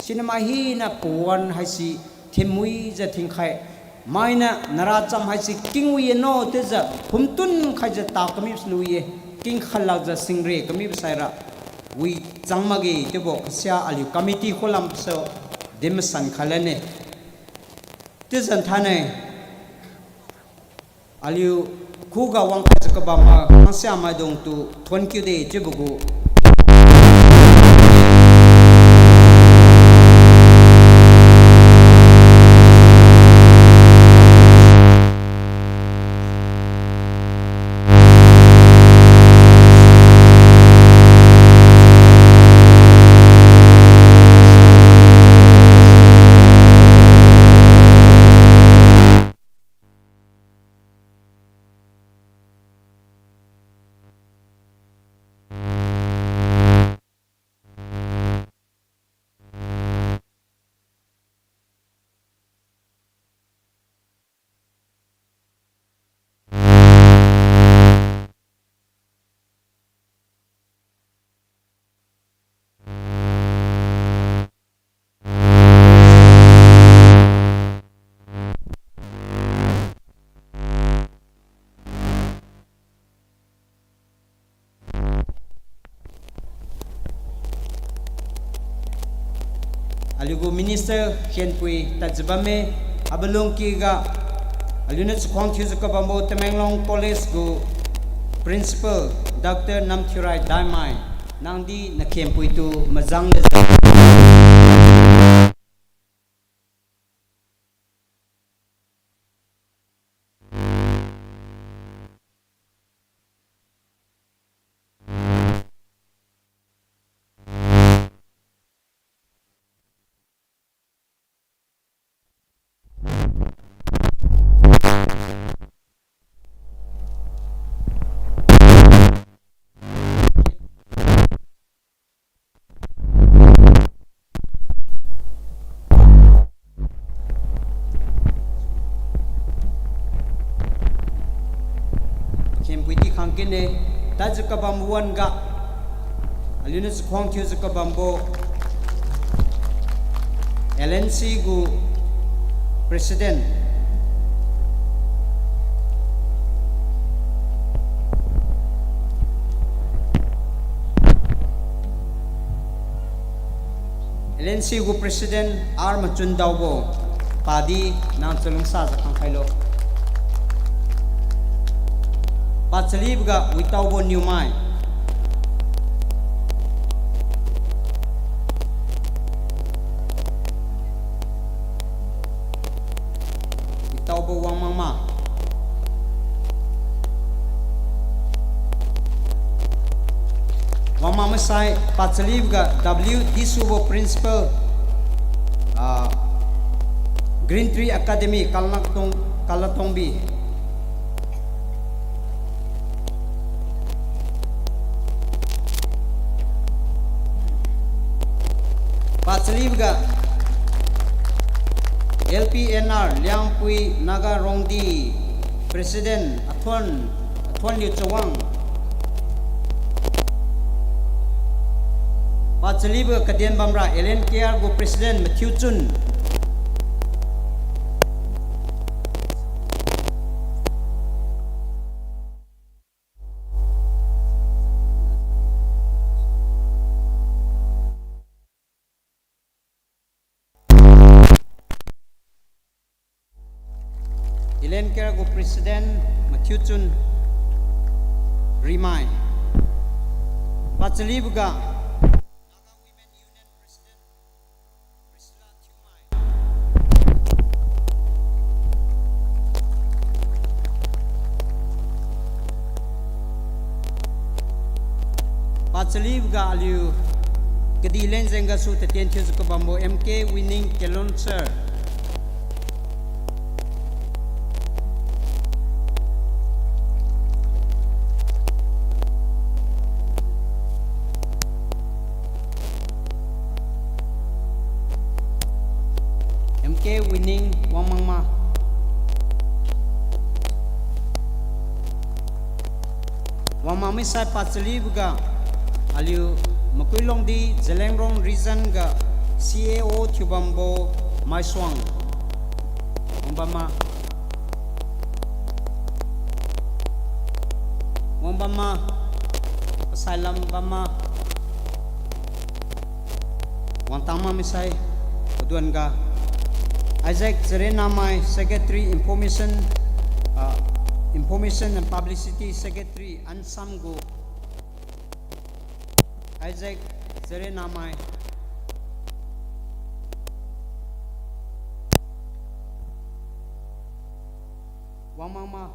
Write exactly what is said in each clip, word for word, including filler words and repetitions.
Sinamai hina pawan haise thinmuijiu thinkhai. Mainiu naracham haise kingwi-e no chiujiu phumtun khaijiu ta kami siniu wi-e. Kingkhalakjiu singre kamibo saira wi chang makge chiubo kasia aliu committee khulam su din masan khai lane. Chiujiu thainai aliu khuga wangkhaijiu kabam ma khangsia maidungtu thuon kiu de chiubo gu. Aliugu minister khenpui tadjiu bamme, abalungkiga aliuniu chakhuang thiujiu kabambo Tamenglong College gu Principal Doctor Namthiurai Daimai, nangdi nakhenpui tu majang le Khenpui di khang kene, tadjiu kabam wan-ga, aliuniu chakhuang thiujiu kabambo, L N C gu President, L N C gu President R Machundaobo, padi nang chalungsajiu khangkhailo. Pachaliboga Witaobo Niumai. Witaobo Wangmangma. Wangmangma sai pachaliboga W Disubo Principal, ah, Green Tree Academy, Kalnaktung, Kalatongbi. Pachaliboga L P N R Liangpui Naga Rongdi President Athuon, Athuonliu Chawang. Pachaliboga kaden bamra L N K R gu President Mathiuchun. L N K R gu President Mathiuchun Rimai. Pachaliboga Naga Women Union President Priscilla Thiumai. Pachaliboga aliu kadih lenjeng gasu tatien thiujiu kabambo M K Winning Kelon sir. M K Winning Wangmangma. Wangmangma sai pachaliboga aliu Makuilongdi Zeliangrong Region ga C A O thiubambo Maisuang. Wangbam ma. Wangbam ma. Pasailam bam ma. Wangtang ma misai. Paduan ga. Isaac Zarenamai, Secretary Information, ah, Information and Publicity Secretary, Ansam gu. Isaac Zarenamai. Wangmang ma.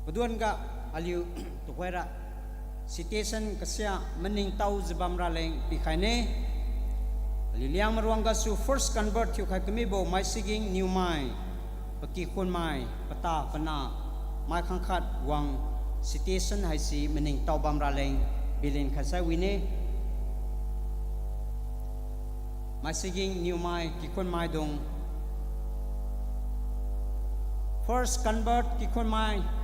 Paduan ga aliu tuhoira citation kasia maningtaojiu bam raleng pikhaine. Aliu Liangmai ruang gasu first convert thiukhai kamibo Maisiging Newmai, pakikhunmai, pata pana, mai khangkhat wang citation haise maningtao bam raleng bilin khaisai wine. Maisiging Newmai kikhunmaidung. First convert kikhunmai.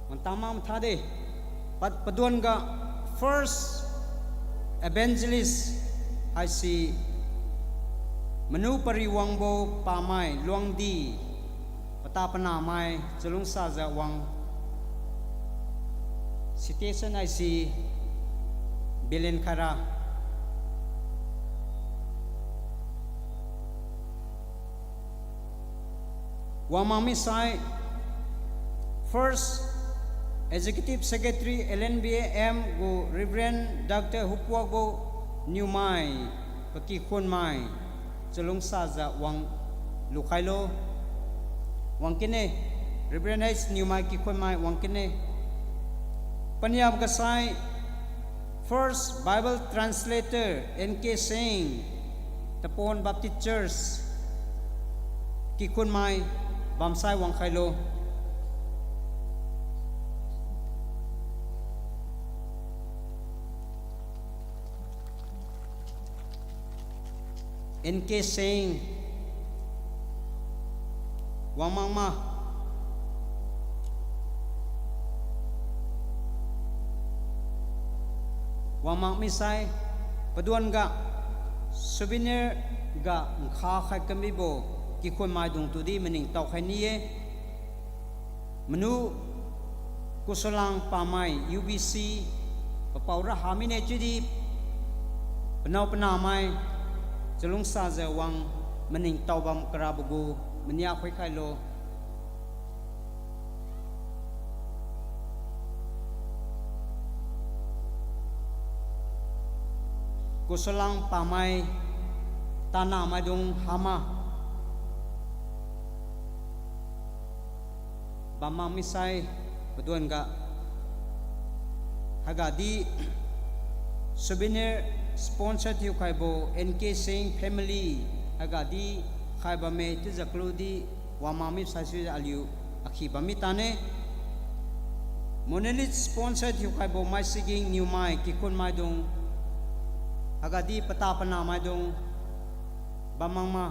Wangtang ma mathade. Pad paduan ga first evangelist haise Manu Pariwangbo Pamai Luangdi, pata panamai chalungsajiu wang citation haise bilin khaira. Wangmang misai, First Executive Secretary L N B A M gu Reverend Doctor Hupuakbo Newmai, pakikhunmai, chalungsajiu wang lukhailo. Wang kine, Reverend H Newmai kikhunmai wang kine. Paniab ga sai, First Bible Translator N K Singh, Tapon Baptist Church, kikhunmai bamsai wangkhailo. N K Singh, wangmang ma. Wangmang misai, paduan ga souvenir ga nkha khai kamibo kikhunmaidung tudi maningtao khai ni-e. Manu Kusalang Pamai U B C, papao ra ha mine chiudi, panao panamai chalungsajiu wang maningtao bam karabo gu mania khoikhailo. Kusalang Pamai tanamaidung hama. Bammang misai paduan ga. Haiga di souvenir sponsor thiukhaibo N K Singh family. Haiga di khai bamme chiujiu kalu di wangmang misai sui aliu akhi bam mi tane. Monolith sponsor thiukhaibo Maisiging Newmai kikhunmaidung. Haiga di pata panamaidung. Bammang ma.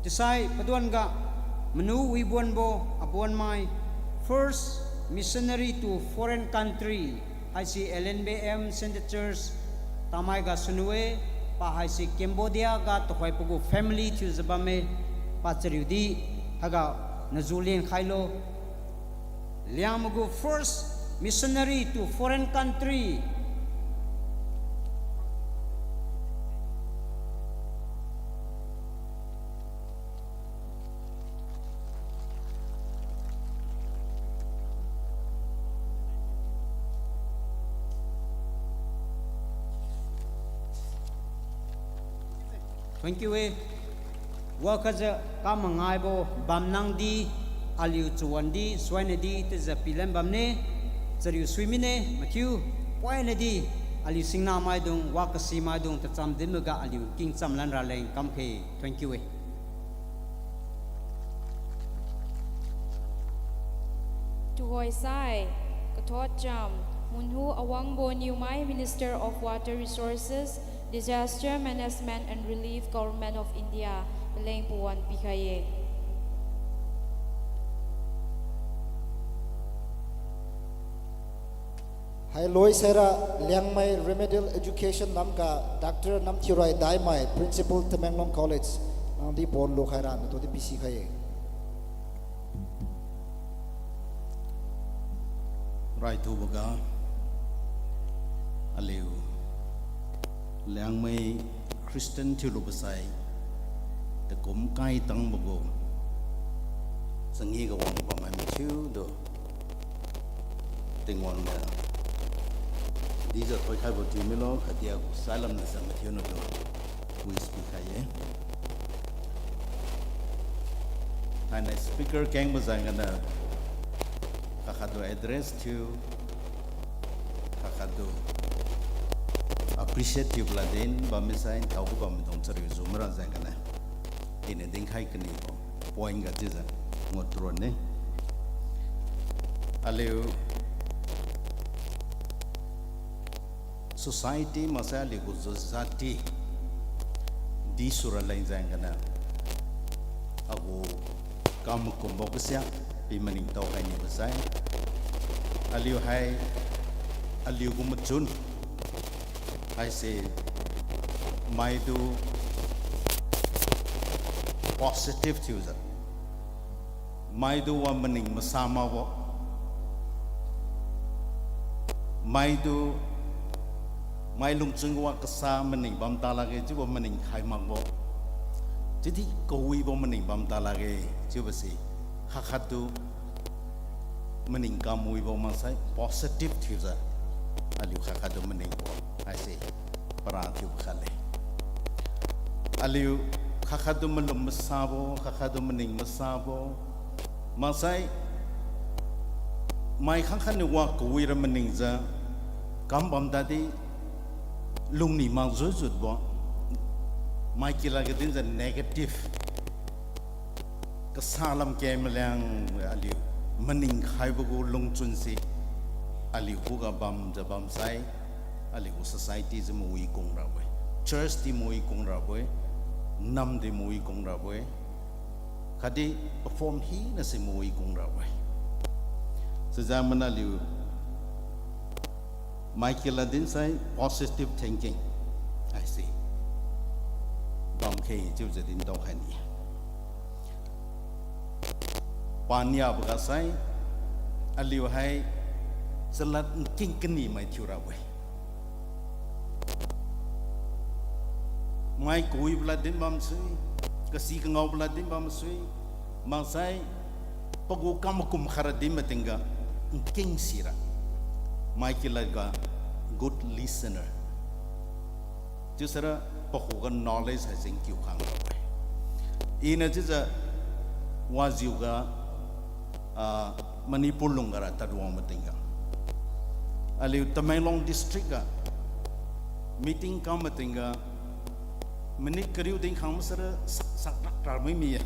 Chiusai paduan ga Manu Wibuanbo Abuanmai, first missionary to foreign country, haise L N B M Centre Church, Tamei ga sunu-e, pa haise Cambodia ga tuhoi pagu family thiujiu bamme, pa chariu di, haiga naju lin khailo. Liangmai gu first missionary to foreign country. Thank you e. Wakhatjiu kamangaibo bamnang di, aliu chawan di, suaina di, chiujiu pilan bamne, chariu sui mine, mathiu, poina di, aliu singnamaidung, wakasimaidung, tacham dinboga aliu kingcham lan raleng kamkhe. Thank you e. Tuhoi sai, kathot cham, Munhu Awangbo Newmai, Minister of Water Resources, Disaster Management and Relief, Government of India, paleng pawan pikhai-e. Hailoi saira Liangmai Remedial Education namga Doctor Namthiurai Daimai, Principal Tamenglong College, nangdi pawan lukhaira natudi pisikhai-e. Raithuboga, aliu Liangmai Christian thiulubo sai, takum kai tangbo gu, changi ga wang bammai mathiutu, Tingwang niu dijiu thoikhaibo thiumilo, khatdi agu sailam niu sa mathiu natu wish pikhai-e. Thainai speaker kengbo jengganiu, khat-khattu address thiu, khat-khattu appreciate thiubo ladin bammi sai, ntao gu bammaidung chariu jumara jengganiu, iniu dinkhai kanibo point ga chiujiu ngutron-e. Aliu society maksai aliu gu jati di sura leng jengganiu, agu kam makumbo kasia pi maningtao khai nibo sai, aliu hai, aliu gu machun haise maitu positive thiujiu, maitu wa maning masa makbo, maitu, mai lungchun wa kasa maning bam ta lakge chiubo maning khai makbo, chiudi kawibo maning bam ta lakge chiubo se, khat-khattu maning kam wibo maksai positive thiujiu, aliu khat-khattu maningbo haise para thiubo khat le. Aliu khat-khattu malum masabo, khat-khattu maning masabo maksai, mai khangkhat niu wa kawira maningjiu kam bam tadi, lungni mak jujutbo, mai kilat ga dinjiu negative kasa lam keng maliang aliu maning khaibo gu lungchun se, aliu khuga bamjiu bamsai, aliu gu society jiu mawi kung rabo-e, church di mawi kung rabo-e, nam di mawi kung rabo-e, khatdi perform hina se mawi kung rabo-e. Sijamana aliu mai kilat dinsai positive thinking haise bamkhe chiujiu dintao khai ni. Paniabo ga sai, aliu hai chalad nking kani mai thiurabo-e. Mai kawibo lad din bamsui, kasi kangaobo lad din bamsui, maksai pagu kam makum khaira din matingga nking sira, mai kilat ga good listener. Chiusara pakhuga knowledge hai jengkiu khang rabo-e. Iniu chiujiu wajiu ga, ah, Manipur lungga ra tadwang matingga, aliu Tamenglong district ga meeting kam matingga, minute kariu dinkhang masara sak, sak rak rak mi mi-e.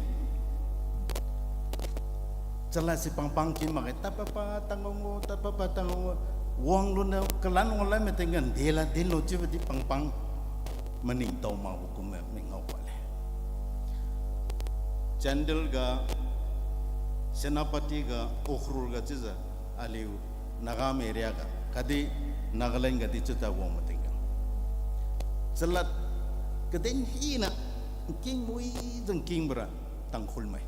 Chalad si pangpang kin makge, tadpad pad tangwang-o, tadpad pad tangwang-o. Wang luniu kalan wang lan matingga, nde lad dinlo chiubo di pangpang maningtao makbo kumbo mingao pale. Chandel ga, Senapati ga, Ukhrul ga chiujiu, aliu Naga area ga khatdi Nagaland ga di chiuta wang matingga, chalad kadin hina nking muijiu nkingbo ra Tangkhul mai.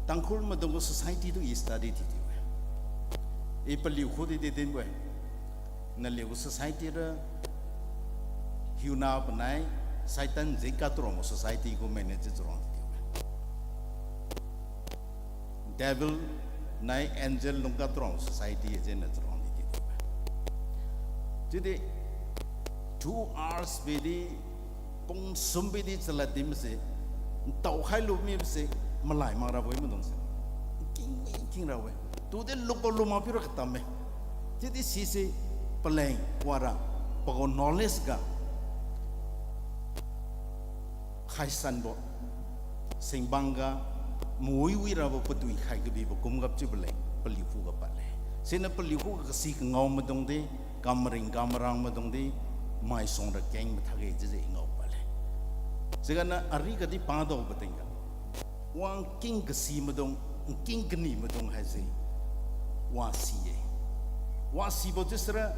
Tangkhul maidung gu society tu i study thiutiu-e. I paliu khu di di dinbo-e. Naliu gu society ra hiuna panai, Satan jeng katurang gu society gu manage chiurang thiutiu-e. Devil nai angel lungga turang society jengniu turang di di. Chiudi two hours bidi, pung sum bidi chalad di mase, ntao khailu mibose, malai mak rabo-e maidungse. Nking mi nking rabo-e. Tudi lukbo lu mak piura katamme. Chiudi sise paleng wara, pagu knowledge ga khaisanbo, singbang ga mawi wi rabo padui khai kabibo kumgap chiubo leng paliu khuga padle. Siniu paliu khuga kasi kangao maidung di, kam maring kam marang maidung di, maisuang ra keng mathakge chiujiu i ngao pale. Siganiu ari kadi padaobo tingga, wangking kasi maidung, nking kani maidung haise wasi-e. Wasibo chiusira,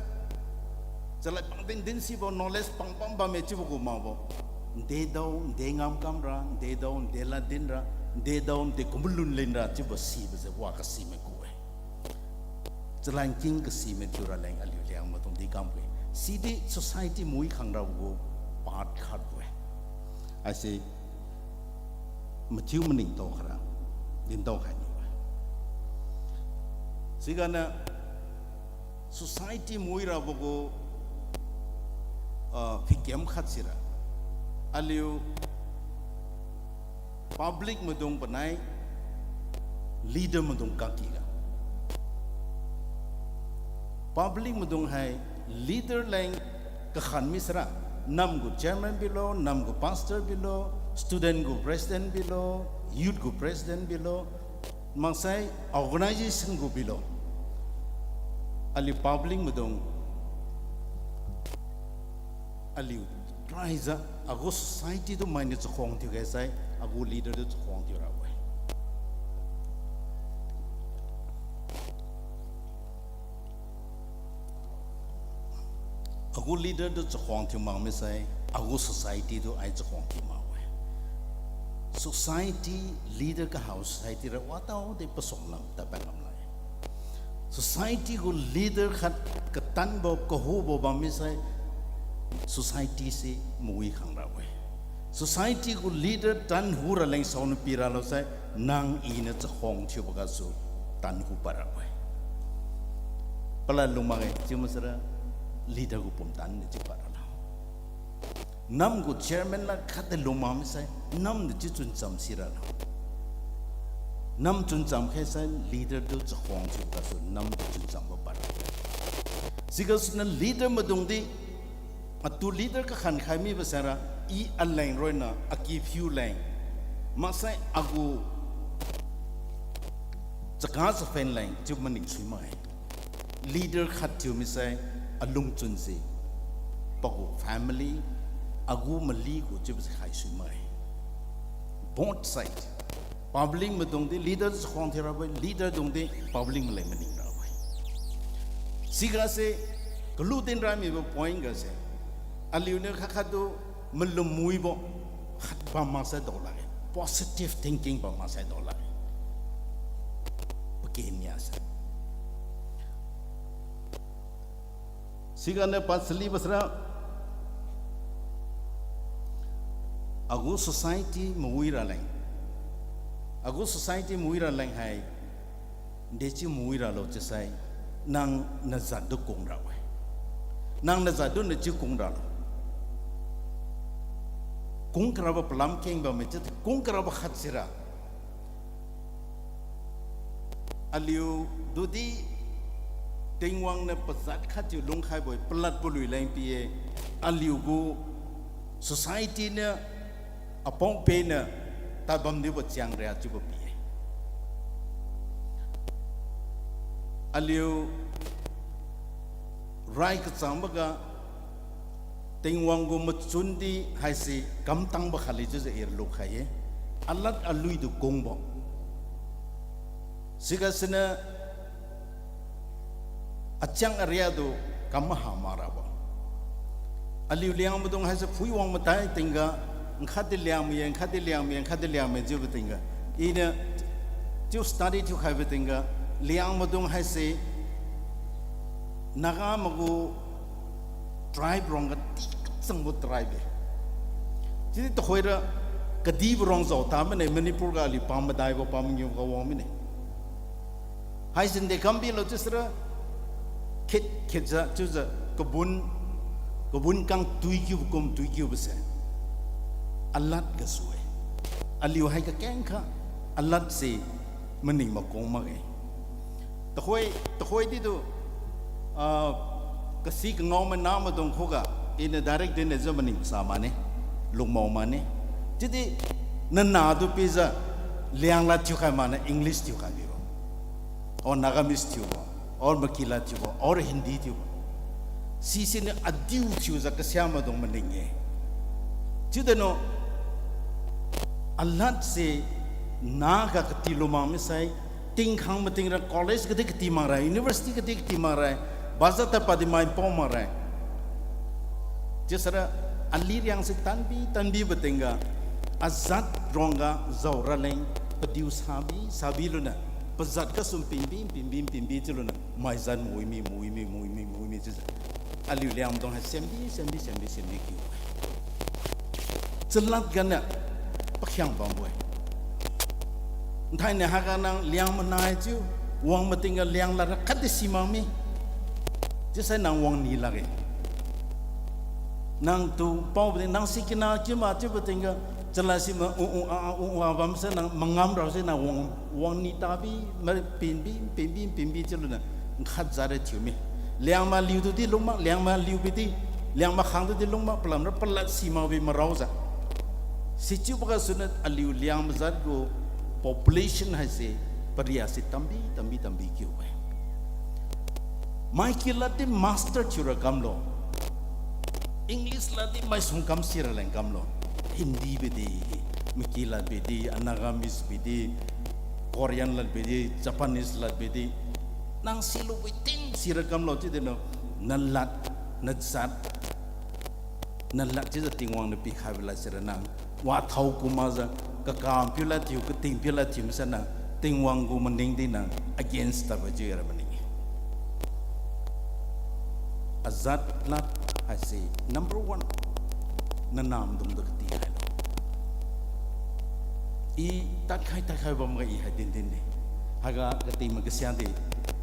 chalad pang din din sibo knowledge pang bam bamme chiubo gu makbo. Ndedao, nde ngam kamra, ndedao, nde lad dinra, ndedao, nde kumlun lenra chiubo sibo se wa kasi mai ku-e. Chalad nking kasi mai thiura leng aliu Liangmai maidung di kambo-e. Sidi society mui khangrabo gu part khatbo-e. Haise mathiu maningtao khaira, dintao khai niu-e. Siganiu society mui rabo gu, ah, phikem khat sira, aliu public maidung panai, leader maidung kakiga. Public maidung hai leader leng kakhan mi sira, nam gu chairman bilo, nam gu pastor bilo, student gu president bilo, youth gu president bilo, maksai organization gu bilo. Aliu public maidung, aliu raijiu, agu society tu mainiu chakhuang thiukhai sai, agu leader tu chakhuang thiurabo-e. Agu leader tu chakhuang thiu mak misai, agu society tu ai chakhuang thiu makbo-e. Society, leader kahao society ra wadaodi pasuang lam tadpad ngam lakge. Society gu leader khat katanbo, kahubo bam misai, society se mawi khang rabo-e. Society gu leader tanhu raleng saoniu piralo sai, nang iniu chakhuang thiubo gasu tanhu pad rabo-e. Palad lung makge chiu masara, leader gu pumtan niu chiu pad ralo. Nam gu chairman lad khatdi lung mak misai, namdi chiu chuncham siralo. Nam chuncham khaisai leader tu chakhuang thiubo gasu namdi chunchambo pad rabo-e. Sigasuniu leader maidungdi, atu leader kakhan khai mibo saira, i aleng roiniu aki phiu leng, maksai agu chaga chaphen leng chiu maning sui makge. Leader khat thiu misai, alungchun se pagu family, agu mali gu chiubo se khai sui makge. Both side. Public maidungdi leader chakhuang thiu rabo-e, leader dungdi public maleng maning rabo-e. Sigase kalu din ramibo point gase, aliuniu khat khattu malum muibo khat bam maksai dao lakge. Positive thinking bam maksai dao lakge. Paken niase. Siganiu pasali pasara, agu society mawi raleng, agu society mawi raleng hai, dechiu mawi ralo chiusai, nang najattu kung rabo-e. Nang najattu nachiu kung ralo. Kung karabo palam keng bamme chiu, kung karabo khat sira, aliu tudi Tingwang niu pajat khat thiu lungkhaibo-e, paladbo lui leng pi-e, aliugu society niu, apao-peh niu tadbam diubo chiang ria chiubo pi-e. Aliu rai kachangboga Tingwang gu machundi haise kamtangbo khatli chiujiu i lukhai-e. Alad aluitu kungbo. Sigasuniu achiang ariatu kam maha marabo. Aliu Liangmaidung haise phuiwang matai tingga, nkhatdi Liangmai-e, nkhatdi Liangmai-e, nkhatdi Liangmai-e chiubo tingga, iniu chiu study thiukhaibo tingga, Liangmaidung haise Naga maigu tribe ruangga di kachangbo tribe-e. Chiudi tuhoira kadibo ruang jao ta mine, Manipur ga aliu pamadaibo pamangiuga wang mine. Haise nde kam bilo chiusira, khit khitjiu chiujiu kabun, kabun kang tuikiubo kum tuikiubose alad gasu-e. Aliu hai kakengkha alad se maning makung makge. Tuhoi, tuhoi ditu, ah, kasi kangao maina maidung khuga, iniu direct dinne jiu maning sa mane, lungmao mane. Chiudi nanatu pijiu Lianglad thiukhai mane, English thiukhai bibo, or Nagamese thiubo, or Makilad thiubo, or Hindi thiubo. Sisiniu adiu thiujiu kasiamaidung maning-e. Chiudeno, alad se naga kati lu mak misai, tingkhang mating ra college kadi kati makra, university kadi kati makra, bazar tad padi maipao makra. Chiusara ali riang se tanbi tanbibo tingga, ajat ruangga jao raleng padiu sabi sabi luniu, pajat gasu pinbi pinbi pinbi chiuluniu, maizan mui mi mui mi mui mi mui mi chiujiu, aliu Liangmaidung hai sembi sembi sembi sembi kiu-e. Chalad ganiu pakhiang bambo-e. Nthainiu haiga nang Liangmai nai chiu, wang matingga Liang ladra khatdi simak mi. Chiusai nang wangni lakge. Nangtu paobo tingga, nang sikina kiu ma chiubo tingga, chalad sima u u a a u u a bamsai nang mangam rase nang wang, wangni tabi, mapinbi, pinbi, pinbi chiuluniu, nkhat jat ra thiu mi. Liangmai liutu di lungmak, Liangmai liu bidi, Liangmai khangtu di lungmak, palamra palad simakbi maraojiu. Sichiubo gasuniu aliu Liangmai jat gu population haise, paria se tambi tambi tambi kiu-e. Mai kiladdi master thiura kamlo. English laddi maisuang kam sira leng kamlo. Hindi bidi, Maki lad bidi, Nagamese bidi, Korean lad bidi, Japanese lad bidi. Nang silubo ting sira kamlo chiudeno, nalad, najat, nalad chiujiu Tingwang niu pikhaibo lad sira nang wathao kumakjiu, kakam piu lad thiu, kating piu lad thiu misai nang, Tingwang gu maning di nang against tadbo chiura maning-e. Ajat lad haise number one, nanamdungtu kati khailo. I tadkhai tadkhai bamga i hai din din de. Haiga kating ma kasiadi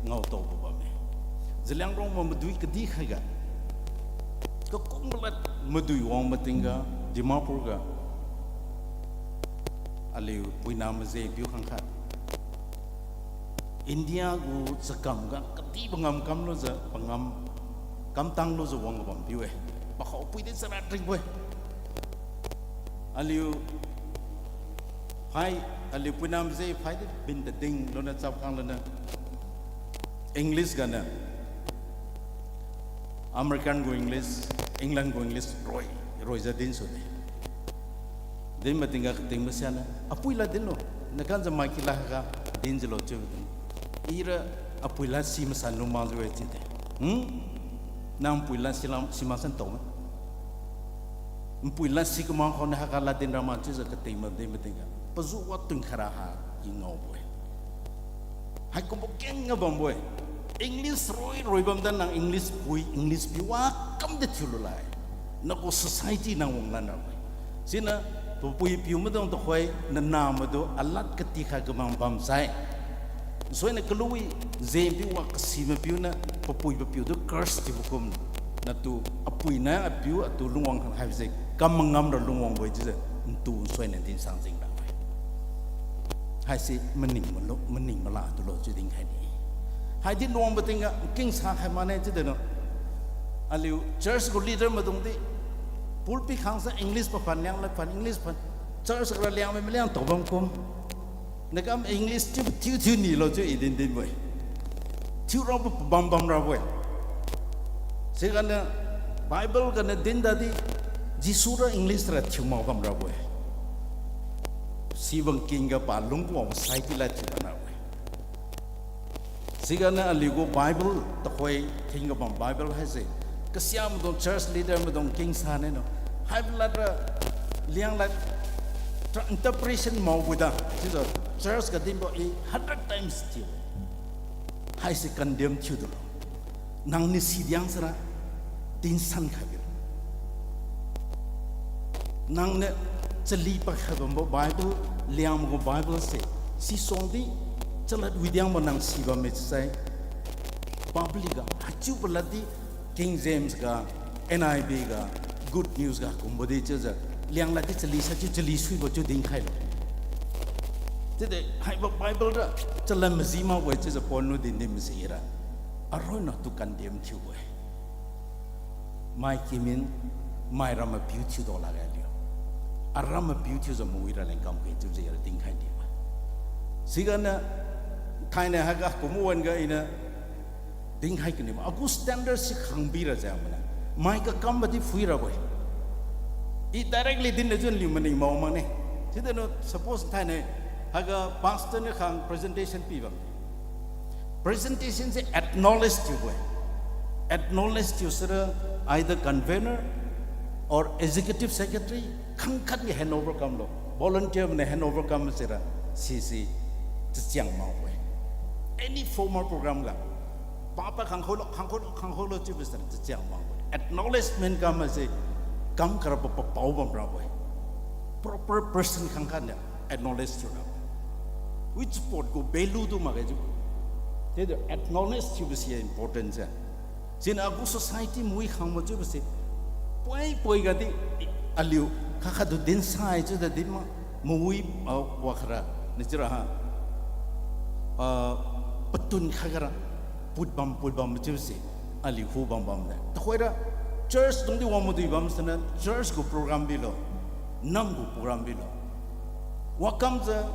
ngaotaobo bamme. Zeliangrong ma madui kadih khaiga, kakungbo lad madui wang matingga, Dimapur ga, aliu puina maje piu khangkhat, India gu chakam ga kadih pangam kamlujiu, pangam kamtang lujiu wang kabam piu-e. Pakhao pui di chara ringbo-e. Aliu phai, aliu puina maje phai di bin tading luniu chap khang luniu, English ganiu, American gu English, England gu English roi, roijiu dinsu de. Din matingga kating masianiu, apui lad dinlo, naganjiu mai kila haiga dinjiulo chiubo din. Ira apui lad si masan lu makjiu-e chiude. Hmm? Nang pui lad si lam, si masan tao ma? Npui lad si kaman khaoniu haiga lad din rama chiujiu kating ma din matingga, pazu wa tun khaira ha i ngaobo-e. Haikumbo kengga bambo-e. English roi roi bamda nang English pui, English piu wa kamdi thiulu lai. Nagu society nang wanglan rabo-e. Siniu papui piu maidung tuhoi nanamaitu alad katikhai kamang bamsai, nsuiniu kalu-i, je piu wa kasi mapiuniu papui papiu tu curse thiubo kum, natu apui nai apiu atu lungwang khang haibose kam mangam ra lungwangbo-e chiujiu, ntu nsuiniu dinsang jing rabo-e. Haise maning malu, maning mala tulo chiu dinkhai ni. Haidi lungwangbo tingga kingsa khai mane chiu deno. Aliu church gu leader maidung di pulpit khangsa English paphan, Lianglad phan, English phan. Church gara Liangmai maliang tao bam kum, nakam English thiu thiu thiu nilo chiu i din dinbo-e. Thiu rabo pabam bam rabo-e. Siganiu Bible ganiu din dadi, Jesu ra English ra thiu mak bam rabo-e. Sibang kingga palung kuwang sai di lad thiu bam rabo-e. Siganiu aliugu Bible, tuhoi thingga bam Bible haise, kasia maidung church leader maidung kingsa neno. Haibo ladra, Lianglad tra interpretation maobo da chiujiu, church ga dinbo i hundred times thiu. Haise condemn thiu dulo. Nangniu sidiang sara, tinsan khaibi. Nangniu chali pakhai bambo Bible, Liangmai gu Bible se, sisuang di, chalad widiangbo nang si bamme chiusai, public ga haichiu palad di, King James ga, N I V ga, Good News ga kumbo di chiujiu, Lianglad di chali sa chiu chali suibo chiu dinkhailo. Chiudi haibo Bible ra chalad maji makbo-e chiujiu pon lu din din masi ra, aroina tu condemn thiubo-e. Mai kimin, mai ram mapiu thiudo lakge aliu. Aram mapiu thiujiu mawi raleng kamke chiujiu ra dinkhai dibo. Siganiu, thainiu haiga kumbo wan-ga iniu, Dinkhai kani ma, agu standard si khangbi ra jeng mane. Mai kakam badi phui rabo-e. I directly din na jun liu maning mao makne. Chiudi no suppose thainai, haiga pastor niu khang presentation pi bam. Presentation se acknowledge thiubo-e. Acknowledge thiu sira either convener or executive secretary khangkhat ni handover kamlo. Volunteer mane handover kam sira sisi chachiang makbo-e. Any formal program ga papa khangkhailo, khangkhailo, khangkhailo chiubo sira chachiang makbo-e. Acknowledgement kam se kam karabo papao bam rabo-e. Proper person khangkhat niu acknowledge thiu rabo-e. Which part gu value tu makge chiu. Chiudi acknowledge thiubo si important se. Siniu agu society mawi khangbo chiubo se. Poi-poi gadi aliu khat khattu dinsai chiudi din ma, mawi, ah, wakhara ni chiura ha. Ah, patun khat gara put bam put bam chiubo se. Aliu hu bam bam de. Tuhoira church dungdi wang madui bam siniu church gu program bilo. Nam gu program bilo. Wakamjiu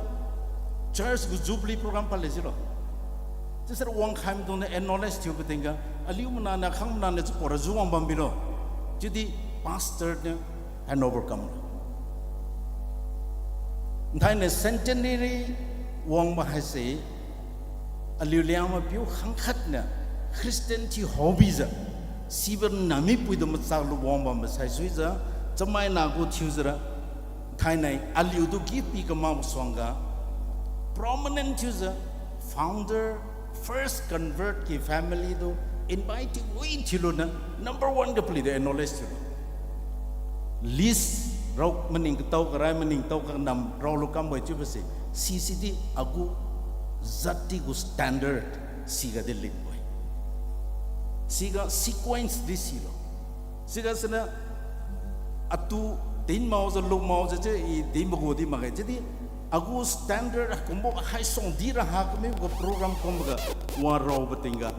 church gu jubilee program pale jilo. Chiusira wangkhai maidungniu acknowledge thiubo tingga, aliu mananiu khang mananiu chapora ju wang bam bilo. Chiudi pastor niu handover kamlo. Nthainiu centenary wangbo haise, aliu Liangmai piu khangkhat niu Christian thiu haobijiu, sibo nami puitu machaklu wang bambo saisuijiu, chamaina gu thiujiura, thainai aliutu gift pi kamakbo suangga, prominent thiujiu, founder, first convert ki family tu invite thiu wi thiuluniu number one ga paliutu acknowledge thiulo. List rao maning katao karai maning tao kanam raolu kambo-e chiubo se, sisidi agu jat di gu standard sigadi linbo-e. Siga sequence di silo. Siga siniu atu din maojiu lung maojiu chiu i dinbo gu di makge chiudi agu standard kumbo haisuang di raha kamibo gu program kumboga wa raobo tingga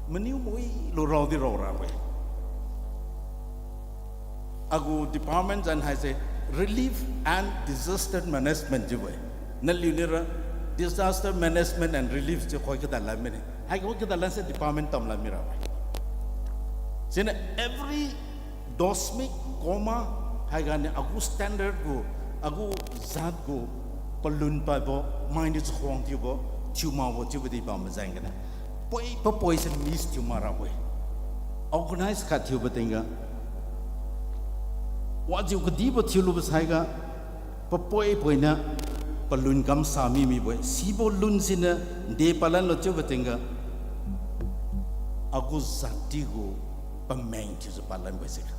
maniu mawilu raodi rao rabo-e. Agu department zan haise Relief and Disaster Management chiubo-e. Naliuniura Disaster Management and Relief chiu khoi kada lan mine. Haiga khoi kada lan se department tam lan mirabo-e. Siniu every dosmic comma haiganiu agu standard gu, agu jat gu palun pabo, mainiu chakhuang thiubo, thiu makbo chiubo di bam majeng gane. Poi papoi se miss thiu mak rabo-e. Organize khat thiubo tingga wajiu kadibo thiulubo saiga, papoi poiniu palun kamsa mi mibo-e. Sibo lun siniu de palanlo chiubo tingga, agu jat di gu pameng thiujiu palanbo-e siga.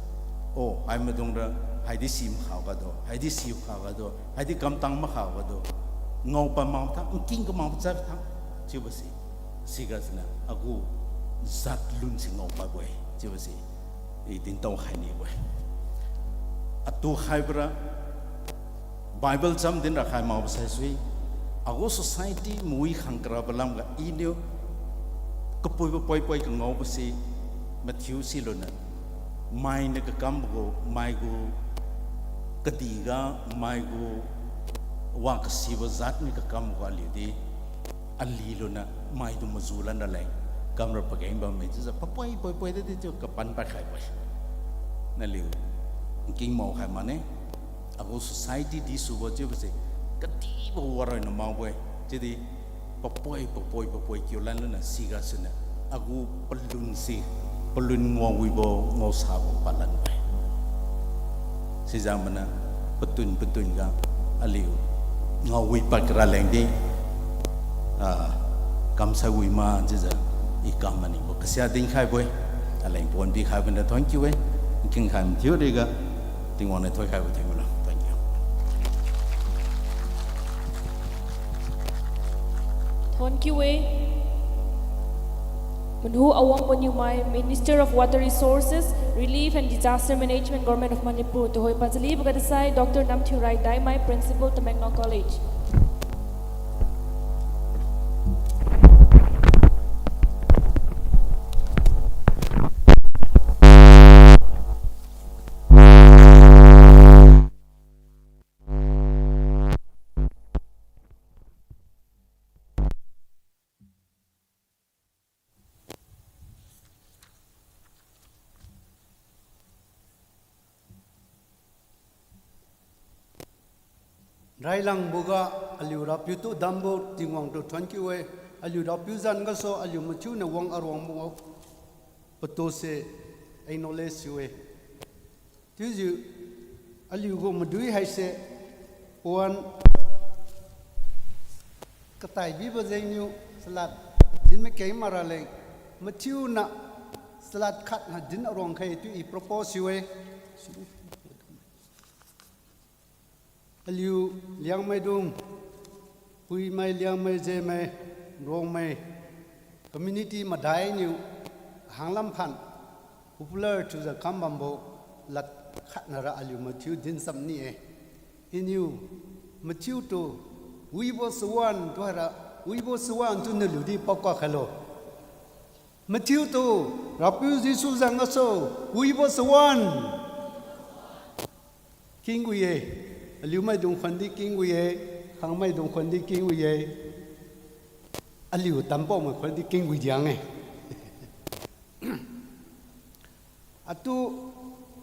O, hai maidungra, haidi si makha gado, haidi si makha gado, haidi kamtang makha gado, ngao pamang tha, nking kamang chap tha, chiubo se. Siga siniu agu jat lun si ngao pabo-e chiubo se i dintao khai nibo-e. Atu khaibora Bible cham din rakhai makbo saisui, agu society mawi khang karabo lamga iniu kapuibo poi-poi kangaobo se mathiu siluniu, mainiu kakambo gu, mai gu kadihga, mai gu wa kasibo jat niu kakambo gu aliudi aliluniu maitu maju lan raleng kamra pageng bamme chiujiu papoi poi-poi dadi chiu kapan pad khaibo-e. Naliu nking mao khai mane. Agu society di subo chiubo se kadibo waroi na makbo-e. Chiudi papoi, papoi, papoi kiu lan luniu siga siniu agu palun se, palun ngaowibo ngaosabo palanbo-e. Sijang maniu patun patun ga aliu ngaowi pad kara lengdi, ah, kamsai wi ma chiujiu i kam maningbo kasia dinkhaibo-e. Aleng pon pikhaibo niu thank you-e. Nking khai mathiu riga Tingwang niu thoikhaibo thiu milo. Thank you. Thank you-e. Manhu Awang Poniumai, Minister of Water Resources, Relief and Disaster Management, Government of Manipur, tuhoi pachalibo ga dasai Doctor Namthiurai Daimai, Principal, Tamenglong College. Railangboga aliu Rapiu tu dambo Tingwang tu thuon kiu-e, aliu Rapiu zan gasu aliu mathiuniu wang aruang mo patu se acknowledge thiu-e. Chiujiu aliu gu madui haise pawan katai bibo jengniu salad din makeng maraleng mathiuna salad khat ha din aruang khai chiu i propose thiu-e. Aliu Liangmaidung, Puimai, Liangmai, Zemai, Rongmai community madai niu hanglam phan popular thiujiu kam bambo lad khatnara aliu mathiu din cham ni-e. Iniu mathiutu wibo chawan tu haira, wibo chawan tu naliu di paokak khailo. Mathiutu Rapiu Jesu zan gasu wibo chawan kengwi-e. Aliu maidung khundi kengwi-e, khangmaidung khundi kengwi-e, aliu tampaomai khundi kengwi diang-e. Atu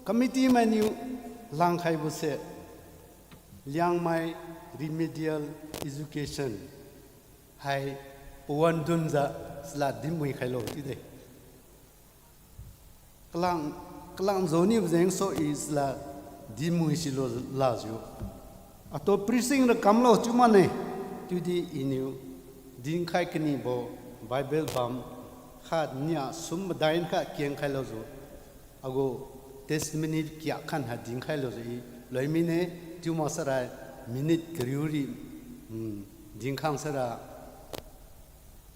committee mainiu langkhaibose Liangmai remedial education hai pawan dunjiu salad din mui khailo chiude. Kalang, kalang jonibo jengsu i salad din mui silo lajiu atu preaching ra kamlo chiu mane. Chiudi iniu dinkhai kanibo Bible bam khat nia sum madai kha kengkhai lujiu agu testimony kiakhan ha dinkhai lujiu i loi mine. Chiu maksara minute kariu ri, mm, dinkhang sara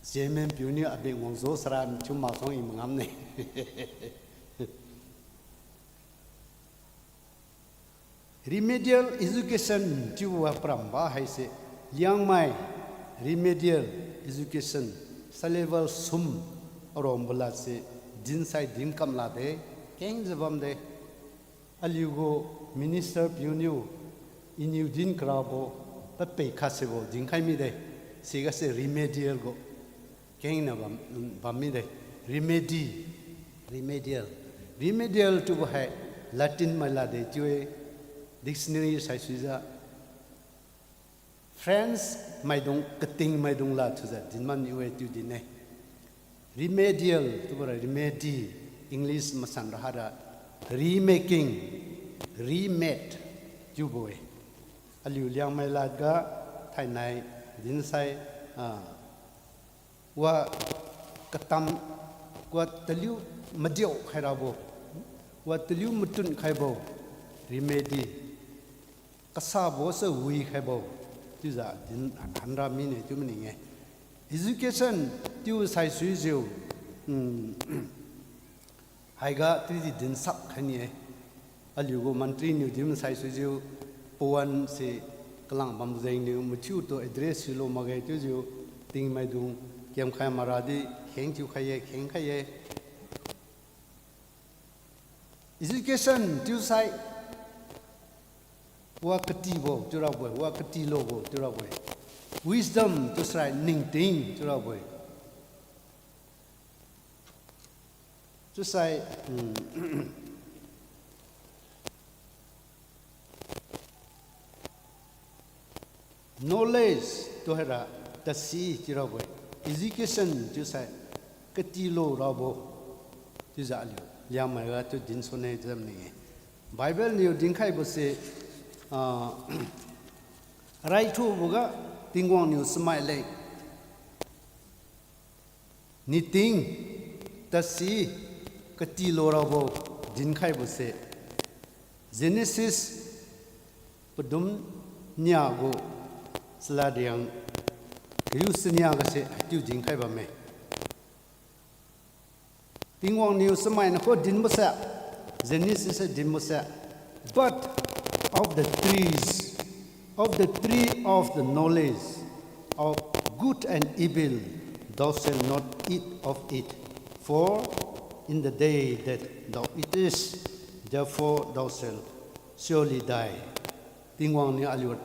chairman piuniu abeng wangjiu sara chiu maksuang i mangamne. Remedial education chiubo paramba haise Liangmai remedial education syllabus sum aruangbo ladse dinsai dinkam lakde, kengjiu bamde. Aliugu minister piuniu iniu din karabo papei khatsebo dinkhai mide. Sigase remedial gu kengna bam, bam mide. Remedy, remedial. Remedial chiubo hai Latin mai lade chiu-e, dictionary saisuijiu French maidung, kating maidung lad thiujiu din maniu-e chiu din-e. Remedial chiubora remedy, English masanra haira remaking, remade chiubo-e. Aliu Liangmai ladga thainai dinsai, ah, wa katam, wa taliu madiu khairabo, wa taliu matun khaibo, remedy. Kasabo se wi khaibo, chiujiu din hanra mine chiu maning-e. Education chiu saisuijiu, mm, haiga chiudi din sap khai ni-e. Aliugu mantri niu din saisuijiu, pawan se kalang bam jengniu mathiutu address silo makge chiujiu, tingmaidung kemkhai maradi kheng thiukhai-e, khengkhai-e. Education chiusai wa katibo chiurabo-e, wa katilobo chiurabo-e. Wisdom chiusai ningting chiurabo-e. Chiusai, mm, knowledge tu haira tasi chiurabo-e, education chiusai katilo rabo, chiujiu aliu Liangmai ga chiu dinsune chiu maning-e. Bible niu dinkhaibose, ah, raithuboga Tingwang niu chamai leng niting, tasi, katilo rabo dinkhaibose Genesis padum nia gu chalad riang kariu chania gase haichiu dinkhai bamme. Tingwang niu chamai nakhu dinbose, Genesis se dinbose, but of the trees, of the tree of the knowledge of good and evil, thou shalt not eat of it, for in the day that thou eatest thereof thou shalt surely die. Tingwang niu aliu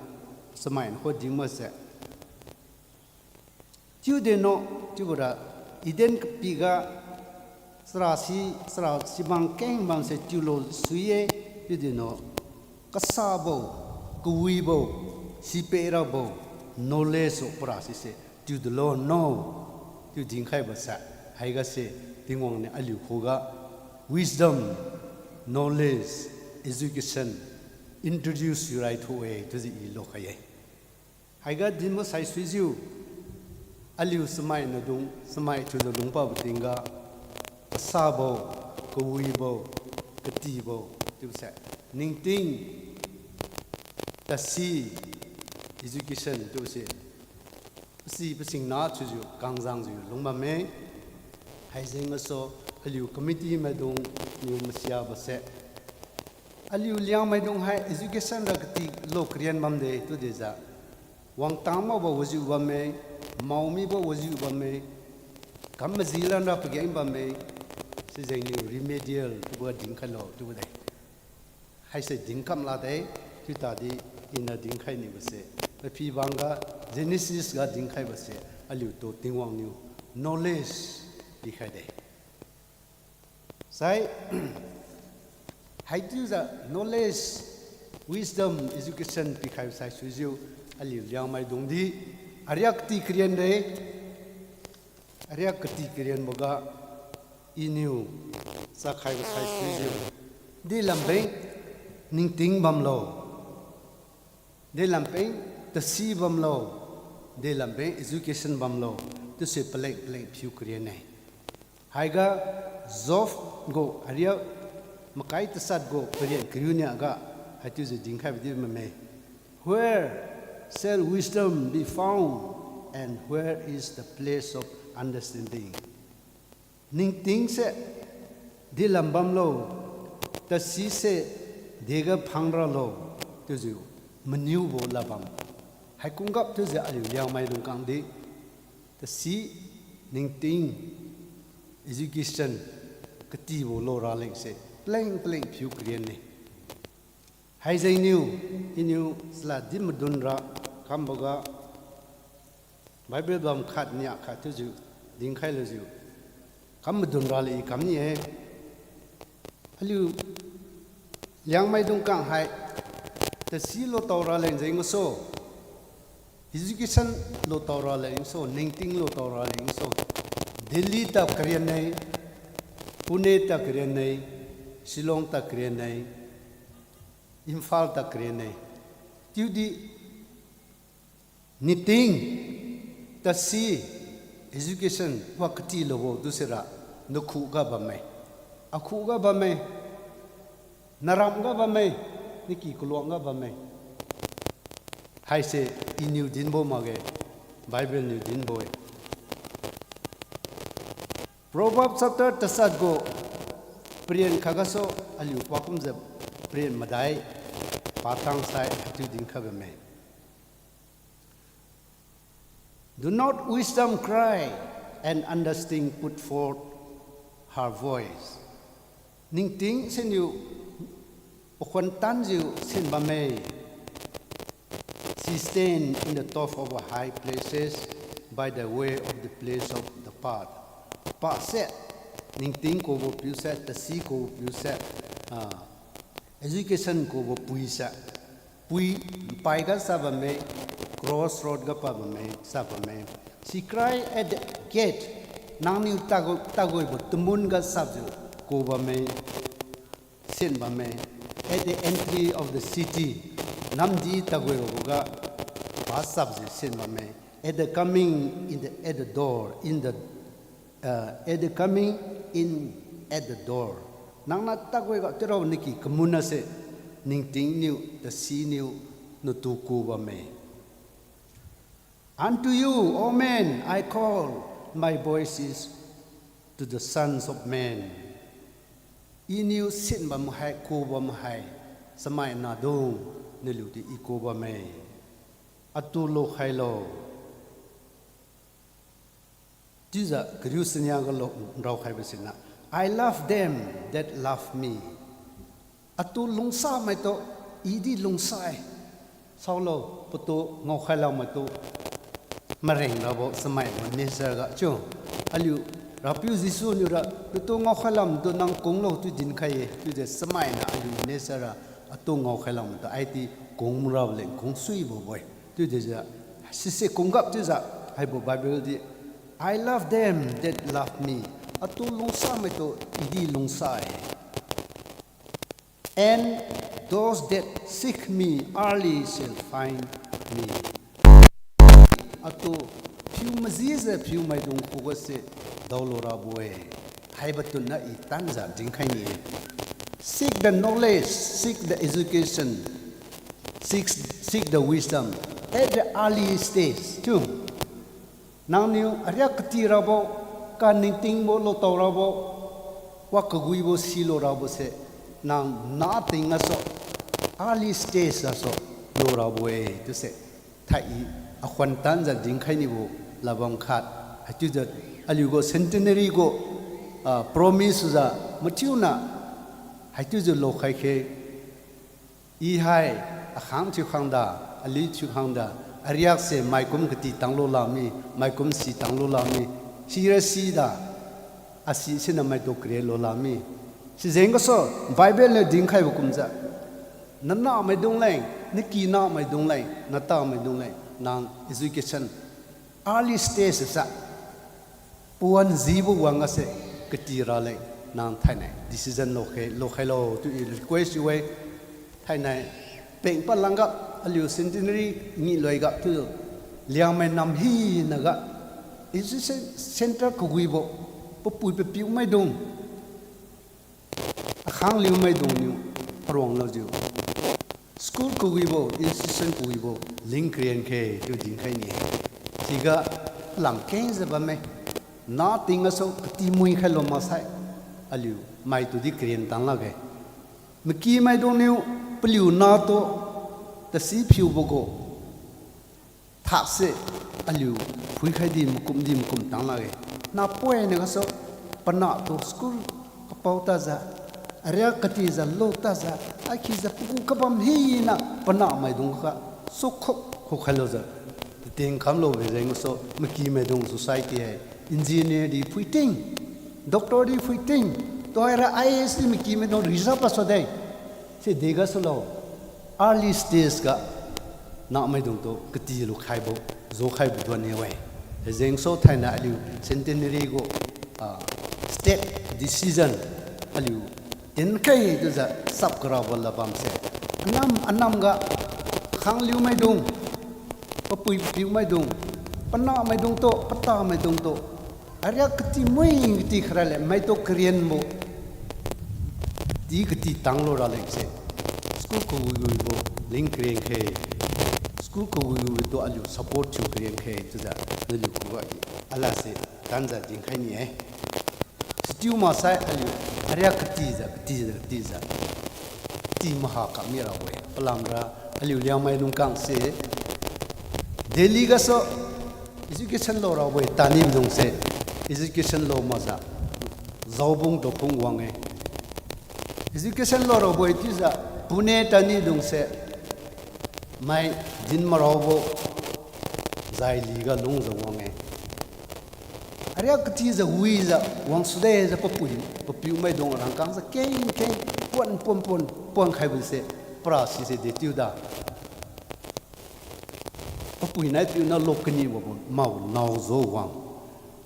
chamai nakhu dinbose chiu deno, chiubora Eden kapiga chara si, chara sibang keng bamse chiulo sui-e, chiu deno, kasabo, kawibo, Sipe rabo knowledge o para sise tiudulo no, tiu dinkhaibo sa. Haigase Tingwang niu aliu khuga wisdom, knowledge, education introduce thiurai thu-e chiujiu i lokhai-e. Haiga dinbo saisuijiu, aliu chamai nadung, chamai thiujiu lungpabo tingga, kasabo, kawibo, katibo, chiubose, ningting, tasi, education chiubose, pasi pasingna thiujiu kangzangjiu lungbamme. Haijeng gasu aliu committee maidung niu masiabose, aliu Liangmaidung hai education ra kati lo karian bamde chiudejiu, wangtang makbo wajiu bamme, maomibo wajiu bamme, kam majilan ra pageng bamme, sijengniu remedial chiubo dinkhailo chiubo de. Haise dinkam lakde, chiutadi iniu dinkhai nibose, paphibangga Genesis ga dinkhaibose, aliutu Tingwang niu knowledge pikhaide. Sai, haichiujiu knowledge, wisdom, education pikhaibo saisuijiu, aliu Liangmaidungdi ariak kati karian de, ariak kati karianboga iniu chakhaibo saisuijiu, delam peng ningting bamlo, delam peng tasi bamlo, delam peng education bamlo, chiuse paleng paleng phiu karian-e. Haiga Job gu ariak makai tasat gu parian kariu niaga haichiujiu dinkhaibo di bamme. Where shall wisdom be found, and where is the place of understanding? Ningtingse delam bamlo, tasise dega phangralo, chiujiu maniubo labam. Haikum gap chiujiu aliu Liangmai lungkangdi tasi, ningting, education katibo lo ralengse paleng paleng phiu karian-e. Haijengniu, iniu chalad di madunra kamboga Bible bam khat nia khat chiujiu dinkhai lujiu kam madunra le i kamni-e. Aliu Liangmaidung kang hai tasi lo tao raleng jeng gasu, education lo tao raleng gasu, ningting lo tao raleng gasu, Delhi ta karian-e, Pune ta karian-e, Shillong ta karian-e, Imphal ta karian-e. Chiudi ningting, tasi, education wa katilobo chiusira nakhuga bamme, akhuga bamme, naramga bamme, naki kaluangga bamme. Haise iniu dinbo makge, Bible niu dinbo-e. Proverb chapter tasat gu parian khatgasu aliu pakumjiu parian madai patang sai haichiu dinkhai bamme. Do not wisdom cry, and understanding put forth her voice. Ningting siniu pakhuan tanjiu sin bamme. She stand in the top of a high places by the way of the place of the path. Pase, ningting kubo piuse, tasi kubo piuse, ah, education kubo puise, pui paiga sa bamme, crossroad ga pa bamme, sa bamme. She cry at the gate, nangniu tagu-, taguibo tamun ga sapjiu ku bamme, sin bamme. At the entry of the city, namdi taguiboga pa sapjiu sin bamme. At the coming in the, at the door, in the, uh, at the coming in at the door. Nangniu taguiga tirao naki kamunase, ningtingniu, tasiniu, natu ku bamme. Unto you, O men, I call, my voice is to the sons of men. Iniu sin bam hai, ku bam hai, chamai nadung, naliudi i ku bamme. Atu lukhailo. Chiujiu kariu siniaga lo raokhaibo sina, I love them that love me. Atu lungsamaito, idi lungsa-e. Saolo, patu ngaokhai lamaitu mareng rabo chamai nature ga chiu. Aliu Rapiu Jesu niura, natu ngaokhai lamtu nang kunglo chiu dinkhai-e, chiudi chamaina aliu nature ra Atu ngaokhai lamatu aidi kung rabo leng kung suibo-e. Chiudijiu, sise kung gap chiujiu, haibo Bible di, I love them that love me. Atu lungsamaitu idi lungsa-e. And those that seek me early shall find me. Atu phiu majijiu phiu maidung khuga se daolu rabo-e. Haibo tuna i tanjiu dinkhai ni-e. Seek the knowledge, seek the education, seek, seek the wisdom at the early stage too. Nangniu ariak kati rabo, kaningtingbo lotao rabo, wa kawibo silo rabo se, nang nating gasu, early stage gasu, lo rabo-e chiuse. Thai i, akhuan tanjiu dinkhai nibo, labang khat, haichiujiu, aliu gu centenary gu, ah, promise jiu, mathiuna, haichiujiu lokhai khe, I hai, akhang thiukhang da, ali thiukhang da, ariak se maikum kati tanglo lami, maikum si tanglo lami, sira si da, asi sina maitu karialo lami. Sijeng gasu, Bible niu dinkhaibo kumjiu, nanahmaidung leng, nakinahmaidung leng, natamaidung leng, nang education, early stage sa, pawan jibo wang gase, kati raleng, nang thainai, decision lokhe, lokhailo, chiu i request i-e, thainai, pengpa langga, aliu centenary ngi loiga, chiu, Liangmai nam hinaga, education centre kawibo, papui papiu maidung, akhang liu maidungniu, aruang lojiu. School kawibo, institution kawibo, ling karen khe, chiu dinkhai ni-e. Siga, lam kengjiu bamme. Nating gasu, kati mui khailo maksai. Aliu, maitudi karen tang lakge. Maky maidungniu, paliu natu, tasi phiubo gu. Thakse aliu phuikhai di makum di makum tang lakge. Napoina gasu panahtu school kapao tajiu, ariak katijiu lo tajiu, akhijiu pagu kabam hina panahmaidung ga sukhuk khukhailujiu. Tating kamlo bijeng gasu maky maidung society hai engineer di phuiting, doctor di phuiting, tuhoira I A S di maky maidung reserve paso de. Si dega sulo, early stage ga nahmaidungtu kati lukhaibo, jokhaibo duan-e. Hijengsu thainai aliu centenary gu, ah, step decision aliu tinkhai chiujiu sap karabo labamse. Anam anam ga khangliu maidung, papui papiu maidung, panahmaidungtu, patamaidungtu, ariak kati mui kati kharale maitu karianbo di kati tanglo ralengse. School kawiwibo ling karen khe. School kawiwibo tu aliu support thiu karen khe chiujiu naliu khuga i alase tanjiu dinkhai ni-e. Sichiu maksai aliu ariak katijiu, katijiu, katijiu, kati maha kami rabo-e. Palamra aliu Liangmai lungkangse Delhi gasu education lo rabo-e, tani maidungse education lo makjiu Zaobung Dophung wang-e. Education lo rabo-e chiujiu Pune tani dungse mai din maraobo zailiga lungjiu wang-e. Ariak katijiu wijiu wangsudejiu papui papiu maidung rangkangjiu keng keng puan puan puan puan khaibose para sise dechiu da. Papui nai piu na lok kanibo mao naojiu wang.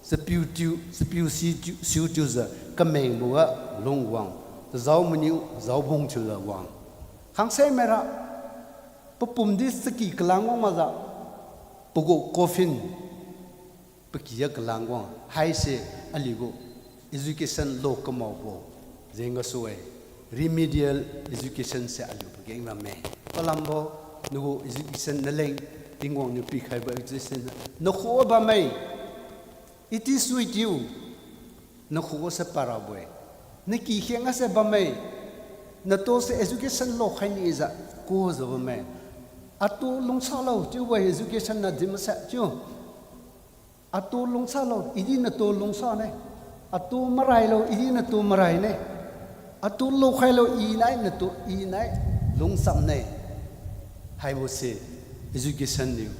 Chapiu tiu, chapiu si tiu, siu tiujiu kamengboga lung wang. Chazao maniu, Zaobung thiujiu wang. Khangse maira, papumdi chaky kalang wang makjiu, pagu coffin, paky a kalang wang, haise aliugu education lo kamaobo jeng gasu-e, remedial education se aliu pageng bamme. Palambo, nagu education naleng, Tingwang niu pikhaibo education nakhuga bamme. Iti sui tiu, nakhuga se parabo-e. Naky kheng ase bamme. Natuse education lo khai nijiu kujiu bamme. Atu lungsalo chiubo education na din mase chiu. Atu lungsalo, idi natu lungsane. Atu marailo, idi natu maraine. Atu lokhailo, inai natu inai lungsamne. Haibose education niu,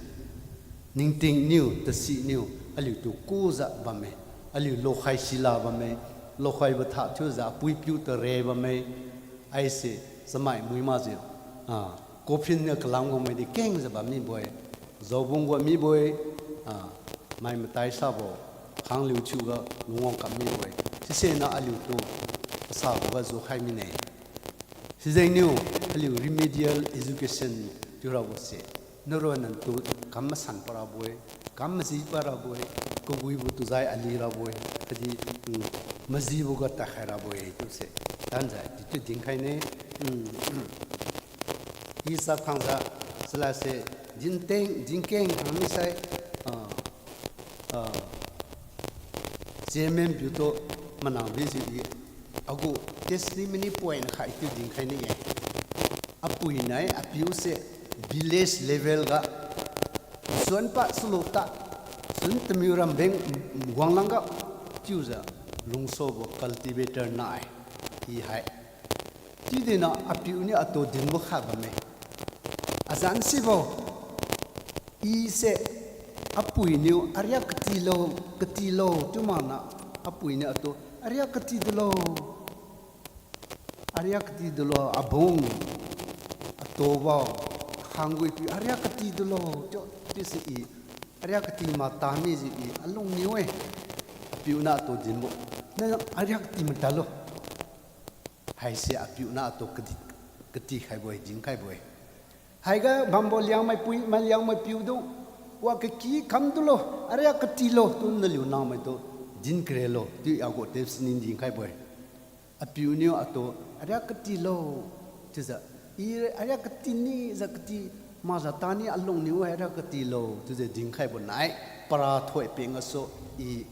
ningting niu, tasi niu, aliutu kujiu bamme. Aliu lokhai sila bamme. Lokhaibo tha thiujiu apui piu tare bamme. Haise Chamai mui makjiu, ah, coffin ga kalam wangmai di kengjiu bam mibo-e. Jaobung ga mibo-e, ah, mai matai sabo, khangliu thiuga lungwang kam mibo-e. Sisena aliutu kasabo ga jukhai mine. Sijengniu aliu remedial education thiurabo se, naronna tu kam masan parabo-e, kam maji parabo-e, kawibo tujai ali rabo-e, khatdi, mm, majibo ga tadkhai rabo-e chiuse. Tanjiu chiutu dinkhai ne, mm, mm. I chap khangjiu, chalase, dinteng, dinkeng khang misai, ah, ah, chairman piutu manang bijiu i, agu testimony point khat chiu dinkhai ne-e. Apui nai apiu se village level ga, suan pa chalu ta, chun Tamiu rambeng wanglang ga, chiujiu lungsobo cultivator nai, i hai. Chiudina apiu niu atu dinbo khat bamme. Azan sibo, i se apui niu ariak katilo, katilo chiu makna, apui niu atu ariak kati dulo. Ariak kati dulo, abung, atubo, akhangui piu, ariak kati dulo, chiu, chiuse i, ariak kati mata mijiu i, alung niu-e, apiu niu atu dinbo, na ariak kati matalo. Haise apiu niu atu kati, katikhaibo-e, dinkhaibo-e. Haiga bambo Liangmai pui, mai Liangmai piu du, wa kaki kam dulo, ariak katilo, tu naliu nahmaitu din karelo, chiu agu testimony dinkhaibo-e. Apiu niu atu, ariak katilo, chiujiu, i ariak kati nijiu kati, makjiu tani alung niu-e ariak katilo, chiujiu dinkhaibo nai, para thoi peng gasu, i,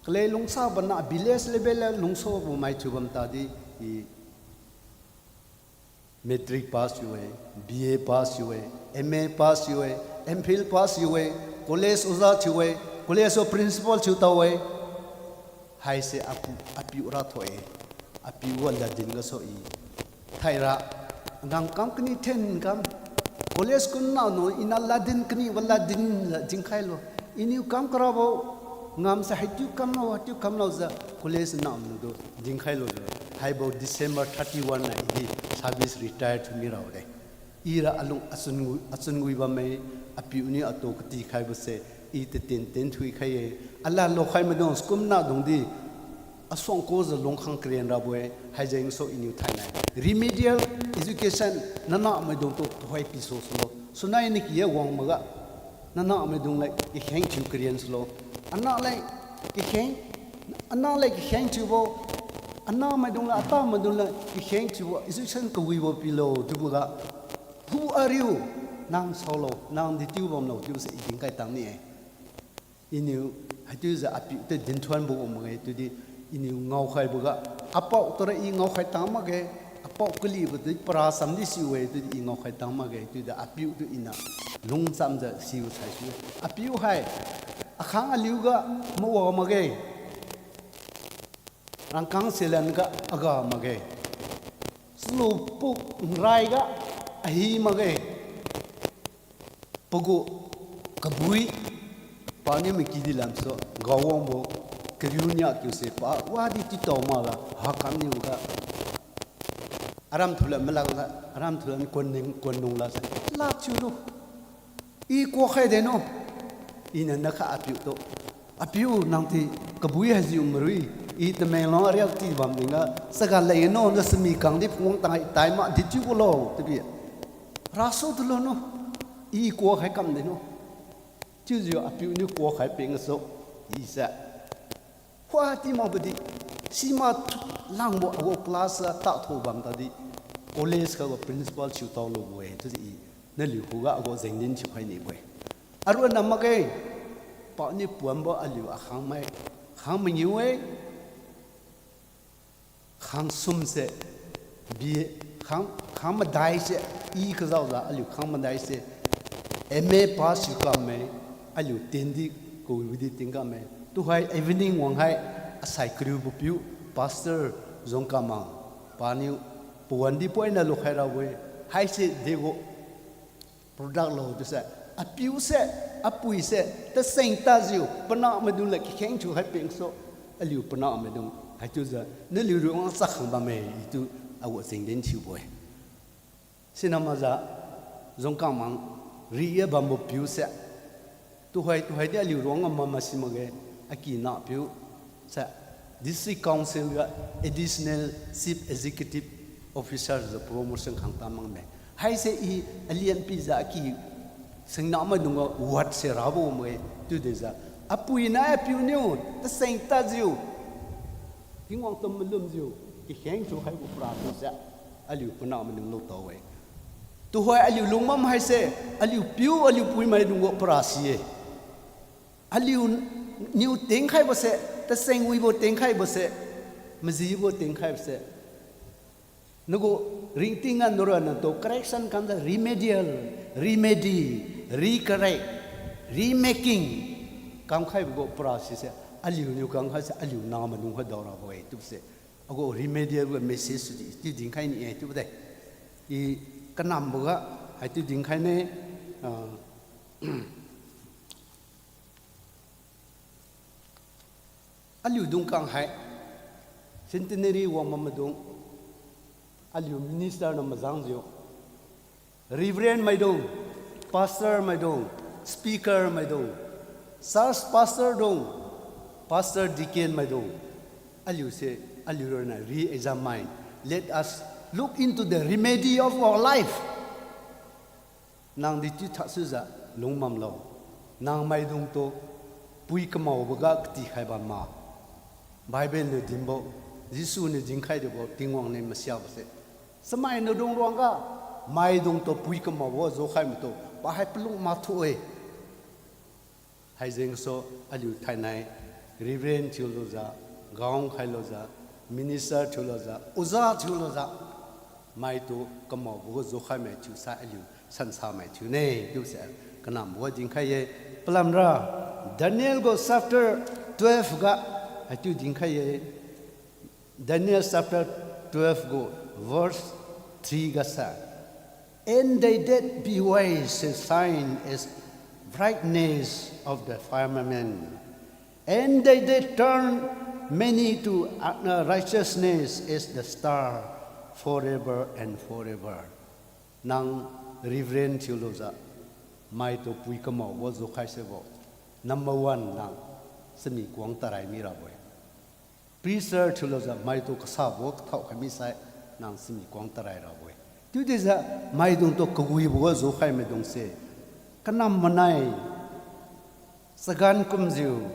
kalei lungsabo na village level la lungsobo mai thiubam tadi, i, matric pass thiu-e, B A pass thiu-e, M A pass thiu-e, M Phil pass thiu-e, college oja thiu-e, college o principal thiu tao-e. Haise apiu, apiu rathoi-e, apiu wa ladin gasu i. Thaira, nang kam kani then kam, college kumna no ina ladin kanibo ladin la dinkhailo. Iniu kam karabo, ngamse haichiu kamlo, haichiu kamlo jiu college namdu dinkhailo jiu. Haibo December thirty-one na idi service retire thiu mirabo de. Ira alung achun, achun wi bamme, apiu niu atu katikhaibo se, i taten ten thuikhai-e, alad lokhai maidung, school manadungdi, asuang kujiu lungkhang karen rabo-e, haijengsu iniu thainai. Remedial education, nanah maidungtu tuhoi pisu sulo. Sunai naki ye wang maga. Nanah maidung leng kakheng thiu karen sulo. Anah leng kakheng, anah leng kakheng thiubo. Anah maidung leng, ata maidung leng kakheng thiubo. Education kawibo pilo chiuboga. Who are you? Nang saolo, nang di chiu bamlo chiubose i dinkhai tang ni-e. Iniu, haichiujiu apiu tu dinthuonbo gu makge, chiudi iniu ngaokhaiboga, apao tura i ngaokhai tang makge, apao kalibo tu para chamdi siu-e, chiudi i ngaokhai tang makge, chiudi apiu tu iniu lungchamjiu sibo saisui-e. Apiu hai, akhang aliuga mawa makge. Rangkang selan ga aga makge. Chalu puk nraiga ahi makge. Pagu kabui, paniu maki di lamsu, gawangbo, kariu nia kiuse pa, wadi titao makga, hakam niuga. Aram thula malakla, aram thula kuan ning, kuan nung lase, lak thiulu. I kuakhai deno. Iniu nakha apiu tu. Apiu nang ti kabui haijiu marui. I Tamenglong ariak ti bam tingga. Chaga lei no na sami kangdi phungwang tang tai ma di chiu kulo. Tibi. Rasu tulo no. I kuakhai kam deno. Chiujiu apiu niu kuakhai pengsu. I sa. Khuati makbo di, sima langbo agu class ga tathu bam tadi, college ga agu principal thiu taolubo-e, chiujiu i, naliu khuga agu jengdin thiukhai nibo-e. Aronna makge, paniu puanbo aliu akhang mai, khang mangiu-e, khangsum se, bi, khang, khang madai se, i kajaojiu aliu khang madai se, M A pass thiu kamme, aliu ten di, kawibo di tingkamme. Tuhai evening wang hai, asai kariubo piu, Pastor Jongkamang, paniu, pawan di poina lukhai rabo-e, haise degu, product lo chiuse, apiu se, apui se, taseng tajiu, panahmaidung leng kakheng thiu hai pengsu, aliu panahmaidung, haichiujiu, naliu riu wang chak khang bamme, ichiu, agu jengdin thiubo-e. Sina makjiu, Zungkangmang ri-e bambo piu se. Tuhoi, tuhoi di aliu ruangga mama simakge, aki nahpiu se. District Council ga Additional Chief Executive Officer jiu promotion khang ta makme. Haise i alian pijiu aki singnamaidungga ward se rabo makge, chiudijiu. Apui nai apiu niu, taseng tadjiu. Tingwang tu malumjiu, kikheng thiukhaibo para sise, aliu panah maidung lutao-e. Tuhoi aliu lungmam haise, aliu piu, aliu puimaidung gu para si-e. Aliuniu tengkhaibo se, taseng wibo tengkhaibo se, majibo tengkhaibo se. Nagu ringting ga naronna tu correction kamjiu remedial, remedy, recorrect, remaking kamkhaibo gu para sise, aliuniu kamkhaise aliu namaidung kha daorabo-e chiubose. Agu remedial gu message sudi chiu dinkhai ni-e chiubo de. I kanamboga haichiu dinkhai ne, ah, aliu dungkang hai, centenary wang mamaidung, aliu minister na majangjiu, Reverend maidung, Pastor maidung, Speaker maidung, Church Pastor dung, Pastor Deacon maidung, aliu se, aliu ronna re-examine. Let us look into the remedy of our life. Nangdi chiu thasujiu lungmamlo. Nang maidungtu pui kamaoboga katikhai bamma. Bible niu dinbo, Jesu niu dinkhai dibo, Tingwang niu masiabose. Chamai nahdung ruangga, maidungtu pui kamaobo jokhai maitu, pahai palung mathu-e. Haijengsu aliu thainai, Reverend thiulujiu, gown khailujiu, minister thiulujiu, oja thiulujiu, maitu kamaobo jokhai mai thiusai aliu sansa mai thiune chiuse kanambo dinkhai-e. Palamra, Daniel gu chapter twelve ga haichiu dinkhai-e. Daniel chapter twelve gu verse three ga sa, And they that be wise shall shine as brightness of the firmament, and they that turn many to, uh, righteousness as the star forever and forever. Nang Reverend thiulujiu, maitu pui kamaobo jokhai sebo, number one nang chami kuang tarai mirabo-e. Preacher thiulujiu maitu kasabo kathao khai misai, nang chami kuang tarai rabo-e. Chiudijiu maidungtu kawibo jokhai maidungse, kanam manai, chagan kumjiu,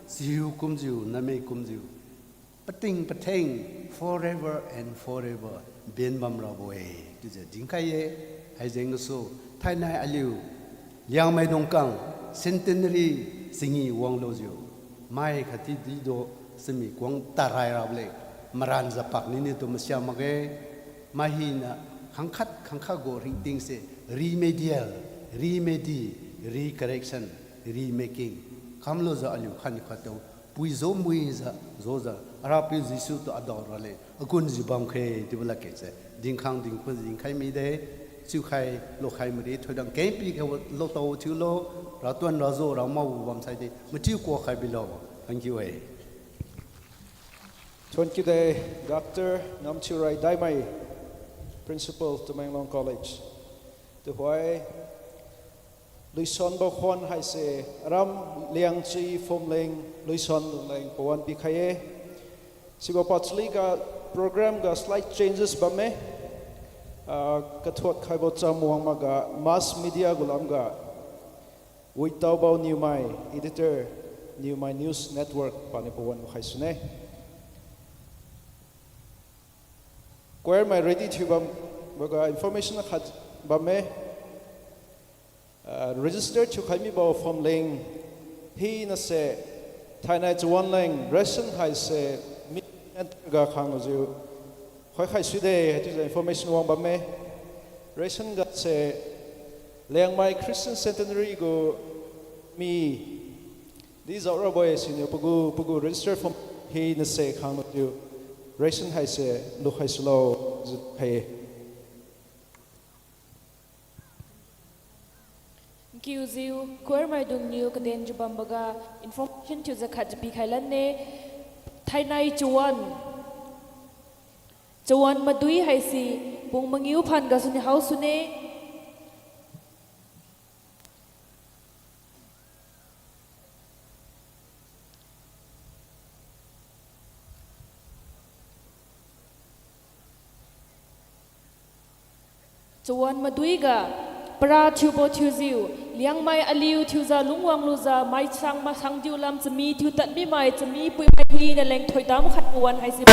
chahiu kumjiu, namei kumjiu, pating patheng, forever and forever ben bam rabo-e chiujiu dinkhai-e. Haijengsu, thainai aliu Liangmai dungkang centenary chingi wanglujiu, mai khatdi didu chami kuang tarai rabo le, maranjiu pak niniu tu masia makge. Mai hina khangkhat khangkhat gu ringtingse remedial, remedy, recorrection, remaking kamlujiu aliu khatniu khattu pui jo muijiu jojiu Arapiu Jesu tu adao rale agunjiu bamkhe chiubo ladkengse dinkhang dingkhun dinkhai mide. Chiukhai lukhai mari thoidam kengpi khaibo lutao thiulo, ratuan rajo ramao bamsaidi mathiu kuak khai bilo. Thank you e. Thank you de, Doctor Namthiurai Daimai, Principal, Tamenglong College. Tuhoi luisonbo khon haise aram Liangchi Phumling luisonleng pawan pikhai-e. Sibo pachali ga program ga slight changes bamme. Ah, kathuat khaibo cham wang makga mass media gu lamga Witaobo Niumai, editor, Niumai News Network paniu pawan makhai sune. Choir mai ready thiu bamboga information khat bamme. Ah, register thiukhai mibo phumling hinase thainai chawan leng ration haise mi ga khanglujiu khoikhai suide haichiujiu information wang bamme. Ration gase Liangmai Christian Centenary gu mi di jao rabo-e siniu pagu pagu register form hinase khanglujiu ration haise lukhai sulo jiu khai-e. Nkiujiu choir maidungniu kadenjiu bamboga information thiujiu khatjiu pikhai lanne. Thainai chawan, chawan madui haise Pung mangiu phan gasuni haosune. Chawan maduiga, para thiubo thiujiu, Liangmai aliu thiujiu lungwang lujiu, maisang masangdiu lam chami thiu tadmimai, chami puimai hina leng thoidam khat pawan haise.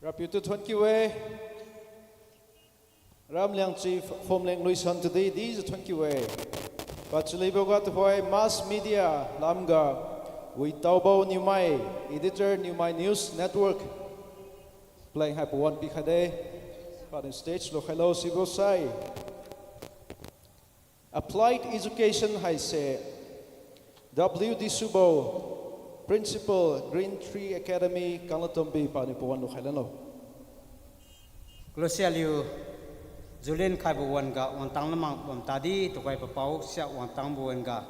Rapiu tu thuon kiu-e. Ramliangchi Phumleng Luisan tudi dijiu thuon kiu-e. Pachalibo ga tuhoi mass media lamga Witaobo Newmai, editor Newmai News Network. Paleng hai pawan pikhai de. Paniu stage lukhailo sibo sai. Applied Education haise W Disubo, Principal, Green Tree Academy, Kanglatombi, paniu pawan lukhai lanlo. Close aliu, Julian khaibo wan-ga wangtang lamang bam tadi, tuhoi papao sia wangtangbo wan-ga,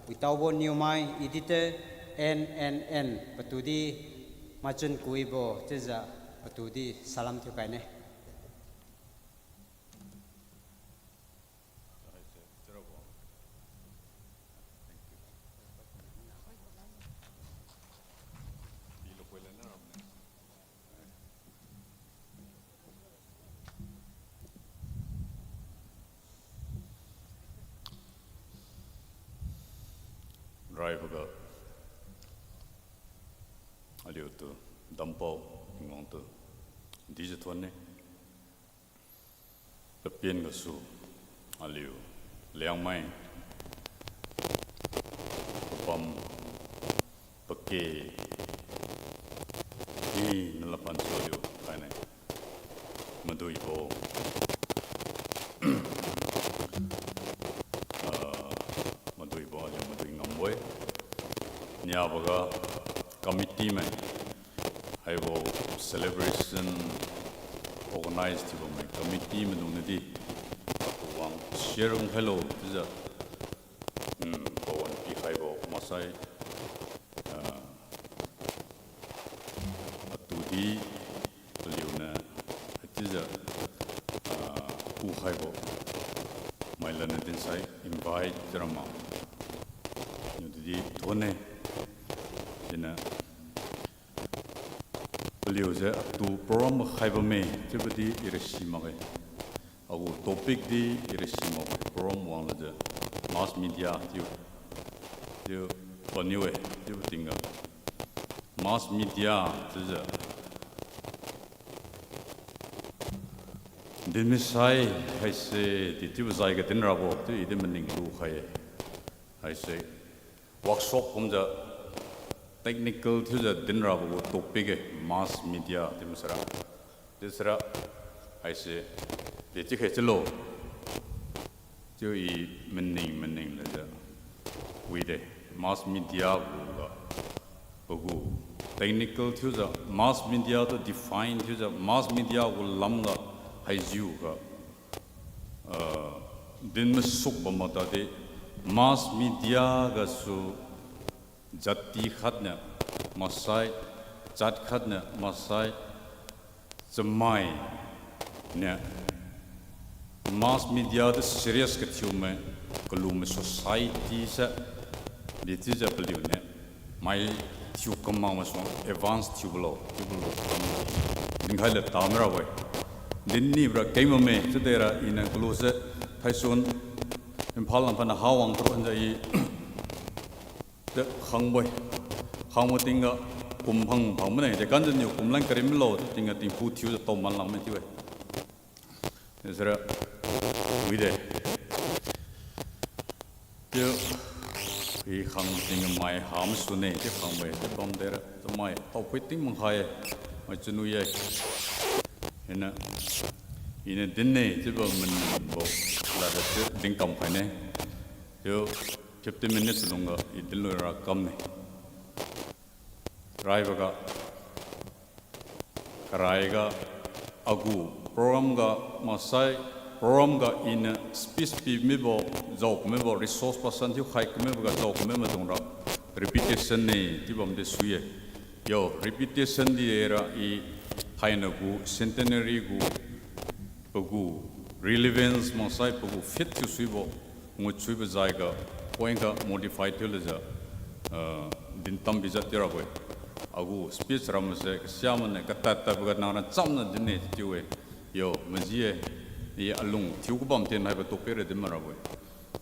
Witaobo Newmai, editor, N N N, patudi, machun kuibo chiujiu, patudi salam thiukhai ne. Raiboga aliutu dampao Tingwang tu dijiu thuon ne. Papen gasu aliu Liangmai, pabam, pake, hina laphan su aliu khaine. Maduibo, ah, maduibo aliu madui ngambo-e. Niaboga committee mai, haibo celebration organize thiubo mai committee maidung nadi, wang share kum khailo chiujiu, mm, pawan pikhaibo maksai, ah, atudi paliuniu haichiujiu, ah, kukhaibo mailanna dinsai invite thiura ma, niu tudi thuon ne. Siniu paliu jiu atu program makhai bamme chiubo di ira si makge. Agu topic di ira si makge, program wanglujiu mass media chiu, chiu paniu-e chiubo tingga mass media chiujiu dinmisai haise di chiubo jaiga dinrabo chiu i di maning lukhai-e. Haise workshop kumjiu technical thiujiu dinrabo gu topic-e mass media chiu masara. Chiusira haise dechiukhai chiulo chiu i maning maning lejiu wide. Mass media guga pagu technical thiujiu mass media tu define thiujiu mass media gu lamga haijiuga, ah, din masuk bam matadi mass media gasu jati khatniu maksai, jat khatniu maksai, chamai niu mass media tu serious kathiumai, kalume society se, dechiujiu paliuniu mai thiu kamakmai suang advance thiubo lo chiubo lo dinkhai le tamira-e. Din nibora keng bamme chiu dera iniu kalu se Thaisuan, Imphal lam paniu hawang karonjiu i de khangbo-e. Khangbo tingga kum phang phang mane de kanjiu niu kumlan karim milo chiu tingga tingphu thiujiu tao manlang me chiu-e. Chiusira wide. Chiu i khang tingga mai ha masune chiu khangbo-e chiu bam dera chiu mai taopui ting mangkhai-e. Mai chunwi-e. Hina iniu dinne chiubo maningbo lad chiu dinkam khaine. Chiu fifteen minutes lungga i dinlura kamne. Raiboga, karaiga, agu program ga maksai, program ga iniu speech pi mibo, jao kamibo, resource person thiukhai kamibo ga jao kami maidungra repetition ne chiu bamdi sui-e. Yo, repetition di era i thainai gu centenary gu pagu relevance maksai pagu fit thiu suibo, ngut suibo jaiga point ga modify thiulujiu, ah, dintam bijat thiurabo-e. Agu speech ramse kasiamaniu katad tadboga nangra chamniu dinne chiu-e. Yo, maji-e, i alung thiu kabam tin haibo topic ra din marabo-e.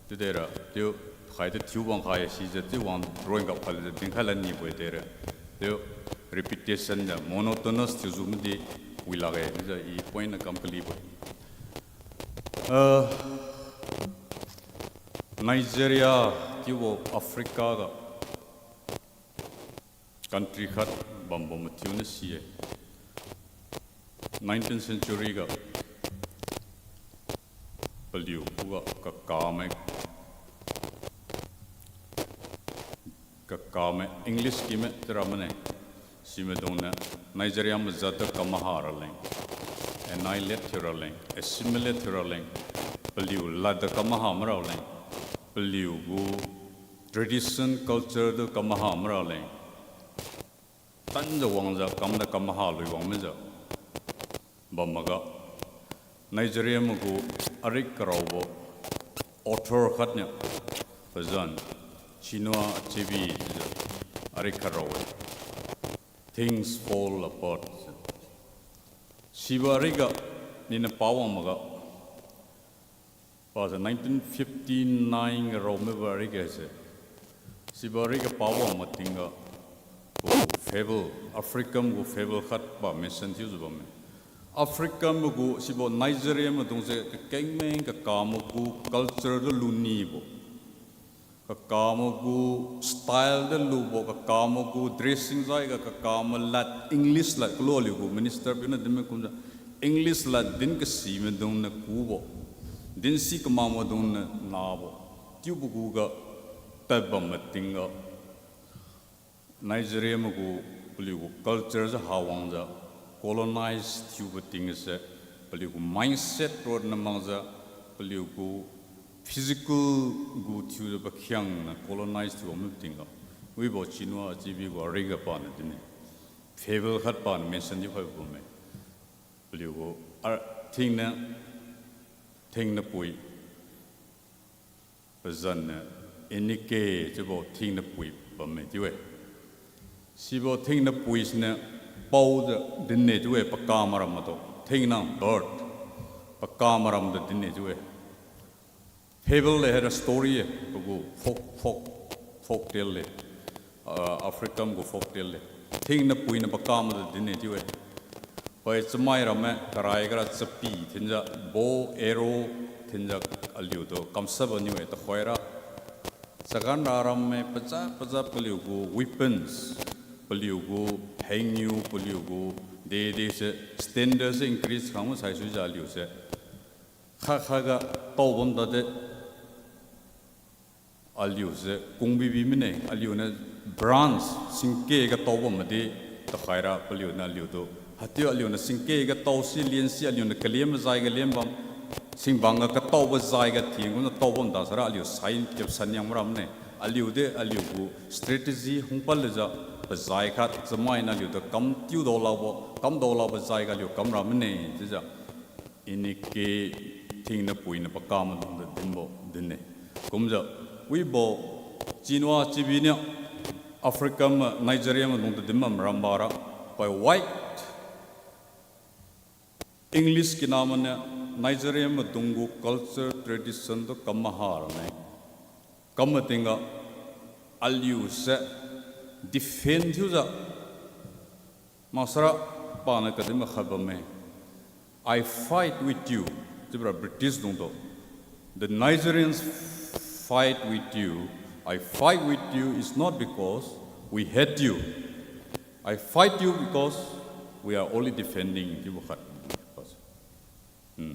Chiudera chiu khaidi thiu wangkhai sijiu chiu wang drawing ga phailujiu dinkhai lanibo-e dera. Chiu repetition jiu monotonous thiujiu madi wi lakge chiujiu i point na kam kalibo. Ah, Nigeria chiubo Africa ga country khat bambo mathiu na si-e. Nineteenth century ga paliu khuga kakame, kakame English kime tira mane. Simaidung niu Nigeria majat tu kam maha raleng, annihilate thiu raleng, assimilate thiu raleng, paliu lad tu kam maha maraleng, paliu gu tradition culture tu kam maha maraleng, tanjiu wangjiu kamna kam maha lui wang mijiu bam maga, Nigeria mai gu arik karaobo author khat niu pazan Chinua Achebe chiujiu arik khat rao-e, Things Fall Apart. Sibo ariga nina pawang maga, pajiu nineteen fifty-nine ga raomibo ariga se. Sibo ariga pawang matingga, pagu fable, Africa mai gu fable khat pa mention thiujiu bamme. Africa mai gu sibo Nigeria maidung se kakengmeng kakame gu culture tu lunibo, kakame gu style tu lubo, kakame gu dressing jaiga kakame lad, English lad kalu aliu gu minister piuniu dinme kumjiu, English lad din kasimaidung niu kubo, din si kamakmaidung niu nabo, chiubo khuga tadbam matingga Nigeria mai gu paliu gu culture jiu hawangjiu colonize thiubo tingse, paliu gu mindset ronna makjiu, paliu gu physical gu thiujiu pakhiangna colonize thiu bambo tingga, wibo Chinua Achebe gu ariga paniu dinne, fable khat paniu mention thiukhai bamme. Paliu gu ar- thingna, thingna pui, pazanniu Enikei chiubo thingna pui bamme chiu-e. Sibo thingna pui siniu paojiu dinne chiu-e, pakam maram matu. Thingna bird, pakam maram tu dinne chiu-e. Fable le haira story-e, pagu folk, folk, folk tale le. Ah, Africa mai gu folk tale le. Thingna puiniu pakam matu dinne chiu-e. Poi chamai ramme karai gara chapi thinjiu, bow, arrow thinjiu aliutu kamsabo niu-e, tuhoira chagan ra ramme paza paza paliu gu weapons, paliu gu hengniu, paliu gu dede se standard se increase khang masai suijiu aliu se kha khaga tao bam tade. Aliu se kungbibi mine, aliuniu branch singke ga tao bam madi, tuhoira paliuniu aliutu, haichiu aliuniu singke ga tao si lien si aliuniu kaliam majai ga liam bam, singbang ga kataobo jai ga thing kumjiu tao bam da saira aliu sai kep sanyang maram mine. Aliudi aliu gu strategy hungpad lujiu, pajai khat chamainiu aliutu kam tiu daolabo, kam daolabo jai ga aliu kam ra mine chiujiu Enikei thingna puiniu pakam maidungtu dinbo dinne. Kumjiu wibo Chinua Achebe niu Africa mai Nigeria maidungtu dinbam rambara, poi white English kinamaniu Nigeria maidung gu culture tradition tu kam maha rane. Kam matingga aliu se defend thiujiu maksara paniu kadin makhat bamme. I fight with you. Chiubora British dungtu, the Nigerians fight with you. I fight with you is not because we hate you. I fight you because we are only defending chiubo khat. Hmm.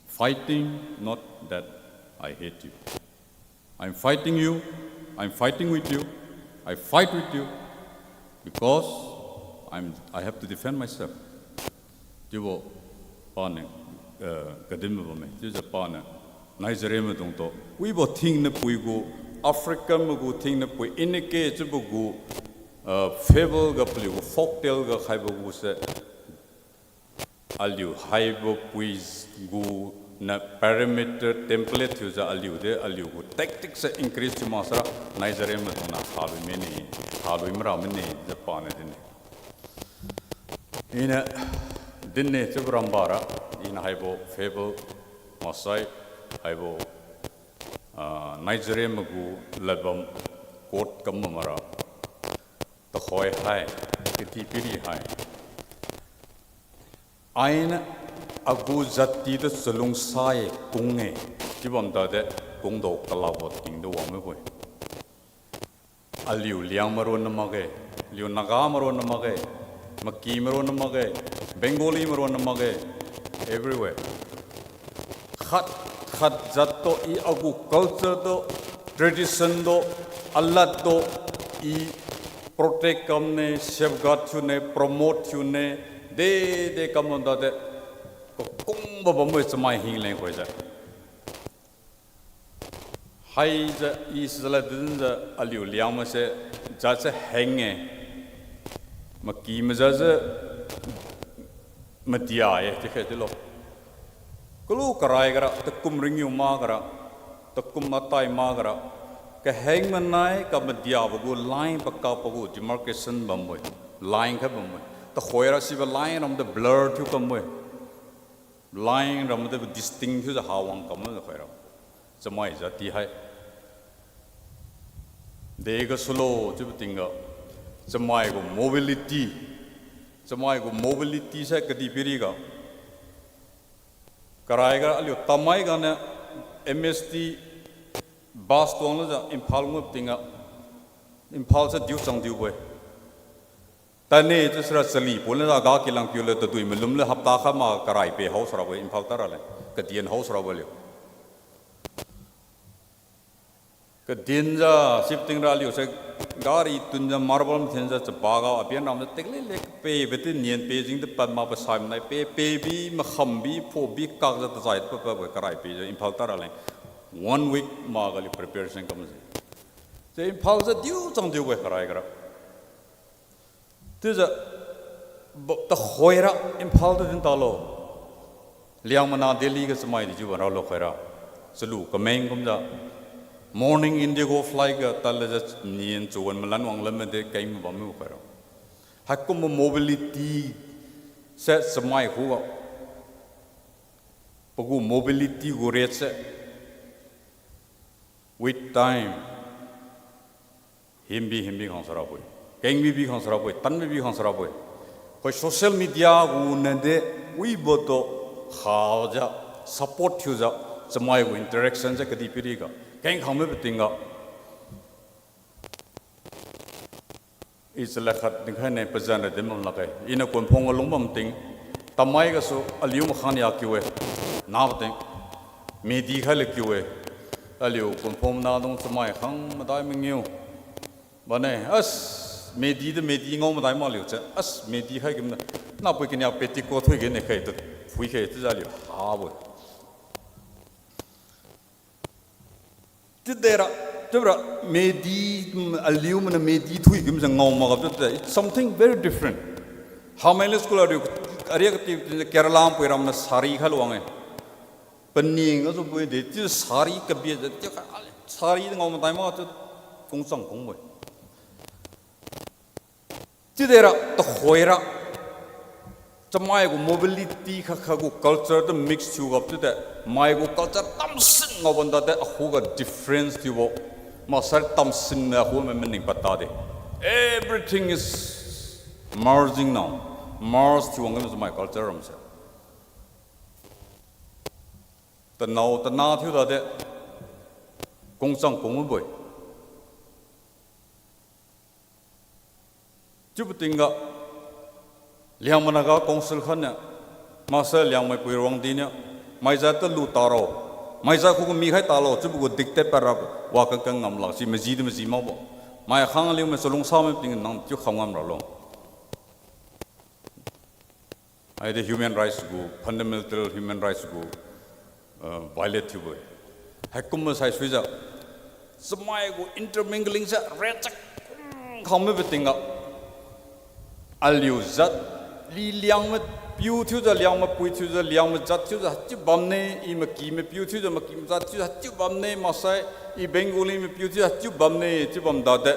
Fighting, not that I hate you. I'm fighting you, I'm fighting with you, I fight with you because I'm, I have to defend myself. Chiubo paniu, eh, kadinbo bamme. Chiujiu paniu Nigeria maidungtu wibo thingna pui gu, Africa mai gu thingna pui, Enikei chiubo gu, eh, fable ga paliu gu folk tale ga khaibo gu se aliu haibo pui gu niu parameter template thiujiu aliudi aliu gu tactic se increase thiu maksara Nigeria maidungniu halui mine, halui mara mine jiu paniu dinne. Iniu dinne chiubo rambara, iniu haibo fable maksai haibo, ah, Nigeria mai gu ladbam quote kam bamra, tuhoi hai, kadihpiri hai, Ainiu agu jati tu chalungsa-e, kung-e, chiu bam tade, kungdao kalabo tingtu wangmibo-e. Aliu Liangmai ronna makge, aliu Naga mai ronna makge, Maky mai ronna makge, Bengali mai ronna makge, everywhere. Khat, khat jat tu i agu culture tu, tradition tu, alad tu, i protect kamne, safeguard thiune, promote thiune, de, de kam bam tade, kakungbo bambo-e chamai hingleng khoise. Haijiu i sijala dinjiu aliu Liangmaise, jatse heng-e, Maky mai jatse madia-e chiukhai tilo. Kalu karai gara, takum ringiu mak gara, takum atai mak gara, kaheng manai kamadiabo gu line pakak pagu demarcation bambo-e, line khai bambo-e. Tuhoira sibo line ramde blur thiu kambo-e. Line ramde distinct thiujiu hawang kambo-e tuhoira. Chamai jati hai. Dega sulo chiubo tingga, chamai gu mobility. Chamai gu mobility sai kadihpiriga. Karai ga aliu tamai ganiu M S T bus tuang lujiu Imphal ngap tingga, Imphal se diu chang diubo-e. Tadne chiusira chali pon le ga kilang piu le tadui malum le hapta khat ma karai pe hao sirabo-e Imphal tad raleng. Kadin hao sirabo aliu. Kadinjiu sip tingra aliuse gari tunjiu marble mathenjiu chabaga apian ramjiu teklele pebe ti nian pe jingdi pad makbo sai manai pe, pebi, makhambi, phobi kakjiu tazai padpadbo karai pejiu Imphal tad raleng. One week makga aliu preparation kamse. Chi Imphal se diu chang diubo-e karai gara. Chiujiu, bo- tuhoira Imphal tu din talo. Liangmai na Delhi ga chamai di chiubo ralo khaira. Chalu kameng kumjiu. Morning Indigo flight ga tadlejiu nian chawan malan wang lam made keng bambo khaira. Haikumbo mobility se chamai khuga. Pagu mobility gu rate se. With time, himbi himbi khang sarabo-e, kengbibi khang sarabo-e, tanbibi khang sarabo-e. Khoi social media gu nade, wibo tu khajiu, support thiujiu, chamai gu interaction jiu kadihpiriga keng khang mibo tingga. I chalad khat dinkhai ne pazan ra din bam lakge. Iniu Kunphung ga lungbam ting, tamai gasu aliu makhang nia kiu-e. Nabo ting, medi khai le kiu-e. Aliu Kunphung nadung chamai khang madai mangiu. Bane, as, medi de medi ngao madai makliu che, as, medi khai gimna. Napui kania petticoat thui gene khai tu, phui khai chiujiu aliu habo-e. Chiudera, chiura medi, aliu mana medi thui gimse ngao makga chiude, it's something very different. Hamai le school ariu, aria kati Kerala pui ramna sari khai luang-e. Paning gasu pui de, chiu sari kabijiu, chiu kha, sari ngao madai makga chiu kungchang kungbo-e. Chiudera, tuhoira, chamai gu mobility kha kha gu culture tu mix thiuga chiude, mai gu culture tamsin ngao bam tade, akhuga difference thiubo. Maksai tamsin na akhu mai maning pad tade. Everything is merging now. Merge thiu wang chamai culture ramse. Tanao tana thiu tade. Kungchang kungbo-e. Chiubo tingga, Liangmai Naga Council khatniu, maksai Liangmai pui ruangdiniu, maijat tu lu taro, maijat khuga mikhai talo chiubo gu dictate padra, wa kangkang ngam lak si maji di maji makbo. Mai khang aliu mai chalungsa mai ting nang chiu kham ngam ralo. Haide human rights gu, fundamental human rights gu, uh, violate thiubo-e. Haikumbo saisuijiu, chamai gu intermingling se rechak khang mibo tingga, aliu jat, li Liangmai piu thiujiu, Liangmai pui thiujiu, Liangmai jat thiujiu haichiu bamne, i Maky mai piu thiujiu, Maky mai jat thiujiu haichiu bamne, maksai, i Bengali mai piu thiujiu haichiu bamne, chiu bam tade,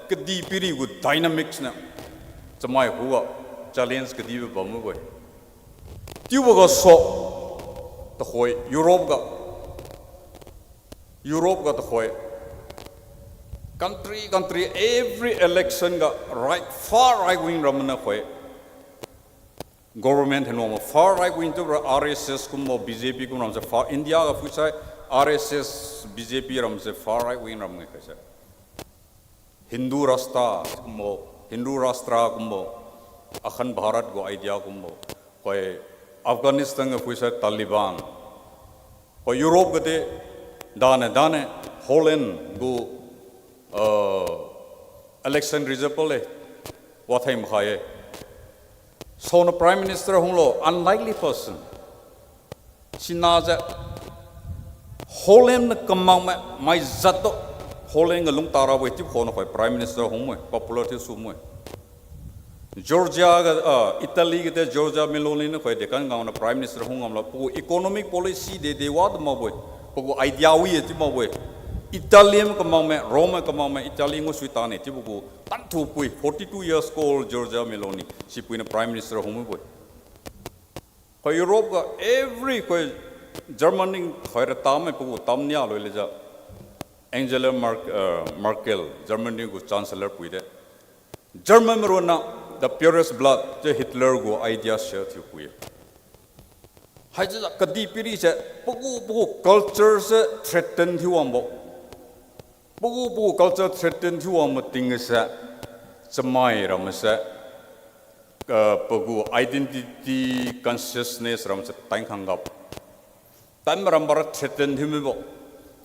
kadihpiri gu dynamics niu, chamai khuga, challenge kadibo bambo-e. Chiubo gasu, tuhoi Europe ga, Europe ga tuhoi, country, country, every election ga, right, far right wing ramna khoi, government hina ma far right wing chiura R S S kumbo B J P kum ramse far India ga phuisai R S S, B J P ramse far right wing ram nge khaise. Hindu Rashtra kumbo, Hindu Rashtra kumbo, Akhand Bharat gu idea kumbo. Koi Afghanistan ga phuisai Taliban. Koi Europe ga de dane dane Holland gu, uh, election result le wathai makhai-e. Saona Prime Minister hunglo, unlikely person. Sinajiu Holland niu kamakmai, mai jat tu Holland ga lungta rabo-e chiu khona khoi Prime Minister hungbo-e, popular thiu subo-e. Georgia ga, ah, Italy ga de Giorgia Meloni niu khoi dekan ngao niu Prime Minister hung ngamlo, pagu economic policy de de wadu makbo-e, pagu idea wi-e chiu makbo-e. Italian kamakmai, Rome kamakmai, Italy ngu sui tane chiubo gu tanthu pui, forty two years old Giorgia Meloni, sipui niu Prime Minister hungbo-e. Khoi Europe ga every khoi Germany khoi ra tamai pagu tamnia lui lejiu Angela Merk-, uh, Merkel, Germany gu Chancellor pui de. German maronna the purest blood, chiu Hitler gu idea share thiu pui-e. Haichiujiu kadihpiri se pagu pagu culture se threaten thiu wangbo. Pagu pagu culture threaten thiu wang mating se, chamai ram se, ah, pagu identity consciousness ram se tangkhang gap. Tan maram bara threaten thiu mibo.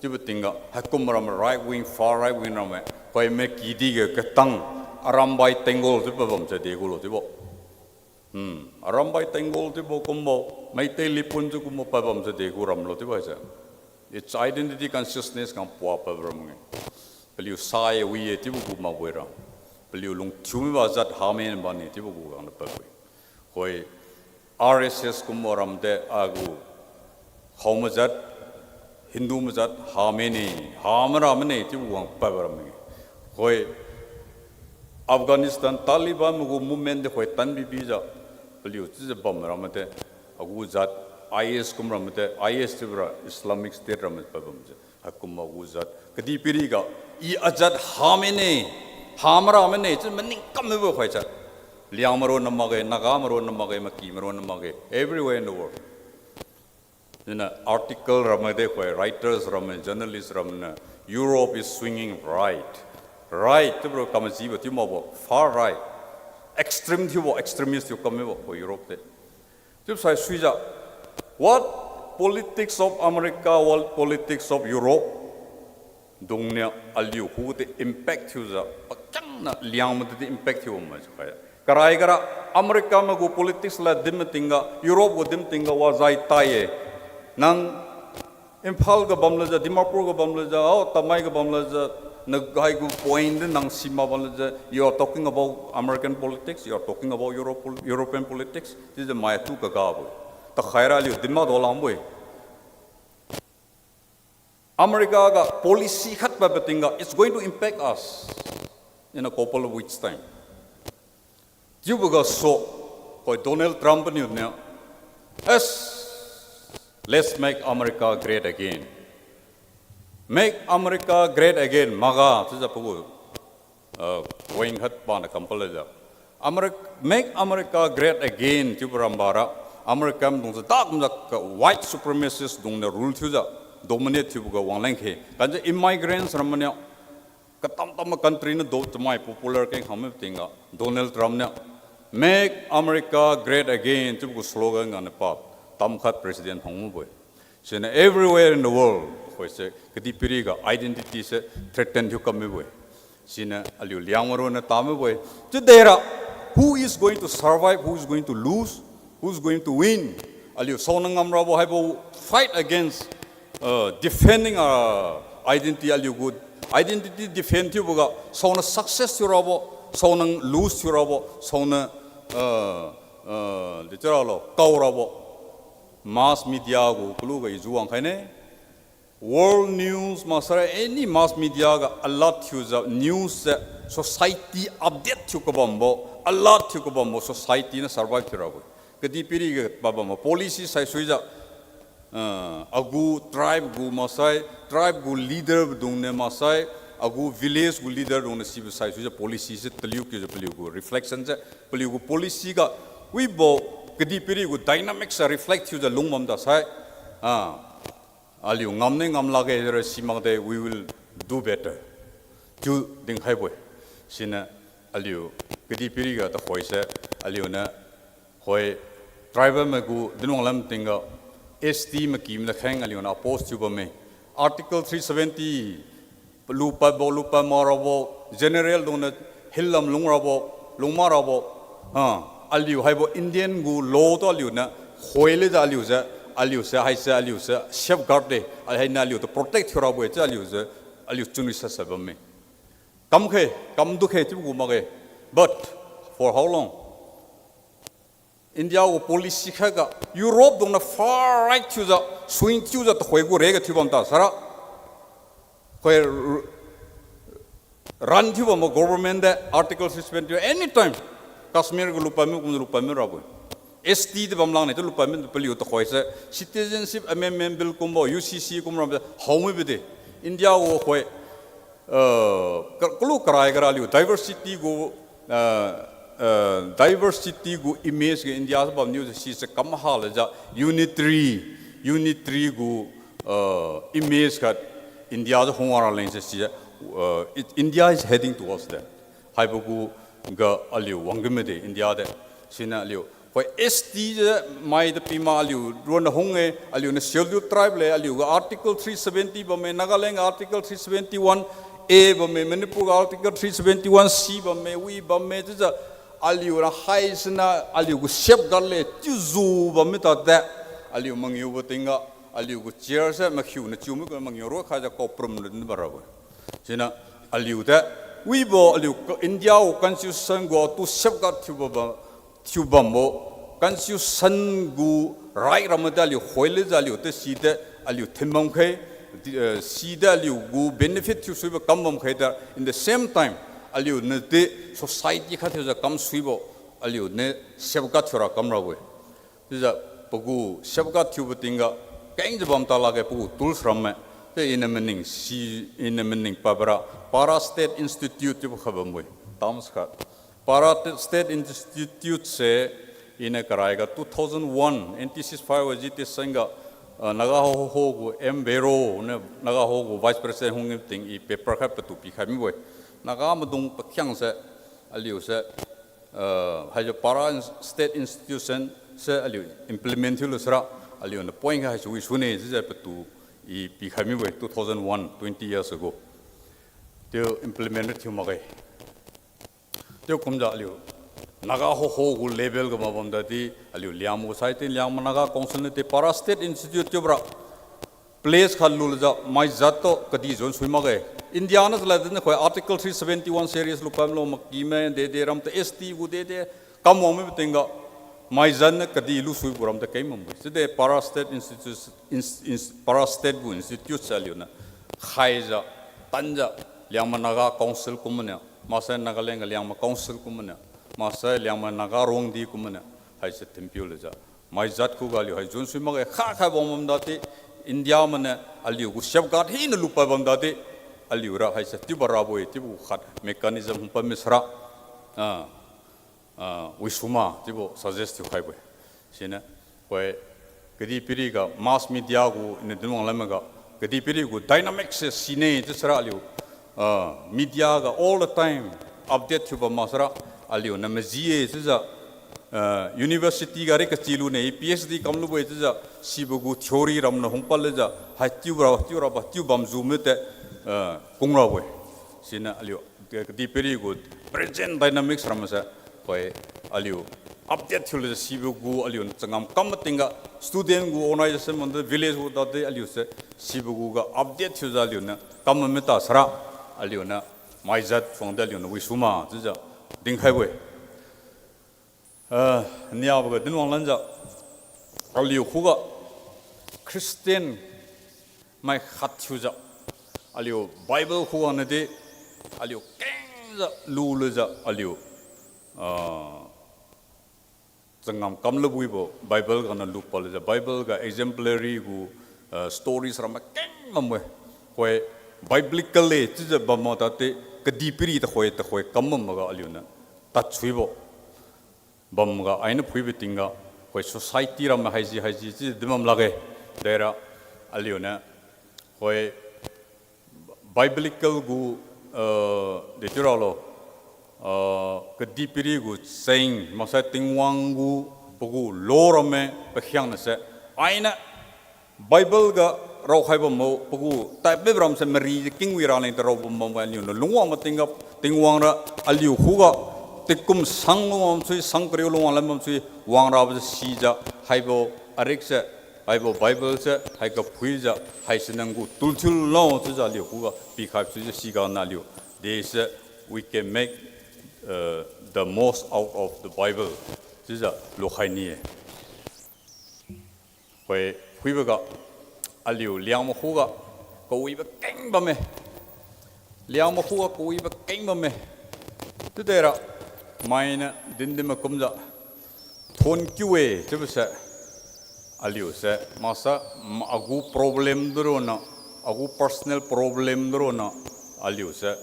Chiubo tingga, haikum ram right wing, far right wing ram-e, khoi maki di ge katang, Arambai Tenggol chiu pabam se de gulo chiubo. Hmm, Arambai Tenggol chiubo kumbo, Meitei Lipun chiu kumbo pabam se de gu ramlo chiubo haise. Its identity consciousness khang pua pabam nge. Paliu sa-e wi-e chiubo gu makbo-e ra. Paliu lungthiu mibo jat hame bamne chiubo gu khang pabo-e. Khoi R S S kumbo ram de agu khao majat, Hindu majat hamene, hamara mane chiubo wang pabam nge. Khoi Afghanistan Taliban mai gu movement de khoi tan bibijiu, paliu chiujiu bam ram de, agu jat I S kum ram de, I S chiubora Islamic State ram pabam se. Haikum agu jat kadihpiri ga, i ajat hamene, hamara mane chiu maning kam mibo khoi cha. Liangmai ronna makge, Naga maronna makge, Maki maronna makge, everywhere in the world. Siniu article ram de khoi, writers ram, journalist ram niu, Europe is swinging right. Right chiubora kamajibo chiu makbo, far right. Extreme thiubo, extremist thiu kam mibo khoi Europe de. Chiusai suijiu, what politics of America, what politics of Europe dungniu aliu khuga de impact thiujiu, pakhiangna Liangmai tu di impact thiu mai jiu khai. Karai gara America mai gu politics lad din matingga, Europe gu din matingga wajai tai-e. Nang Imphal ga bamlujiu, Dimapur ga bamlujiu, ao Tamei ga bamlujiu, nagai gu point di nang simak bamlujiu, you are talking about American politics, you are talking about Europe, European politics, chiujiu maitu kagabo. Takhaira aliu dinmak do langbo-e. America ga policy khat pad patingga, it's going to impact us in a couple of weeks time. Chiubo gasu, khoi Donald Trump niu niu, yes, let's make America great again. Make America great again, MAGA, chiujiu pagu, uh, wing khat pana kampal lejiu. Ameri-, Make America great again chiubo rambara, America maidungjiu dakjiu ka white supremacist dungniu rule thiujiu, dominate thiubo ga wangleng khe. Kanjiu immigrants ram maniu, katam-tam country niu do chamai popular keng khangmi tingga, Donald Trump niu, Make America great again chiubo gu slogan ganiu pa, tamkhat president phangmibo-e. Siniu everywhere in the world, khoise kadihpiri ga identity se threaten thiu kam mibo-e. Siniu aliu Liangmai ronna tamibo-e. Chiudera, who is going to survive, who is going to lose, who is going to win? Aliu saona ngamrabo haibo fight against, uh, defending our identity, aliu gu identity defend thiuboga, saona success thiurabo, saona lose thiurabo, saona, uh, uh, di chiralo, kaorabo. Mass media gu kaluga i juwang khaine. World news maksara any mass media ga alert thiujiu news se society update thiu kabambo, alert thiu kabambo society niu survive thiurabo. Kadihpiri ga pabambo policy saisuijiu, ah, agu tribe gu maksai, tribe gu leader dung niu maksai, agu village gu leader dung niu sibo saisuijiu policy se taliu kiujiu paliu gu reflection se, paliu gu policy ga, wibo kadihpiri gu dynamics a reflect thiujiu lung bamda sai, ah, aliu ngamne ngam lakge ra simakde, we will do better chiu dinkhaibo-e. Siniu aliu kadihpiri ga tuhoise, aliuniu hoi, tribal mai gu dinwang lam tingga S T mai kimai da kheng aliuniu oppose thiu bamme. Article three seventy, lupadbo, lupad mak rabo, general dungniu hill lam lung rabo, lung mak rabo, ah, aliu haibo Indian gu law tu aliuniu khoilejiu aliuse, aliuse haise aliuse safeguard de, hainiu aliutu protect thiu rabo-e chiu aliuse, aliu chunwi sasa bamme. Kamkhe, kamdukhe chiubo gu makge. But for how long? India gu policy khatga Europe dungniu far right thiujiu, swing thiujiu tuhoi gu rega thiu bamta saira, khoi, run thiu bambo government de Article three seventy, anytime Kashmir gu lupadmi kumjiu lupadmi rabo-e. S T di bamlangne chiu lupadmi paliu tuhoise Citizenship Amendment Bill kumbo, U C C kum rambo haomibo de. India gu khoi, uh, ka-, kalu karai gara aliu diversity gu, uh, uh, diversity gu image ga India se bamniu sise kam halejiu unitary, unitary gu, uh, image khat India se hung wara lengse si, uh, it, India is heading towards that. Haibo gu ga aliu wangga mide India de. Siniu aliu khoi S T se mai de pima aliu ronna hung-e, aliuniu Scheduled Tribe le, aliu ga Article three seventy bamme, Nagaland ga Article three seventy-one A bamme, Manipur ga Article three seventy-one C bamme, wi bamme chiujiu aliura haisiniu aliu gu safeguard le chiujiu bamme tade, aliu mangiubo tingga, aliu gu chair se makhiuniu chiumi gu mangiu roi khaijiu kaoprum lun ba rabo-e. Siniu aliu de, wibo aliu ka-, India gu constitution gu atu safeguard thiubo ba, thiu bambo, constitution gu right ramade aliu khoilejiu aliu te side aliu thin bamkhe, di-, eh, side aliu gu benefit thiusuibo kam bamkhe ta, in the same time aliuniu di society khat thiujiu kamsuibo, aliuniu safeguard thiura kam rabo-e. Chiujiu pagu safeguard thiubo tingga kengjiu bam ta lakge pagu tools ramme. Chiu iniu maning si, iniu maning padbora Para State Institute chiubo kha bambo-e. Terms kha Para State Institute se iniu karaiga two thousand one, nineteen sixty-five agitation ga, ah, Naga Hoho gu M Bhero niu Naga Hoho gu Vice President hung ting i paper khat patu pikhai mibo-e. Naga maidung pakhiangse, aliuse, ah, haijiu Para State Institution se aliu implement thiulu sara, aliuniu point kha haisu wi sune chiujiu patu i pikhai mibo-e two thousand one, twenty years ago. Chiu implement thiu makge. Chiu kumjiu aliu Naga Hoho gu level ga ma bamdadi, aliu Liangmai gu saitin Liangmai Naga Council niu ti Para State Institute chiubora place khat lulujiu maijat tu kadih juan sui makge. India niu chalad din khoi Article three seventy-one series lu pamlo makime dede ram tu S T gu dede kam wang mibo tingga maijat niu kadih lusuibo ram tu keng bambo-e. Chiude Para State Institute, ins-, ins-, Para State gu institute se aliuniu khaijiu, tanjiu, Liangmai Naga Council kum maniu, maksai Nagaland ga Liangmai Council kum maniu, maksai Liangmai Naga Ruangdi kum maniu, haise thinpiu lujiu maijat khuga aliu hai juan sui makge. Kha khai bam bamdadi, India mainiu aliu gu safeguard hina lupad bamdadi, aliura haise chiuba rabo-e chiubo khat mechanism hung pami sara, ah, ah, wisuma chiubo suggest thiukhaibo-e. Siniu, khoi, kadihpiri ga mass media gu iniu dinwang lamga, kadihpiri gu dynamics se sine chiu sara aliu, ah, media ga all the time update thiu bam maksara, aliuniu maji-e chiujiu, ah, university ga ri kachi lune, P H D kamlubo-e chiujiu, sibo gu theory ramniu hung padlujiu, hai chiura, chiura ba, chiu bamjiu mite, ah, kung rabo-e. Siniu aliu kadihpiri gu present dynamics ramse, khoi, aliu update thiulujiu sibo gu aliuniu changam kam matingga student gu organisation mande village gu dadi aliuse sibo gu ga update thiujiu aliuniu kam mita sara, aliuniu maijat phungde aliuniu wisuma chiujiu dinkhaibo-e. Ah, niabo ga dinwang lanjiu, aliu khuga Christian mai khat thiujiu, aliu Bible khuga nadi, aliu kengjiu lulujiu aliu, ah, changam kam lubuibo Bible ganiu lupadlujiu Bible ga exemplary gu, ah, stories ramai keng bambo-e. Khoi biblical-e chiujiu bam madadi kadihpiri tuhoi tuhoi kam bamga aliuniu tadsuibo bamga ainiu phuibo tingga, Khoi society ram haiji haiji chiu dinbam lakge. Dera aliuniu khoi biblical gu, uh, dechiu ralo, uh, kadihpiri gu cheng maksai Tingwang gu pagu law ramme pakhiangnase ainiu Bible ga raokhai bambo pagu type mip ramse mari kingwi raleng ta rao bam bambo aliuniu lungwang mating ga Tingwang ra aliu khuga tingkum sang lungwang sui, sang kariu lungwang lam bam sui, wangrabo sijiu haibo arikse, haibo Bible se haiga phuijiu haise nang gu tulthul lo chiujiu aliu khuga pikhai suijiu siga naliu dese we can make, uh, the most out of the Bible chiujiu lukhai ni-e. Khoi phuiboga aliu Liangmai khuga kawibo keng bamme. Liangmai khuga kawibo keng bamme. Chiudera mainiu dindin makumjiu thonkiu-e chiubose aliuse maksa, m- agu problem tu ronna, agu personal problem tu ronna aliuse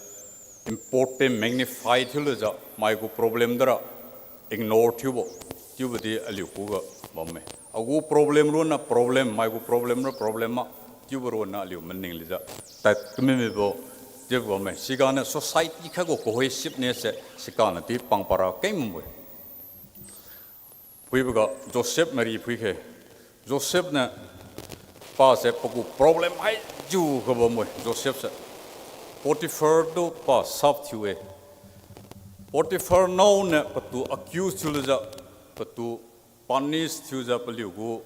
important magnify thiulujiu mai gu problem tu ra ignore thiubo, chiubo di aliu khuga bamme. Agu problem ronna problem, mai gu problem ra problem ma, chiubo ronna aliu maning lijiu tad kami mibo chiubo bamme. Siganiu society khat gu cohesiveness se sikaniu di pangpara keng bambo-e. Phuiboga Joseph mari phuikhe. Joseph niu pase pagu problem haijiu kabambo-e Joseph se. Potiphar tu pa sap thiu-e. Potiphar naoniu patu accuse thiulujiu, patu punish thiujiu paliugu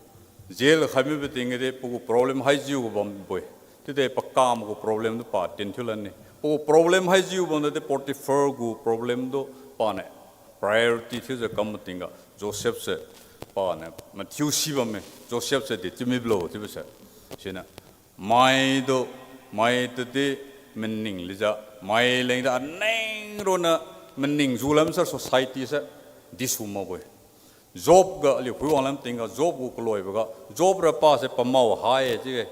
jail khai mibo tingga di pagu problem haijiu kabambo-e. Chiudi pakam gu problem tu pa tin thiu lani. Pagu problem haijiu bamdadi Potiphar gu problem tu paniu priority thiujiu kam mating ga Joseph se paniu mathiu si bamme. Joseph se dechiu miblo chiubo se. Siniu mai tu, mai tu di maning lijiu, mai leng di aneng ronna maning julam se society se disu makbo-e. Job ga aliu phuiwang lam tingga Job gu kaloiboga Job ra pase pamao hai-e chiu-e.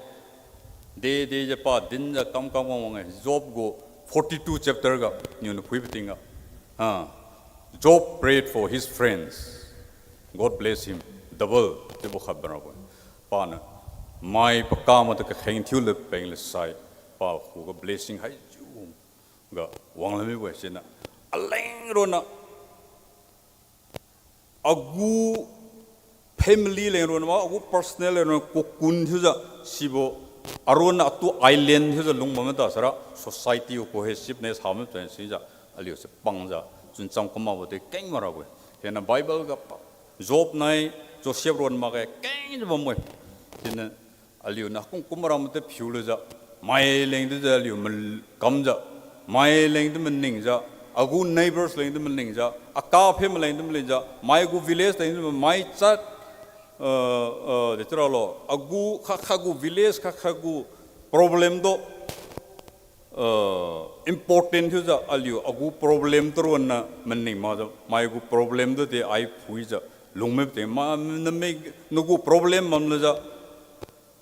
De dejiu pa dinjiu kamkam wang-e. Job gu forty-two chapter ga niuniu phuibo tingga, ah, Job prayed for his friends. God bless him double chiubo khat banrabo-e. Paniu mai pakam matu kakheng thiu le peng le sai, pa khuga blessing haijiu ga wanglam mibo-e siniu. Aleng ronna agu family leng ronna, agu personal leng ronna cocoon thiujiu sibo, aronna atu island thiujiu lung bamma ta sara society gu cohesiveness hamai pen sijiu aliuse pangjiu chuncham kamakbo di keng marabo-e. Hina Bible ga pa- Job nai Joseph ron makge kengjiu bambo-e. Siniu aliuniu kum kum ram mate phiulujiu, mai leng dijiu aliu mal- kamjiu, mai leng di maningjiu, agu neighbors leng di maningjiu, aka phe maleng di maningjiu, mai gu village leng di mai chat, uh, uh, dechiu ralo, agu khat khat gu village khat khat gu problem tu, uh, important thiujiu aliu agu problem tu ronna maning makjiu, mai gu problem tu di ai phuijiu lungmi ting ma, namik nagu problem bamlujiu,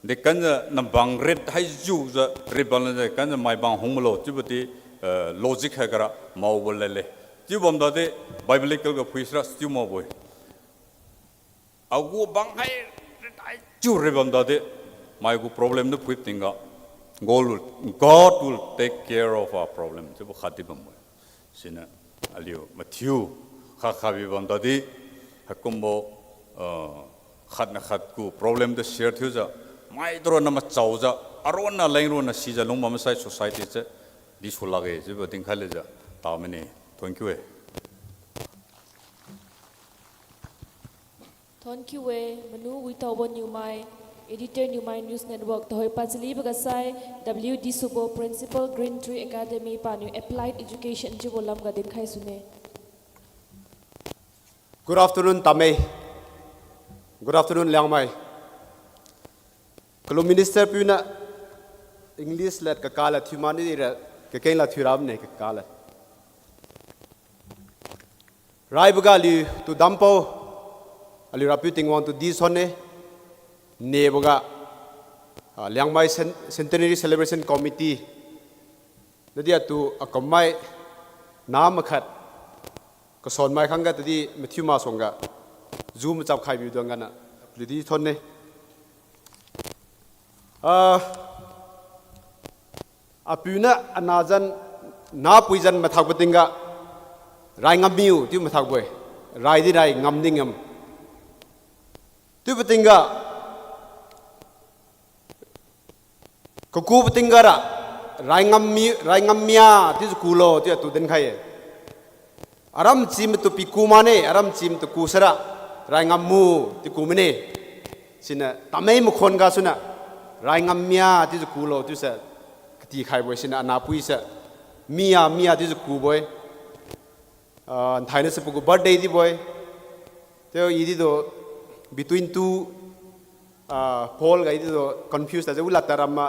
dekamjiu nabang rit haijiujiu rit bamlujiu dekamjiu mai bang hung malo chiubo di, uh, logic haiga ra maobo lele. Chiu bamdadi biblical ga phui sira chiu makbo-e. Agu bang hai rit haijiu rit bamdadi mai gu problem tu phui tingga God will, God will take care of our problem chiubo khatdi bambo-e. Siniu aliu mathiu khat khat bi bamdadi haikumbo, uh, khatna khat gu problem tu share thiujiu, mai tu ronna machaojiu, aronna leng ronna sijiu lung bam masai society se disu lakge chiubo dinkhai lejiu tamine. Thonkiu-e. Thonkiu-e, manu withaobo niumai, editor niumai News Network, tuhoi pachalibo gasai, W Disubo, Principal, Green Tree Academy, paniu Applied Education chiubo lamga dinkhai sune. Good afternoon, Tamei. Good afternoon, Liangmai. Kalu minister piuniu English lad kakala thiu mani ra, kakeng lad thiu ramne kakala. Raiboga aliutu dampao, aliu Rapiu Tingwang tu di suonne, neboga, ah, Liangmai Cen-, Centenary Celebration Committee nadi atu akummai na makhat, kasonmai khangga tadi mathiu masuangga, Zu machap khaibiu duang gana, paliudi thonne. Ah, apiu niu anah zan, nahpui zan mathak pating ga, rai ngammiu chiu mathak bo-e. Rai di rai, ngam di ngam. Chiu pating ga, kaku pating ga ra, rai ngammi-, rai ngammia chiujiu kulo chiujiu atu dinkhai-e. Aram chim tu piku mane, aram chim tu ku saira, rai ngammu chiu ku mane. Siniu tamei makhuan gasuniu, rai ngammia chiujiu kulo chiuse, katikhaibo-e siniu anahpui se, mia, mia chiujiu kubo-e. Ah, nthainase pagu birthday dibo-e. Chiu i di tu between two, ah, Paul ga i di tu confuse tase, wi lad tad rama,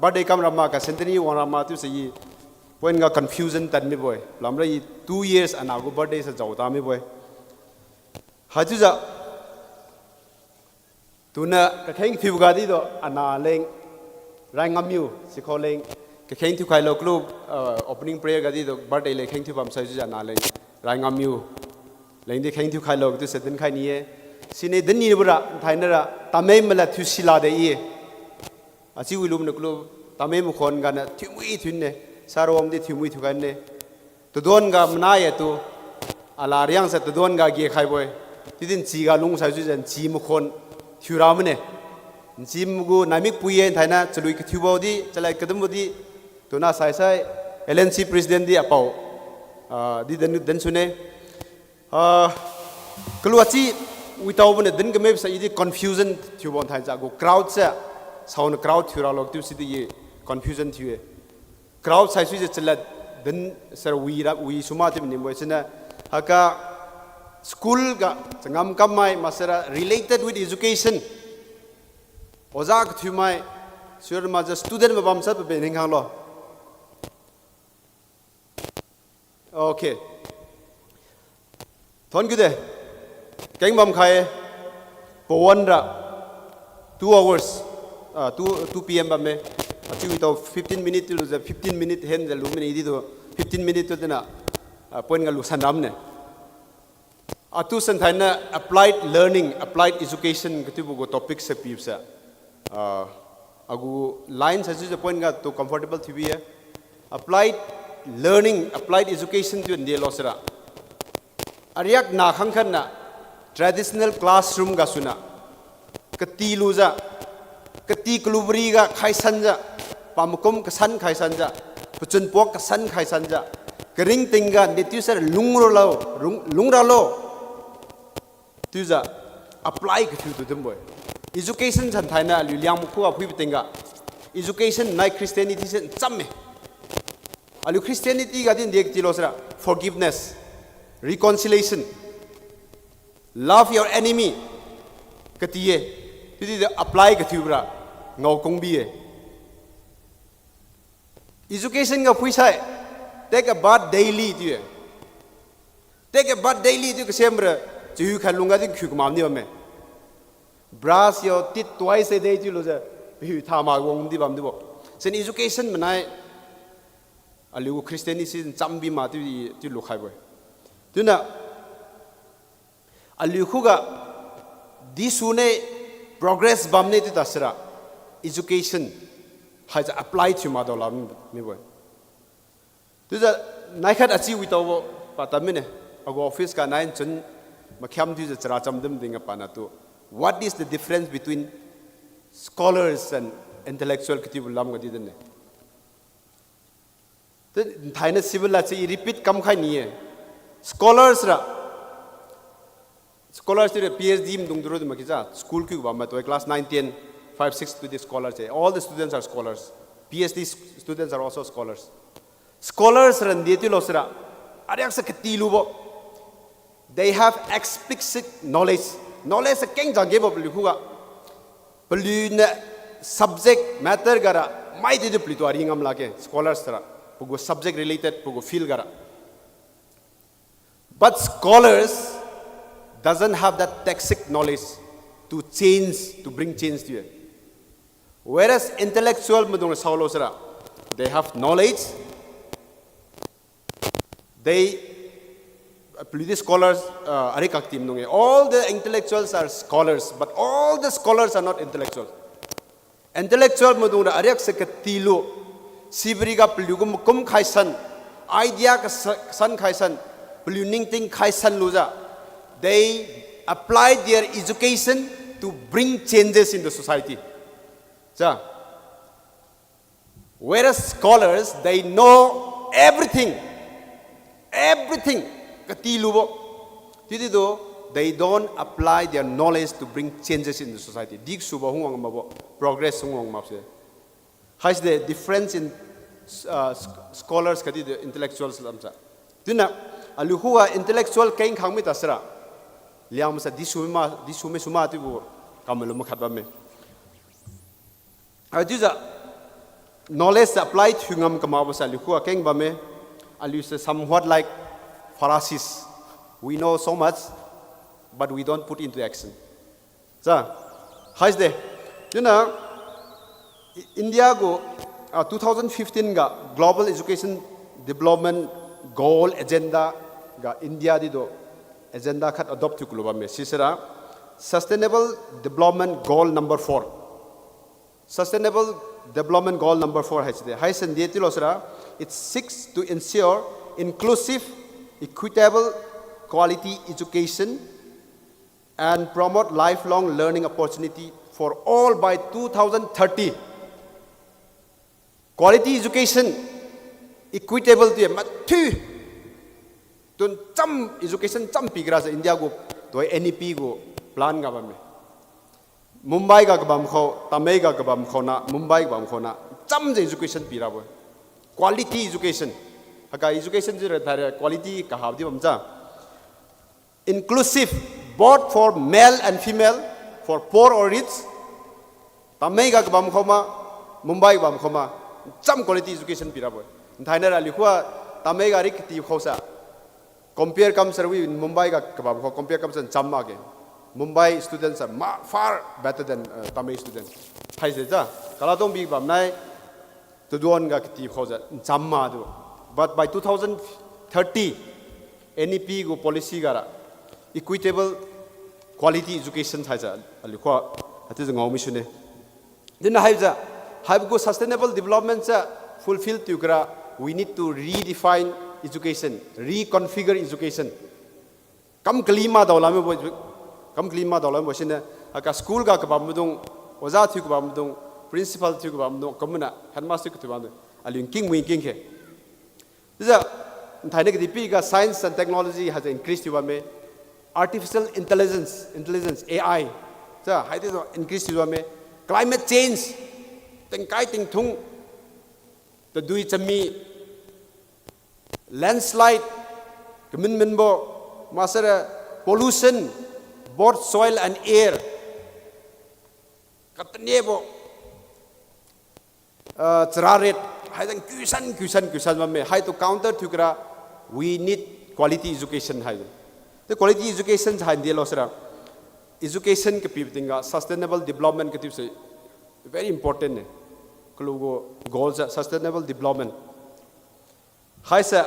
birthday kam rama ka centenary wang rama chiuse i point ga confusion tad mibo-e. Lamra i two years anah gu birthday se jao ta mibo-e. Haichiujiu tuniu kakheng thiu ga di tu anah leng, rai ngammiu sikhao leng, kakheng thiukhailo kalu, ah, opening prayer ga di tu birthday leng kheng thiu bam saijiu anah leng, rai ngammiu lengdi kheng thiukhailo chiuse dinkhai ni-e. Siniu dinni bora nthainara tamei malad thiu sila de i-e. Achiu wi lumniu kalu tamei makhuan ganiu thiumui thiune, sarawang di thiumui thiukhai ne. Tadon ga manai-e tu, ala riang se tadon ga gekhaibo-e. Chiudi nchi ga lungsaijiu nchi makhuan thiura mane. Nchi magu naimik pui-e nthainai chalui kathiubo di, chalad kadumbo di, tuna saisai, L N C president di apao, ah, di din, din sune. Ah, kalu achi witaobo niu din kamibose i di confusion thiubo nthai ja gu crowd se, saoniu crowd thiuralo chiu sidi i confusion thiu-e. Crowd saisuijiu chalad din sara wira wi suma chiu maningbo-e siniu. Haiga school ga changam kammai maksara related with education, oja kathiumai, sirmajiu student mabam sat pabe ningkhanglo. Okay. Thon kiu de. Keng bam khai-e. Pawan ra two hours, ah, two, two P M bamme. Achiu tao fifteen minute tu lujiu, fifteen minute henjiu lu mine i di tu, fifteen minute tu dina, ah, point ga lusan ramne. Atu santhainiu applied learning, applied education kathiubo gu topic se piu se. Ah, agu line saisuijiu point ga tu comfortable thiubi-e. Applied learning, applied education tu ndelo sira, ariak na khangkhatniu traditional classroom gasuniu kati lujiu, kati kalubari ga khaisanjiu, pamakum kasan khaisanjiu, pachun puak kasan khaisanjiu, karingting ga nde chiusai lungralo, rung, lungralo chiujiu apply kathiutu dinbo-e. Education santhainiu aliu Liangmai khuga phuibo tingga, education nai Christianity se nchamme. Aliu Christianity ga din de katilo sira, forgiveness, reconciliation, love your enemy kati-e. Chiudi apply kathiubora ngao kungbi-e. Education ga phuisai, take a bath daily chiu-e. Take a bath daily chiu kasemra, chahiu khat lungga di khiu kamam di bamme. Brush your teeth twice a day chiulujiu, pahiu tha mak wangdi bamdibo. Sin education manai, aliu gu Christianity nchambi ma chiu, chiu lukhaibo-e. Chiuniu, aliu khuga disune, progress bamne chiu tasira, education haijiu apply thiu madao la mibo-e. Chiujiu naikhat achiu witaobo pata mine, agu office ga nai nchun makhiam thiujiu chara chamdum dinga panatu, what is the difference between scholars and intellectual katiubo lamga di dinne. Chiu nthainiu sibo lad se i repeat kamkhai ni-e. Scholars ra, scholars chiura P H D maidung duru di makija, school kiu bammai tu class nine, ten, five, six tu di scholars se. All the students are scholars. P H D students are also scholars. Scholars ra nde chiulo sira, ariak se kati lubo. They have explicit knowledge. Knowledge se keng jangge bo paliu khuga. Paliuniu subject matter gara mai di di paliutu ari ngam lakge, scholars ra. Pagu subject related, pagu field gara. But scholars doesn't have that textbook knowledge to change, to bring change to it. Whereas intellectual maidung saolo sira, they have knowledge, they, Paliudi scholars, uh, ariak katimaidung-e. All the intellectuals are scholars, but all the scholars are not intellectuals. Intellectual maidung ra ariakse katilu, sibiriga paliugu makum khaisan, idea kasa-, kasan khaisan, paliu ningting khaisan lujiu, they apply their education to bring changes in the society. Sa, whereas scholars, they know everything. Everything. Katilubo. Chiudi tu, they don't apply their knowledge to bring changes in the society. Disubo hungwang makbo, progress hungwang makse. Haise the difference in, uh, sc-, scholars khatdi the intellectuals lamsa. Chiuniu, aliu khuga intellectual keng khang mi tasira, Liangmai sa disu ma, disu mi suma chiubo kam malu makhat bamme. Achiujiu knowledge apply thiu ngam kamakbo sa aliu khuga keng bamme. Aliu se somewhat like Pharisees. We know so much, but we don't put into action. Sa, haise de. Chiuniu, I-, India gu, ah, two thousand fifteen ga Global Education Development Goal Agenda ga India di tu agenda khat adopt thiu kalu bamme. Sisira Sustainable Development Goal number four. Sustainable Development Goal number four haise de. Haise de chiulo sira, it seeks to ensure inclusive, equitable, quality education and promote lifelong learning opportunity for all by two thousand thirty. Quality education, equitable tu mathiu, tun cham education cham pigra sa India gu, tu N E P gu plan ga bamme. Mumbai ga kabam khao, Tamei ga kabam khao na, Mumbai kabam khao na, chamjiu education pirabo. Quality education. Haiga education jiu ra thaira quality kahabo di bamjiu inclusive, both for male and female, for poor or rich. Tamei ga kabam khao ma, Mumbai kabam khao ma, cham quality education pirabo. Nthainai ra aliu khuga Tamei ga ri kati khao sa compare kam sira wi Mumbai ga kabam khao compare kam sa cham makge. Mumbai students are ma-, far better than, uh, Tamei students. Haise ja, Kaladongbi bamnai, Tuduan ga kati khao ja cham madu. But by two thousand thirty, N E P gu policy ga ra equitable quality education haise aliu khuga haichiujiu ngao mi sune. Dinna haijiu, haibo gu sustainable development se fulfill thiu kara, we need to redefine education, reconfigure education. Kam kali madao lambo, kam kali madao lambo sine, haiga school ga kabam maidung, oja thiu kabam maidung, principal thiu kabam maidung, kumna headmaster kathiu bamdung, aliu nking wi nking khe. Chiujiu, nthainai kadihpiriga science and technology haise increase thiu bamme, artificial intelligence, intelligence, A I, sa haidi tu increase thiu bamme, climate change, tingkai tingthung, tadui chami, landslide, kamin minbo, maksara pollution, both soil and air, katanebo, ah, chararet, haijeng kuisan, kuisan, kuisan bamme, haitu counter thiu kara, we need quality education hai. Te quality education hai delo sira, education kapibo tingga sustainable development kathiu se very important ne. Kalu gu goal se sustainable development. Haise,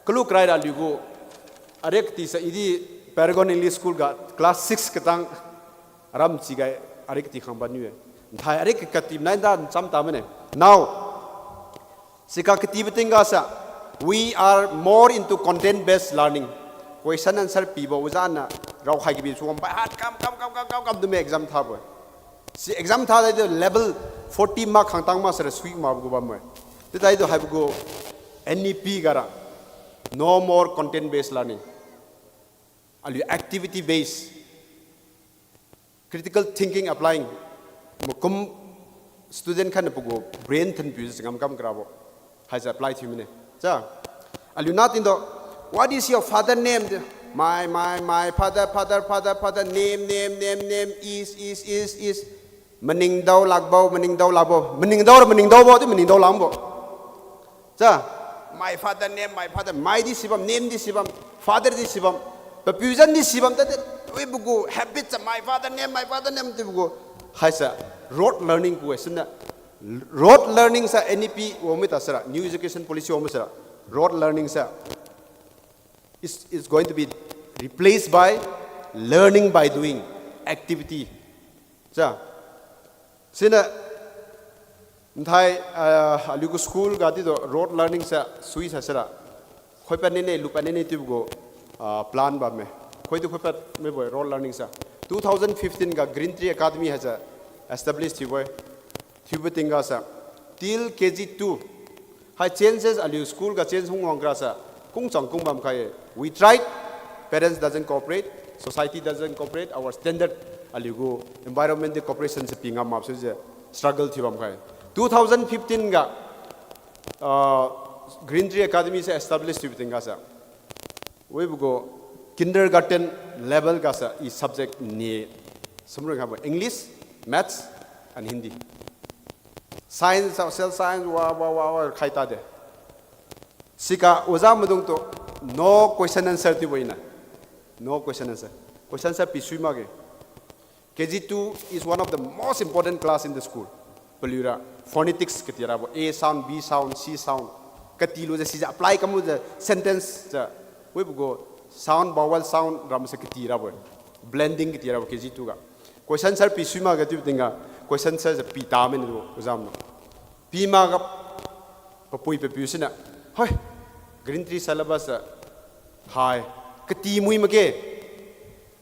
kalu karai ra aliu gu, ariak kati se idi Paragon English School ga class six katang aram chiga ariak kati khang bamniu-e. Nthai ariak kati nai da ncham ta mane. Now, siga katibo tingga se, we are more into content based learning. Question answer pibo, oja niu raokhai kabi suwang by heart kam kam kam kam kam kam dume exam thabo-e. Si exam tha dai level forty mark khangtang maksara sui makbo gu bamme. Chiu dai tu haibo gu N E P ga ra, no more content based learning. Aliu activity based, critical thinking applying. Makum student khatna pagu brain thanpiu se ngam kam karabo haise apply thiu mine. Cha, aliu nating tu, what is your father name? My, my, my father, father, father, father, name, name, name, name, is, is, is, is. Maningdao lakbo, maningdao lakbo, maningdao ra maningdaobo, chiu maningdao lakbo. Cha, my father name, my father, my di sibam, name di sibam, father di sibam, papiu zan di sibam, tadi, wibo gu habit cha my father name, my father name chiubo gu. Haise rote learning ku-e siniu. Rote learning sa N E P wangmi ta sira, New Education Policy wangmi sira, rote learning sa It's, it's going to be replaced by learning by doing activity. Cha, siniu nthai, ah, aliu gu school ga di tu rote learning sa sui sa sira, khoipad nine, lupad nine chiubo gu, ah, plan bamme. Khoidi khoipad mibo rote learning sa. Two thousand fifteen ga Green Tree Academy haise establish thiubo-e. Thiubo tingga sa, till K G two, hai changes aliu school ga change hung wang kra sa, kungchang kung bam khai-e. We tried, parents doesn't cooperate, society doesn't cooperate, our standard, aliu gu environment di cooperation se pi ngam mak sujiu struggle thiu bam khai. Two thousand fifteen ga, ah, Green Tree Academy se establish thiubo tingga sa, wibo gu kindergarten level ga sa i subject ni sumrun khaibo, English, Maths and Hindi. Science, social science, wa, wa, wa, wa, khai tade. Siga oja maidung tu no question answer chiubo ina. No question answer. Question answer pi sui makge. K G two is one of the most important class in the school. Paliura phonetics kati rabo, A sound, B sound, C sound katilujiu sijiu apply kamlujiu sentence jiu, wibo gu sound, vowel sound ramse kati rabo, blending kati rabo K G two ga. Question answer pi sui makge chiubo tingga, question answer se pi ta mine tu oja maidung. Pi makga papui papiu siniu, hoi, Green Tree syllabus se hai kati mui makge.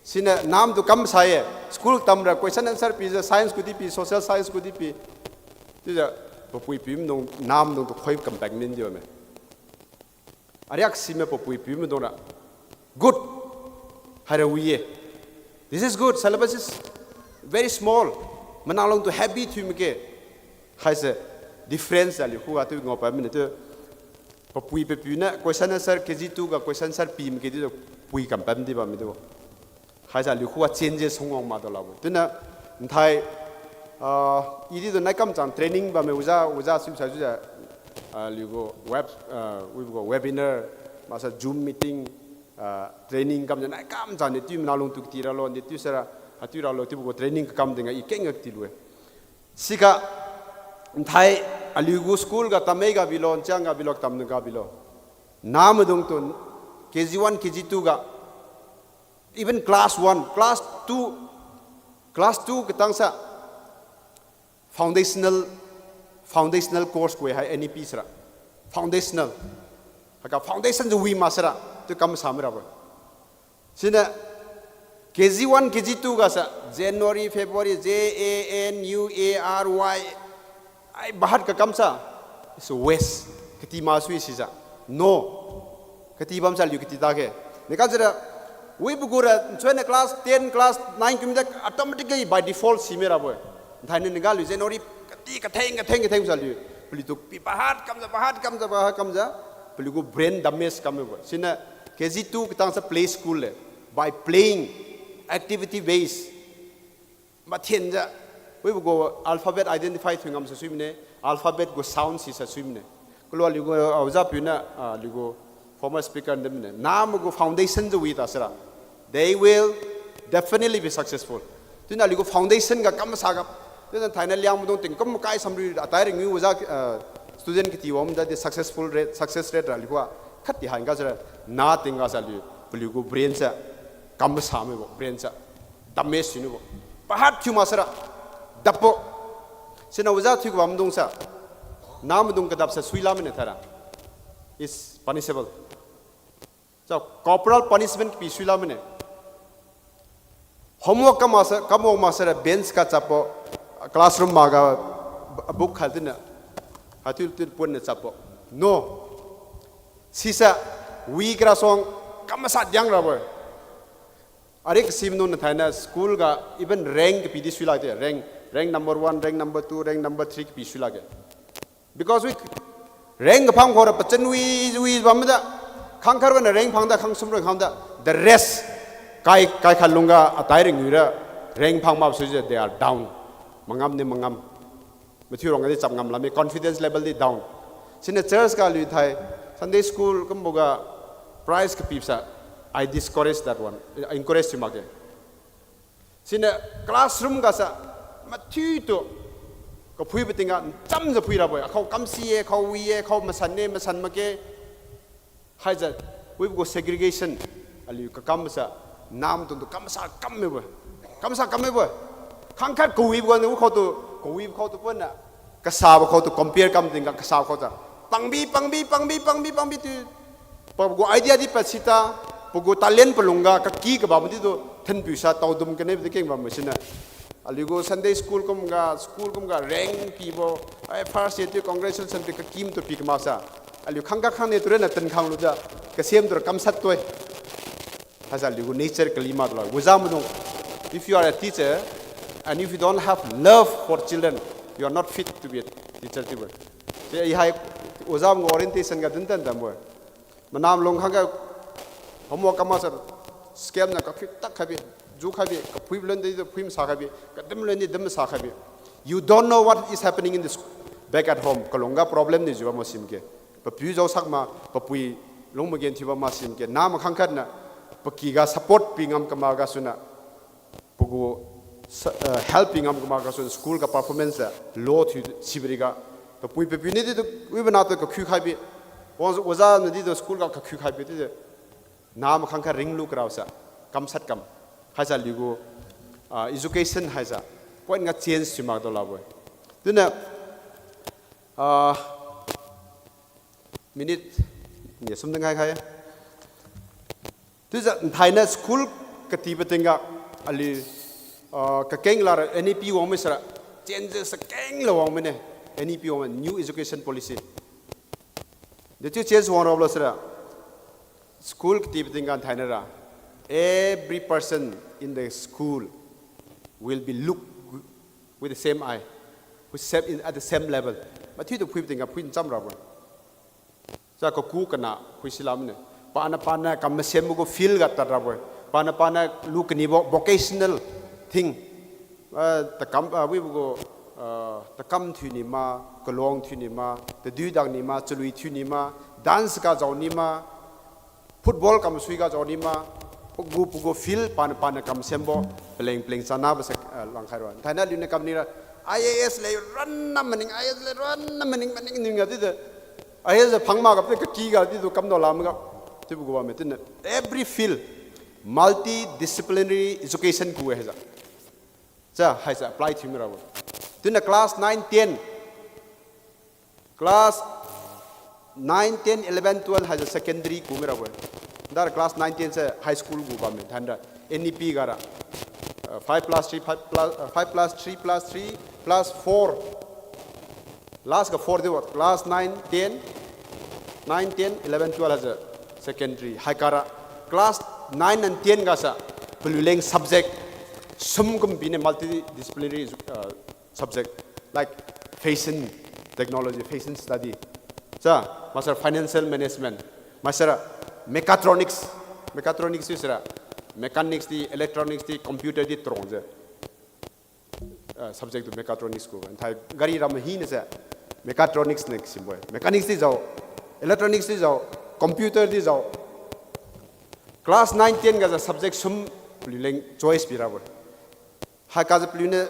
Siniu namtu kam sa-e, school tamra question answer pijiu science gu di pi, social science gu di pi. Chiujiu papui piu maidung, namdung tu khoi kam pad min di bamme. Ariak sime papui piu maidung ra, good, haira wi-e. This is good, syllabus is very small. Manang lung tu heavy thiu makge. Haise difference aliu khuga tu ngao pad mine tu. Papui papiu niu question answer, K G two ga question answer pi makge chiujiu pui kam pad di bamme tu. Haise aliu khuga changes hung wang mak tu labo. Chiuniu nthai, ah, i di tu nai kamchang training bamme oja, oja sui sai sujiu, ah, aliu gu web, ah, wibo gu webinar, maksa Zoom meeting, ah, training kamjiu nai kamchang ni chiu manang lung tu kati ralo, ni chiu sara, haichiu ralo chiubo gu training kakam tingga i kengga katilu-e. Siga nthai aliu gu school ga tammai ga bilo, nchiang ga bilo, tamna ga bilo, namaidung tu K G one, K G two ga, even class one, class two, class two katang sa foundational, foundational course khui hai N E P sara. Foundational. Haiga foundation jiu wi mak sara, chiu kam sa mirabo. Siniu K G one, K G two ga sa January, February, J A N U A R Y, ai bahat kakam sa, is waste. Kati mak sui sijiu. No. Kati bam sa aliu kati ta khe. Niga jira, wibo gu ra nchuiniu class ten, class nine kum da automatically by default si mirabo-e. Nthainiu niga aliu January kati katheng, katheng, katheng sa aliu, paliutu pi bahat kamjiu, bahat kamjiu, bahat kamjiu, paliu gu brain damage kam mibo. Siniu K G two katang sa play school le, by playing, activity base. Mathenjiu, wibo gu alphabet identify thiu ngam sa sui mine, alphabet gu sound si sa sui mine. Kalu aliu gu, ah, oja piu niu, ah, aliu gu former speaker de mine, namagu foundation jiu wi ta sara, they will definitely be successful. Chiuniu aliu gu foundation ga kam sa ga, chiuniu thainiu Liangmaidung tingkum kai samri atai ringiu oja, ah, student kati wang da di successful rate, success rate ra aliu khuga khat di hai ga sara, na tingga sa aliu, paliu gu brain se kam sa mibo, brain se damage siniubo. Pahat thiu mak sara, dapbo. Siniu oja thiu kabamdung sa, namaidung kadap sa sui la mine thaira, is punishable. So corporal punishment kapi sui la mine. Homework kam mak sa, kam wang mak sara bench ga chapbo, classroom makga book khat dinniu haichiu chiu punniu chapbo. No. Sise wi kara suang kam masa diang rabo-e. Ariak si maidung niu thainiu school ga even rank kapi di sui lakge, rank, rank number one, rank number two, rank number three kapi sui lakge. Because wi rank kaphang khora pachan wi, wi bamda, khangkhar wana rank phangda, khangsum ran khangda, the rest, kai, kai khat lungga atai ringiura rank phang mak sujiu they are down. Mangam ni mangam. Mathiu rong di chap ngam lami, confidence level di down. Siniu church ga aliu thai, Sunday school kumboga prize kapi sa, I discourage that one, I encourage thiu makge. Siniu classroom ga sa mathiutu kaphuibo tingga nchamjiu phui rabo-e, akhao kamsi-e, khao wi-e, khao masan-e, masan makge. Haijiu Wibo gu segregation, aliu kakam sa, namtung tu kamsa kam mibo. Kamsa kam mibo. Khangkhat kawibo gu khao tu, kawibo khao tu pona, kasabo khao tu compare kam tingga kasabo khao ta. Pangbi, pangbi, pangbi, pangbi, pangbi tu. Pagu idea di pasi ta, pagu talent palungga, kaki kabam di tu, thenpiu sa, taodum kane di keng bam siniu. Aliu gu Sunday school kumga, school kumga, rank pibo, ai first year tu congratulation pi kakim tu pi kamaksa. Aliu khangkhat khangnia tu ronna tankhang lujiu, kasem tu ra kamshat tu-e. Haisa aliu gu nature kali ma tu la. Waja maidung, if you are a teacher and if you don't have love for children, you are not fit to be a teacher chiubo. Chi i hai waja maidung gu orientation ga dintan dambo-e. Manam lung khangga homework kamaksa, scam niu kakhui tak khaibi, ju khaibi, kaphui lun di tu phui masa khaibi, kadim lun di dim masa khaibi. You don't know what is happening in this back at home. Kalungga problem nijiu bam masim ge. Papiu jao sak ma, papui lung magenthiu bam masim ge. Nama khangkhat niu, paky ga support pi ngam kamak gasuniu, pagu sa-, eh, help pi ngam kamak gasuniu school ga performance low thiu sibri ga. Papui papiu niu di tu, wibo natu kakhui khaibi. Wang waja niu di tu school ga kakhui khaibi di tu. Nama khangkhat ringlu karao sa, kamshat kam. Haisa aliu gu, ah, education haisa point ga change thiu mak tu labo-e. Tuniu, ah, minute ni sum dang khai khai. Chiujiu nthainiu school katibo tingga aliu, ah, kakeng lara N E P wang mi sara, changes sa keng la wang mine, N E P wang mi, New Education Policy. Dechiu change wang rabo sara, school katibo tingga nthainiu ra, every person in the school will be looked with the same eye, with same, in, at the same level. Mathiu tu phuibo tingga phui ncham rabo. Sa kaku kana phui silam ne. Paniu paniu kam masembo gu field ga tad rabo. Paniu paniu lu kanibo vocational thing. Ah, takam, ah, wibo gu, ah, takam thiu ni ma, kaluang thiu ni ma, tadui dak ni ma, chalui thiu ni ma, dance ga jao ni ma, football kam sui ga jao ni ma, pagu pagu field paniu paniu kam sembo, paleng paleng chanabo se, ah, langkhai ra. Nthainiu aliuniu kam ni ra, I A S le ranna maning, I A S le ranna maning, maning ning ga di de. I A S phang mak ga di kaki ga di tu kam do lam ga. Chiubo gu bamme tuniu every field, multidisciplinary education ku-e haisa. Cha, haisa apply thiu mi rabo. Tuniu class nine, ten. Class nine, ten, eleven, twelve haise secondary ku mirabo-e. Dara class nine, ten se high school gu bamme, thainra N E P gara. Uh, five plus three, five plus, uh, five plus three plus three plus four. Last ga four di wa, class nine, ten, nine, ten, eleven, twelve haise secondary. Haikara class nine and ten gasa paliuleng subject sum kum bine, multidisciplinary, uh, subject like fashion technology, fashion study. Cha, maksara financial management, maksara mechatronics, mechatronics chiu sira mechanics di, electronics di, computer di trong je. Ah, subject tu mechatronics ku. Nthai gari ram hinase mechatronics ne simbo-e. Mechanics di jao, electronics di jao, computer di jao. Class nine, ten gajiu subject sum paliuleng choice pirabo-e. Haikajiu paliuniu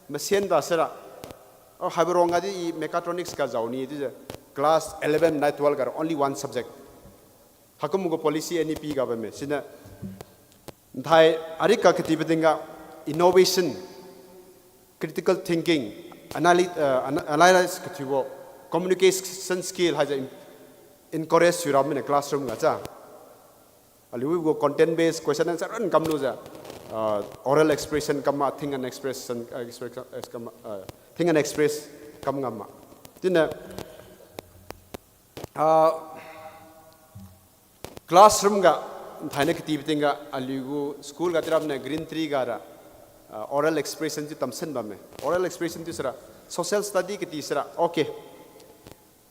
masen da sira, oh, haibo rong gadi i mechatronics ga jao ni chiujiu class eleven, nine, twelve ga only one subject. Haikumbo gu policy N E P ga bamme. Siniu nthai ariga katibo tingga innovation, critical thinking, analy-, uh, ana-, analyze kathiubo, communication skill haise en-, encourage thiura mine classroom ga cha. Aliu gu content based question answer run kamlujiu, uh, oral expression kam ma, think and expression, uh, expression, uh, kam ma, uh, think and express kam ngam ma. Chiuniu, ah, classroom ga, thainai katibo tingga, aliu gu school ga tiramne Green Tree gara, ah, oral expression chiu tamsen bamme. Oral expression chiu sira, social study kati sira, okay.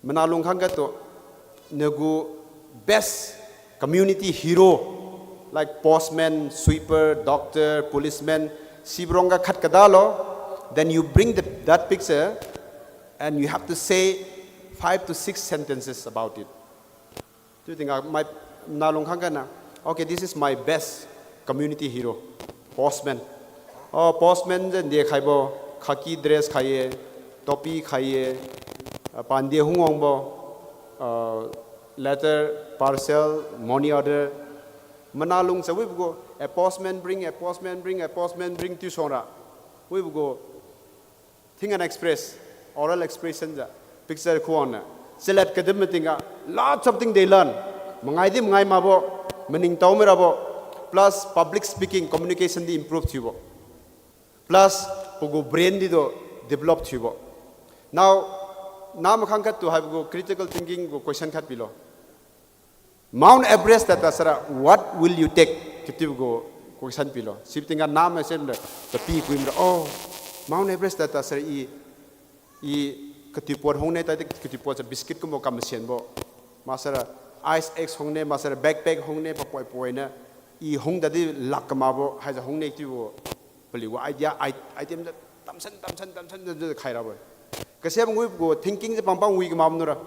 Mana lungkhang ga tu, nagu best community hero, like postman, sweeper, doctor, policeman, sibo rong ga khat kadalo, then you bring the, that picture, and you have to say five to six sentences about it. Chiu tingga mai, mana lungkhang ga na, okay, this is my best community hero, postman. Oh, postman je nde khaibo, khaki dress khai-e, topi khai-e, ah, pande hungwangbo, ah, Letter, parcel, money order. Mana lung sa wibo gu, a postman bring, a postman bring, a postman bring, tiu suang ra. Wibo gu, thing and express, oral expression ja, picture khuang na. Chalad kadin mating ga, lots of thing they learn. Mangai di mangai makbo, maningtao mirabo, plus public speaking, communication di improve thiubo. Plus, pagu brain di tu develop thiubo. Now, na makhang khat tu haibo gu critical thinking gu question khat pilo. Mount Everest tad tad sara, what will you take? Katibo gu question pilo. Sibo tingga na ma sem de, tapi kui mra, oh, Mount Everest tad tad sara i, i katiupot hung ne, tadi katiupot sa biscuit kumbo kam masianbo. Maksara ice axe hung ne, maksara backpack hung ne, papoi poi ne. I hung tadi lak kamakbo, haisa hung ne tiubo. Paliu gu idea, i-, item de tamsan, tamsan, tamsan, tamsan khai rabo. Kasem ngui gu thinking se pangpang wi kamak nura.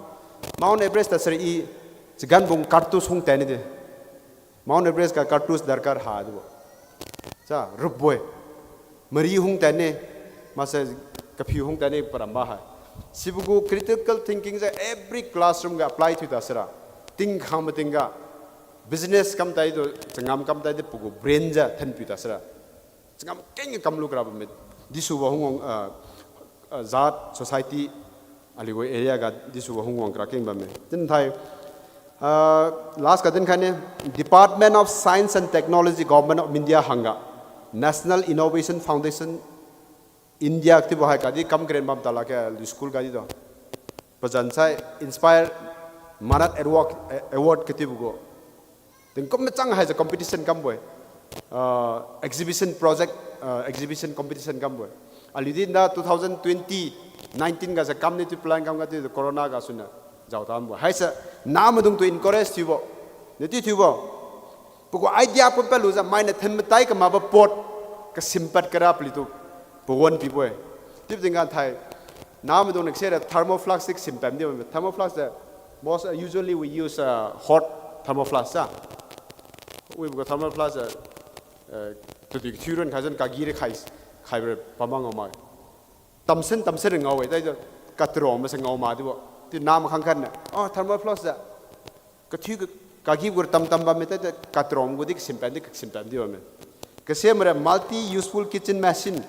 Mount Everest tad sara i, chagan bung cartridge hung tani de. Mount Everest ga cartridge darkar ha dibo. Cha, rupbo-e. Mari hung tani, maksara kaphiu hung tani paramba hai. Sibo gu critical thinking se every classroom ga apply thiu tad sara. Tingkhang mating ga, business kam tai tu, changam kam tai tu, pagu brain ja thanpiu tad sara. Changam keng kamlu kara bamme. Disubo hung wang, ah, ah, jat, society, aliu gu area ga disubo hung wang kara keng bamme. Tin thai, ah, last ga din khaine, Department of Science and Technology, Government of India hangga, National Innovation Foundation, India katibo hai kadi kam karen bam tala khe aliu school ga di do. Pazan sai Inspire Marat Award, Award katibo gu. Tingkum machang haise competition kambo-e. Ah, exhibition project, ah, exhibition competition kambo-e. Aliu di nda two thousand twenty, nineteen ga se kam ne tu plan kam ga tu corona ga suna jao tambo. Haise namadung tu encourage thiubo. Neti thiubo. Pagu idea pon padlujiu mainiu thin matai kamakbo pot kasimpad kara paliutu pawan pibo-e. Chiubo tingga thai, namaidung niu kasera thermoflask di kasimpad di bamme. Thermoflask the most, uh, usually we use, uh, hot thermoflask sa. Wibo gu thermoflask, uh, uh, tadi kathiu ron khaijiu kagi ri khai, khaibo pamang ngao ma. Tamsen tamsen ngao-e, taijiu katarong mase ngao ma dibo. Chiu namakhang khatniu, oh, thermoflask the kathiu ka, kagi gu tamtam bamme tadi katarong gu di kasimpad di kasimpad di bamme. Kasemra multi useful kitchen machine.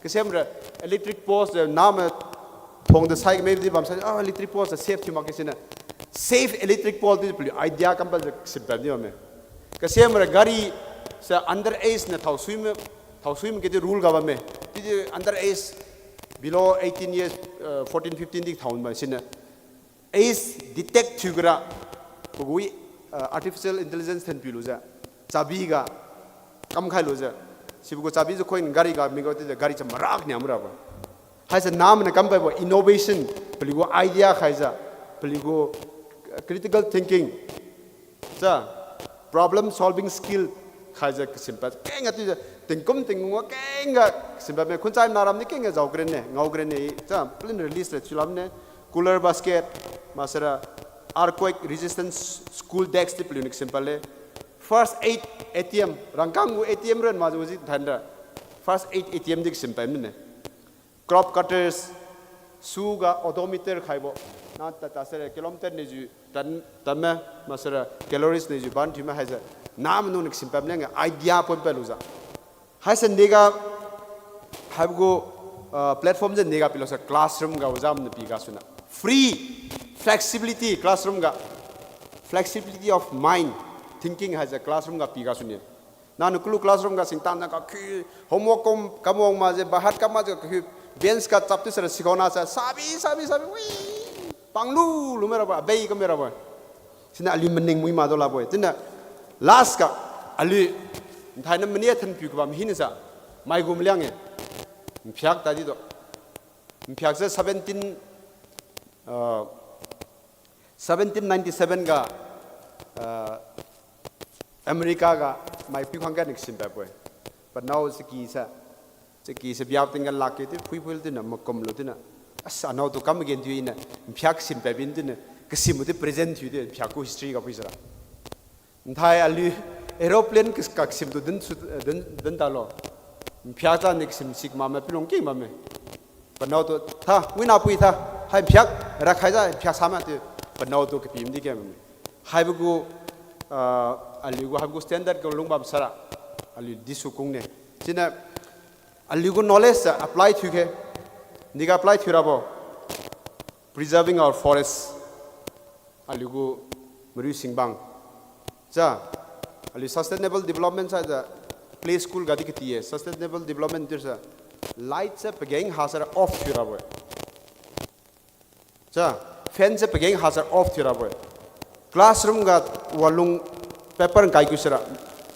Kasemra electric post de nama thong de sai kame di bamsai, ah, electric post de save thiu makge siniu. Save electric post di paliu idea kampadjiu kasimpad di bamme. Kasemra gari se under age niu thaosui ma, thaosui makge di rule ga bamme. Chiudi under age, below eighteen years, uh, fourteen, fifteen di thao ma siniu. Age detect thiu kara, pagu, uh, artificial intelligence thanpilujiu, chabi ga kamkhai lujiu, sibo gu chabi jiu khoiniu gari ga migo chiujiu gari cha marak niam rabo. Haise namaniu kampaibo innovation, paliu gu idea khaijiu, paliu gu critical thinking, cha, problem solving skill khaijiu kasimpad kengga chiujiu, tingkum tingkum ga kengga kasimpad me khunchai naram di kengga jao karen ne, ngao karen ne, cha, plan release le chiulam ne, cooler basket, maksara earthquake resistant school desk di paliuniu kasimpad le. First aid A T M, rangkang gu A T M ran makjiu ji thanra. First aid A T M di kasimpad mine. Crop cutters, su ga odometer khaibo. Na tata sere kilometer nijiu tan, tanme, maksara calories nijiu ban thiume haise. Namaidung niu kasimpad leng idea pon padlujiu. Haise nega, haibo gu, uh, platform se nega pilo se classroom ga ojam niu pi gasuniu. Free, flexibility classroom ga. Flexibility of mind, thinking haise classroom ga pi gasuniu. Nangniu kalu classroom ga singtang na kakhiu, homework kom kamwang makjiu, bahat kam makjiu kakhiu, bench ga chap tu sara sikhao na sa, sabi, sabi, sabi, wi, panglu, lumai rabo, abei kamai rabo. Siniu aliu maning mui mak do lakbo-e. Chiuniu last ga, aliu, nthainai mania thanpiu kabam hina sa, mai gu maliang-e. Nthiak tadi do. Nthiak se seventeen, uh, seventeen ninety-seven ga, ah, America ga maipiu khangkhat niu kasimpad bo-e. Panao chaki sa, chaki sa biao tingga lakge chiu phuiphuilu chiuniu makumlu chiuniu. As, anaotu kam magen thiu iniu nthiak kasimpad bin chiuniu, kasimbo di present thiu di nthiak gu history ga phui sara. Nthai aliu aeroplane kas-, kasim tu din su, din, din talo. Nthiak tani kasim sik makme pilung keng bamme. Panao tu tha, wina pui tha, hai nthiak rakhaijiu nthiak same chiu. Panao tu kapi madi keng bamme. Haibo gu, ah, aliu gu haibo gu standard ga lungbam sara, aliu disu kungne. Siniu aliu gu knowledge sa apply thiukhe, niga apply thiurabo, preserving our forest, aliu gu mariu singbang. Cha, aliu sustainable development sa jiu play school ga di kati-e, sustainable development tiusa light sa pageng ha sara off thiurabo-e. Cha, fan se pageng ha sara off thiurabo-e. Classroom ga walung paper nkai kiu sara,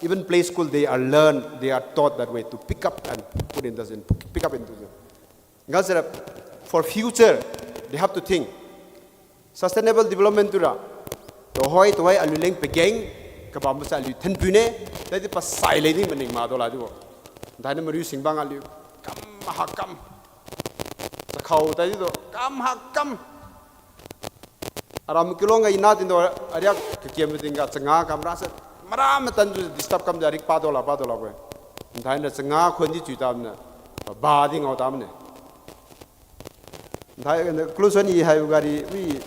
even play school, they are learned, they are taught that way to pick up and put in the, pick up into the. Nga sara, for future, they have to think. Sustainable development tura, tuhoi, tuhoi, aliu leng pageng kabambo sa aliu thanpiu ne, tadi pasai leng di maning ma dola dibo. Thainiu mariu singbang aliu kam ha kam. Chakhao tadi tu kam ha kam. Aram kilong ga ina tin tu ariak kakiam tingga changa kam ra se mara matan tu disturb kam di ariak pa dola, pa dola bo-e. Thainiu changa khun di chiu tamne, ba di ngao tamne. Thai, conclusion i haibo gari wi,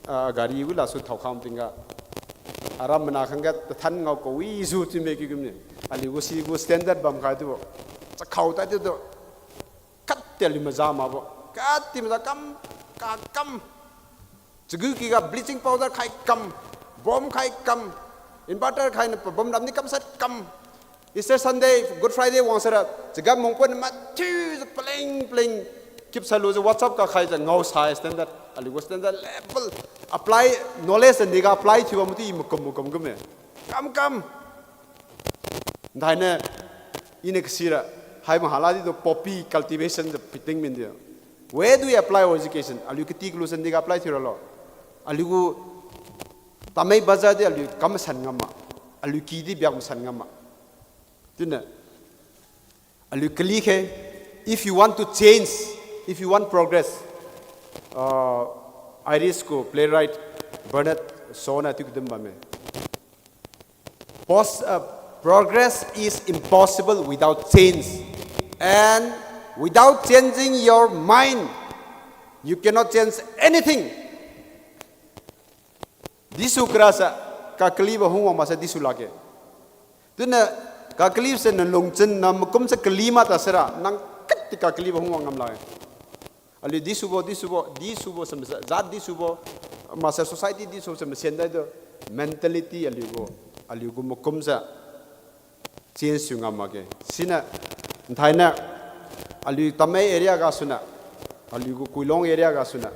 ah, gari wi lasu thaokham tingga. Aram mana khangga tathan ngao kawijiu chiu me kiu kumne. Aliu gu sigu standard bamkhai chiubo. Chakhao tadi tu. Katti aliu maza makbo. Katti maza kam, ka kam. Chagu kiga bleaching powder khai kam, bomb khai kam, inverter khainiu pabom ram ni kamshat kam. Easter Sunday, Good Friday wang sara, chaga mongpon mathiujiu paleng paleng kip salujiu WhatsApp ga khaijiu ngao sai standard, aliu gu standard level, apply, knowledge and diga apply thiu bam mati makum makum kumme. Kam kam. Thainiu, iniu kasira, hai mahala di tu poppy cultivation jiu piting min di. Where do we apply our education? Aliu kati kalu san diga apply thiu ralo. Aliu gu tamei baza di aliu kam masan ngam ma. Aliu ki di biak masan ngam ma. Chiuniu, aliu kali khe, if you want to change, if you want progress, uh, Irish gu playwright Bernard Shaw niu chiu kadin bamme. Pos-, uh, progress is impossible without change. And without changing your mind, you cannot change anything. Disu kara sa, kakalibo hungwang makse disu lakge. Chiuniu kakalibo se nalungchun namakum se kali mak ta sara, nang katti kakalibo hungwang ngam lakge. Aliu disubo, disubo, disubo se masa, jat disubo, makse society disu se masen dai tu, mentality aliu gu, aliu gu makum se change thiu ngam makge. Siniu, thainiu, aliu Tamei area gasuniu, aliu gu Kuilong area gasuniu,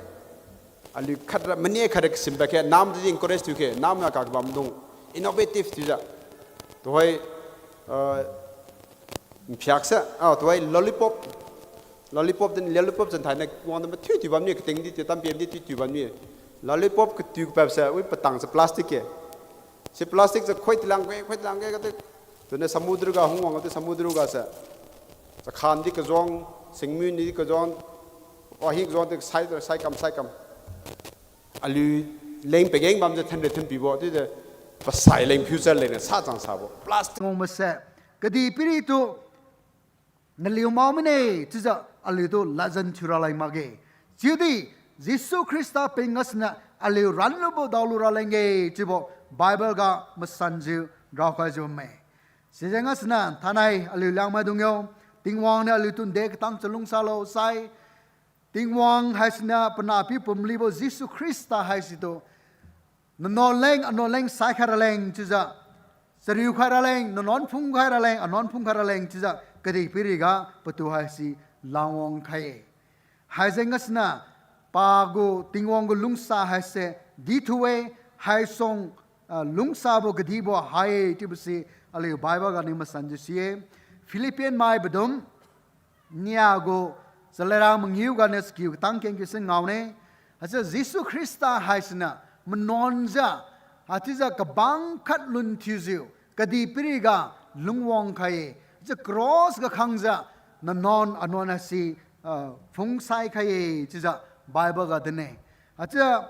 aliu khatra, mani khatra kasimba khe, nam di encourage thiu khe, namna kabamdung, innovative thiujiu. Tuhoi, ah, phiaksa, ah, tuhoi lollipop. Lollipop din, lollipop chan thainiu wangniu mathiu thiu bamniu, kating di thiu, tampiem di thiu thiu bamniu. Lollipop kathiu kapapse, wi patang se plastic khe. Si plastic se khoi tilang khe, khoi tilang khe, kati. Tuniu samudra ga hungwang kati samudra gase. Chakhan di kajuang, singmun di kajuang, wahi kajuang di sai, sai kam, sai kam. Aliu leng pageng bamjiu thanra thanpibo, chiudi pasai leng future leng sa chang sabo. Plastic. Ngong mase, kadihpiritu, naliu mao mane, chiujiu aliutu ladjan thiu raleng makge. Chiudi, Jesu Khrista peng gasuniu aliu ranlubo daolu ralengge, chiubo Bible ga masanjiu raokhaijiu bamme. Sijeng gasuniu thainai aliu Liangmaidung yo, Tingwang niu aliutu nde katang chalungsalo sai, Tingwang haisiniu panahpiu pumlibo Jesu Khrista haisitu, nanuan leng, anuan leng saikhai raleng chiujiu, chariukhai raleng, nanuan phungkhai raleng, anuan phungkhai raleng chiujiu, kadihpiriga patu haise langwang khai-e. Haijeng gasuniu, pagu Tingwang gu lungsa haise dithu-e, haisuang, ah, lungsabo kadibo hai-e chiubo si aliu Bible ganiu masanjiu si-e. Philippian mai padum nia gu chalera mangiu ganiu sakiu katang kengkiu si ngaone. Haichiu Jesu Khrista haisiniu manuanjiu, haichiujiu kabang khat lun thiujiu, kadihpiriga lungwang khai-e. Haichiu cross ga khangjiu nanuan anuan haise, ah, phungsai khai-e chiujiu Bible ga din-e. Haichiu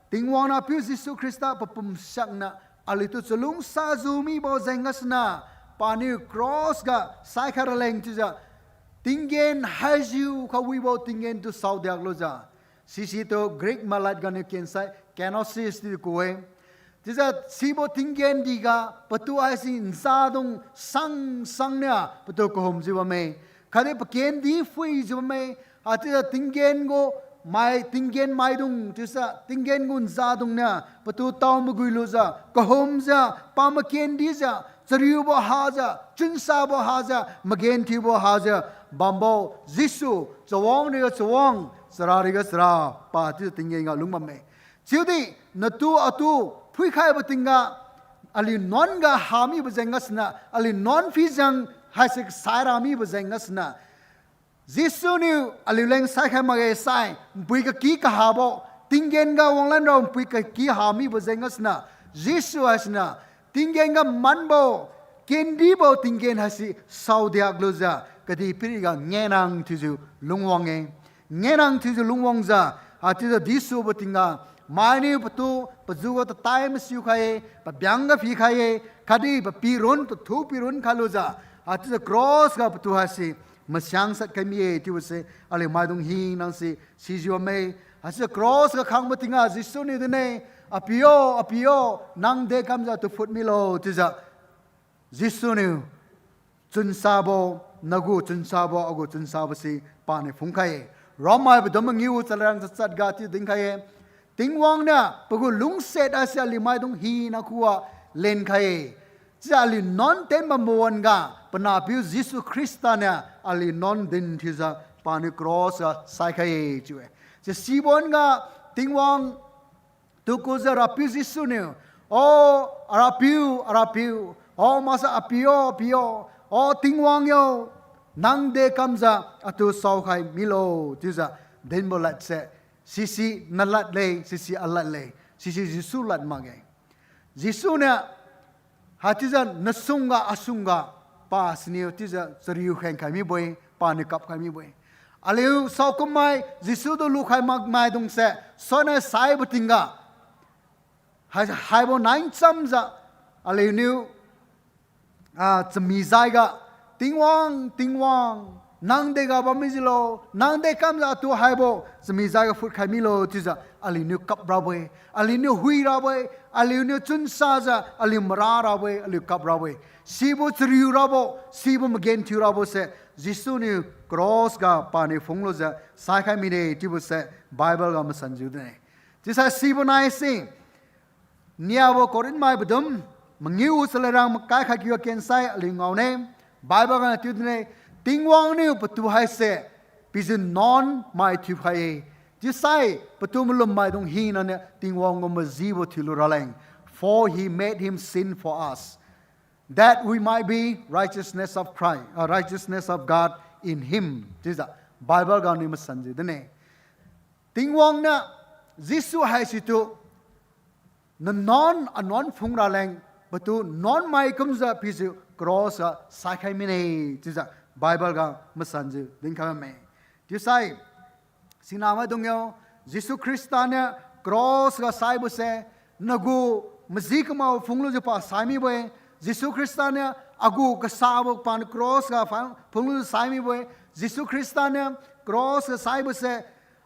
Tingwang nahpiu Jesu Khrista papum siakniu aliutu chalungsajiu mibo jeng gasuniu, paniu cross ga saikhai raleng chiujiu, tinggen haijiu khawibo tinggen tu saodiak lujiu. Sisitu Greek malad ganiu kensai kenosis chiu ku-e. Chiujiu sibo tinggen diga patu haisi nzadung sang sang niu patu kahumjiu bamme. Khatdi pakendi phuijiu bamme. Haichiujiu tinggen gu mai, tinggen maidung chiusa tinggen gu nzadung niu patu tao magui lujiu kahumjiu, pa makendijiu, chariubo hajiu, chunsabo hajiu, magenthiubo hajiu bambo Jesu, chawang riga chawang, chara riga chara, pa chiujiu tinggen ga lung bamme. Chiudi natu atu phuikhaibo tingga, aliu nuan ga hamibo jeng gasuniu, aliu nuan phijeng haise kasai ra mibo jeng gasuniu, Jesu niu aliu leng saikhai makge sai, npui kaki kahabo, tinggen ga wanglan rao npui kaki ha mibo jeng gasuniu, Jesu haisiniu, tinggen ga manbo, kendibo tinggen haise saodiak lujiu, kadihpiriga ngenang thiujiu lungwang-e. Ngenang thiujiu lungwangjiu, haichiujiu disubo tingga, mainiu patu, pajiu ga tatai masiu khai-e, pabiang ga phi khai-e, khatdi papirun, pathu pirun khai lujiu, haichiujiu cross ga patu haise masiang sat khai mi-e chiubose, aliu maidung hinase sijiu bamme. Haichiujiu cross ga khangbo tingga Jesu niu dinne, Apiu, Apiu, nang dekamjiu atu phut milo chiujiu Jesu niu chunsabo, nagu chunsabo, agu chunsabo se paniu phungkhai-e. Rommai padum mangiu chalarang chachat ga chiu dinkhai-e. Tingwang niu pagu lungsiat haise aliu maidung hina khuga lenkhai-e. Chiujiu aliu nuan ten bambo wan-ga, panahpiu Jesu Khrista niu aliu nuan din thiujiu paniu cross ga saikhai-e chiu-e. Chiu sibo wan-ga Tingwang tu kujiu Rapiu Jesu niu, O Arapiu, Arapiu, O maksai Apiu, Apiu, O Tingwang yo, nang dekamjiu atu saokhai milo chiujiu dinbo ladse, sisi nalad le, sisi alad le, sisi Jesu lad makge. Jesu niu haichiujiu nasungga asungga pa siniu chiujiu chariu khengkhai mibo-e, paniu kapkhai mibo-e. Aliu saokummai Jesu tu lukhai mak maidungse, suanai saibo tingga, hai, haibo nai nchamjiu, aliuniu, ah, chamijaiga, Tingwang, Tingwang, nang dega bam mijiulo, nang dekamjiu atu haibo chamijaiga phutkhai milo chiujiu aliuniu kap rabo-e, aliuniu hui rabo-e, aliuniu chunsajiu aliu mara rabo-e, aliu kap rabo-e. Sibo chariu rabo, sibo magenthiu rabose, Jesu niu cross ga paniu phunglujiu saikhai mide chiubose Bible ga masanjiu dine. Chiusai sibo naise, niabo Corinth mai padum mangiu chalarang makai khat kiu kensai aliu ngaone. Bible ganiu chiu dine, Tingwang niu patu haise pijiu nuan mai thiukhai-e. Chiusai patu malum maidung hinaniu Tingwang gu majibo thiulu raleng. For he made him sin for us, that we might be righteousness of Christ, uh, righteousness of God in him. Chiujiu Bible ganiu masanjiu dine. Tingwang niu Jesu haisitu nanuan anuan phung raleng patu nuan mai kumjiu pijiu cross ga saikhai mine chiujiu Bible ga masanjiu dinkhai bamme. Chiusai, sinamaidung yo, Jesu Khrista niu cross ga saibose, nagu maji kamao phunglujiu pa sai mibo-e. Jesu Khrista niu agu kasabo paniu cross ga phang, phunglujiu sai mibo-e. Jesu Khrista niu cross ga saibose,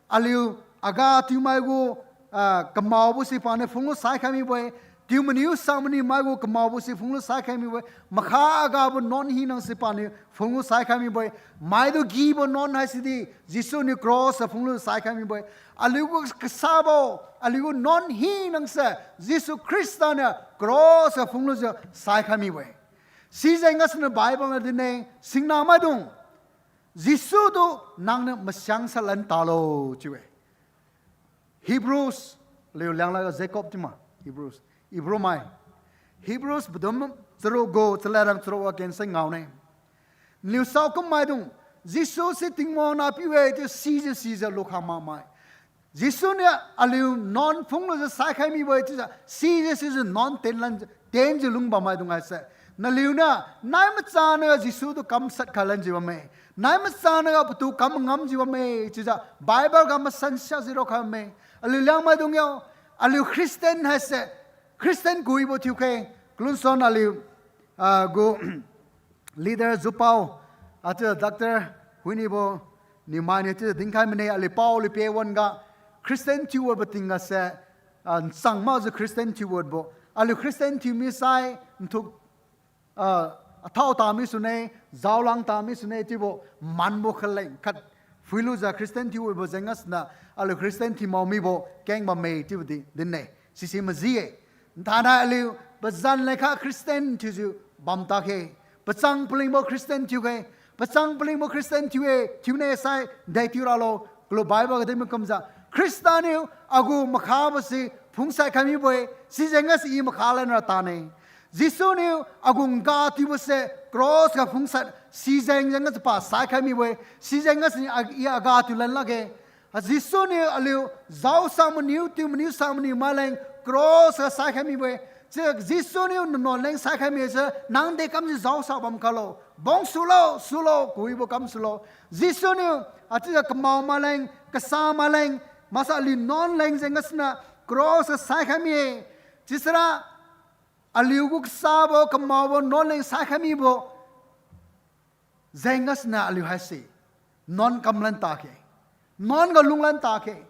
aliu aga thiumai gu, ah, kamaobo si paniu phunglu saikhai mibo-e. Thiu maniu sa mani mai gu kamaobo si phunglu saikhai mibo-e. Makha agabo nuan hina si paniu phunglu saikhai mibo-e. Maitu gibo nuan haisidi Jesu niu cross ga phunglu saikhai mibo-e. Aliu gu kasabo, aliu gu nuan hinase Jesu Khrista niu cross ga phunglujiu saikhai mibo-e. Sijeng gasuniu Bible ga dine, singnamaidung, Jesu tu nangniu masiang salan talo chiu-e. Hebrews, liu lianglakge Jacob chiu ma, Hebrews, Hebrew mai. Hebrews padum charuk gu chalarang charuk ga kensai ngaone. Naliu saokum maidung, Jesu se Tingwang nahpiu-e chiu sijiu sijiu lukha makmai. Jesu niu aliu nuan phunglujiu saikhai mibo-e chiujiu sijiu sijiu nuan tenlan, tenjiu lungbammai dung haise, naliuniu nai machanaga Jesu tu kamshat khailanjiu bamme. Nai machanaga patu kam ngamjiu bamme chiujiu Bible ga masan siakjiu raokhai bamme. Aliu Liangmai dung yo, aliu Christian haise, Christian kuibo thiukhe, kalunsuan aliu, ah, gu leader jupao, achiu Doctor Huinibo, niu mainiu chiu dinkhai mane, aliu pao aliu pe wan-ga, Christian thiuwatbo tingga se, ah, nchang makjiu Christian thiuwatbo, Aliu Christian thiu misai, nthuk, ah, athao ta misune, jaolang ta misune chiubo manbo khaleng khat phuilujiu Christian thiu wibo jeng gasuniu, aliu Christian thiu mao mibo keng bamme chiubo di dinne. Sisi maji-e. Nthainai aliu pazan lekha Christian thiujiu bam takhe. Pachang palingbo Christian thiukhe. Pachang palingbo Christian thiu-e, thiune sai, dai thiu ralo, kalu Bible ga dinmi kumjiu, Khrista niu agu makhabo si phungsai khai mibo-e, sijeng gasi i makha lanra tane. Jesu niu agu ngga tiubose cross ga phungsai, sijeng jeng gasi pa sai khai mibo-e, sijeng gasi i aga tiu lan lakge. Jesu niu aliu jaosa maniu, tiu maniu sa maniu maleng cross ga sai khai mibo-e. Chiujiu Jesu niu nanuan leng sai khai mise, nang dekamjiu jaosa bam khalo, bong sulo, sulo, kawibo kam sulo. Jesu niu, haichiujiu kamao maleng, kasa maleng, maksai aliu nuan leng jeng gasuniu cross ga sai khai mi-e. Chiusira aliu gu kasabo, kamaobo, nuan leng sai khai mibo jeng gasuniu aliu haise nuan kam lan takhe. Nuan ga lung lan takhe.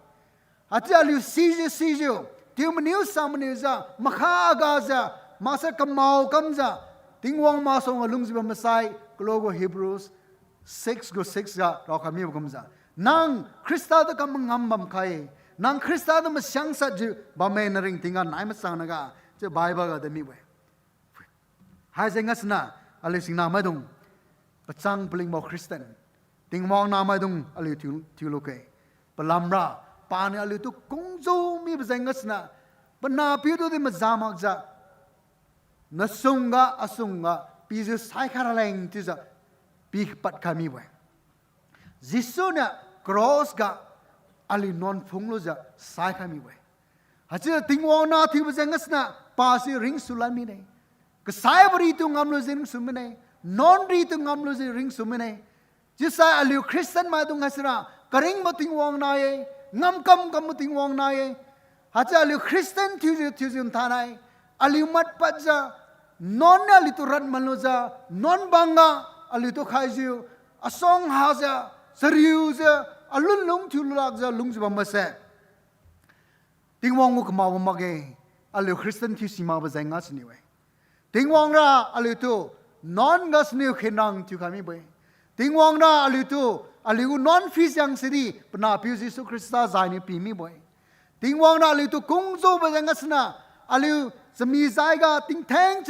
Haichiu aliu sijiu sijiu, tiu maniu sa maniujiu, makha gajiu, maksai kamao kamjiu, Tingwang masuangga lungjiu bam masai, kalu gu Hebrews six gu six ga raokhai mibo kumjiu, nang Khrista tu kam mangam bam khai, nang Khrista tu masiang satjiu bamme, naringtingga nai machang naga, chiu Bible ga dinmibo-e. Haijeng gasuniu, aliu singnamaidung, pachang palingbo Christian, Tingwang namaidung aliu thiu, thiu luke. Palamra, paniu aliutu kungjiu mibo jeng gasuniu, panahpiu tu di maza makjiu, nasungga asungga pijiu saikhai raleng chiujiu pipad khai mibo-e. Jesu niu cross ga aliu nuan phunglujiu saikhai mibo-e. Haichiujiu Tingwang nah thiubo jeng gasuniu pasi ringsu lan mine. Kasaibo ritu ngamlujiu ringsu mine. Nuan ritu ngamlujiu ringsu mine. Chiusai aliu Christian maidung haisira, karingbo Tingwang nah-e, ngamkam kambo Tingwang nah-e. Haichiu aliu Christian thiujiu thiujiu nthainai, aliu matpadjiu, nuan niu aliutu rad manlujiu, nuan bangga aliutu khaijiu, asuang hajiu, chariujiu, alun lung thiu lulakjiu lungjiu bambose Tingwang gu kamaobo makge, aliu Christian thiu simakbo jeng gasuniu-e. Tingwang ra aliutu nuan gasuniu khenrang thiukhai mibo-e. Tingwang ra aliutu, aliu gu nuan phisiang sidi panahpiu Jesu Khrista jainiu pi mibo-e. Tingwang ra aliutu kungjiubo jeng gasuniu, aliu chami jaiga tingtheng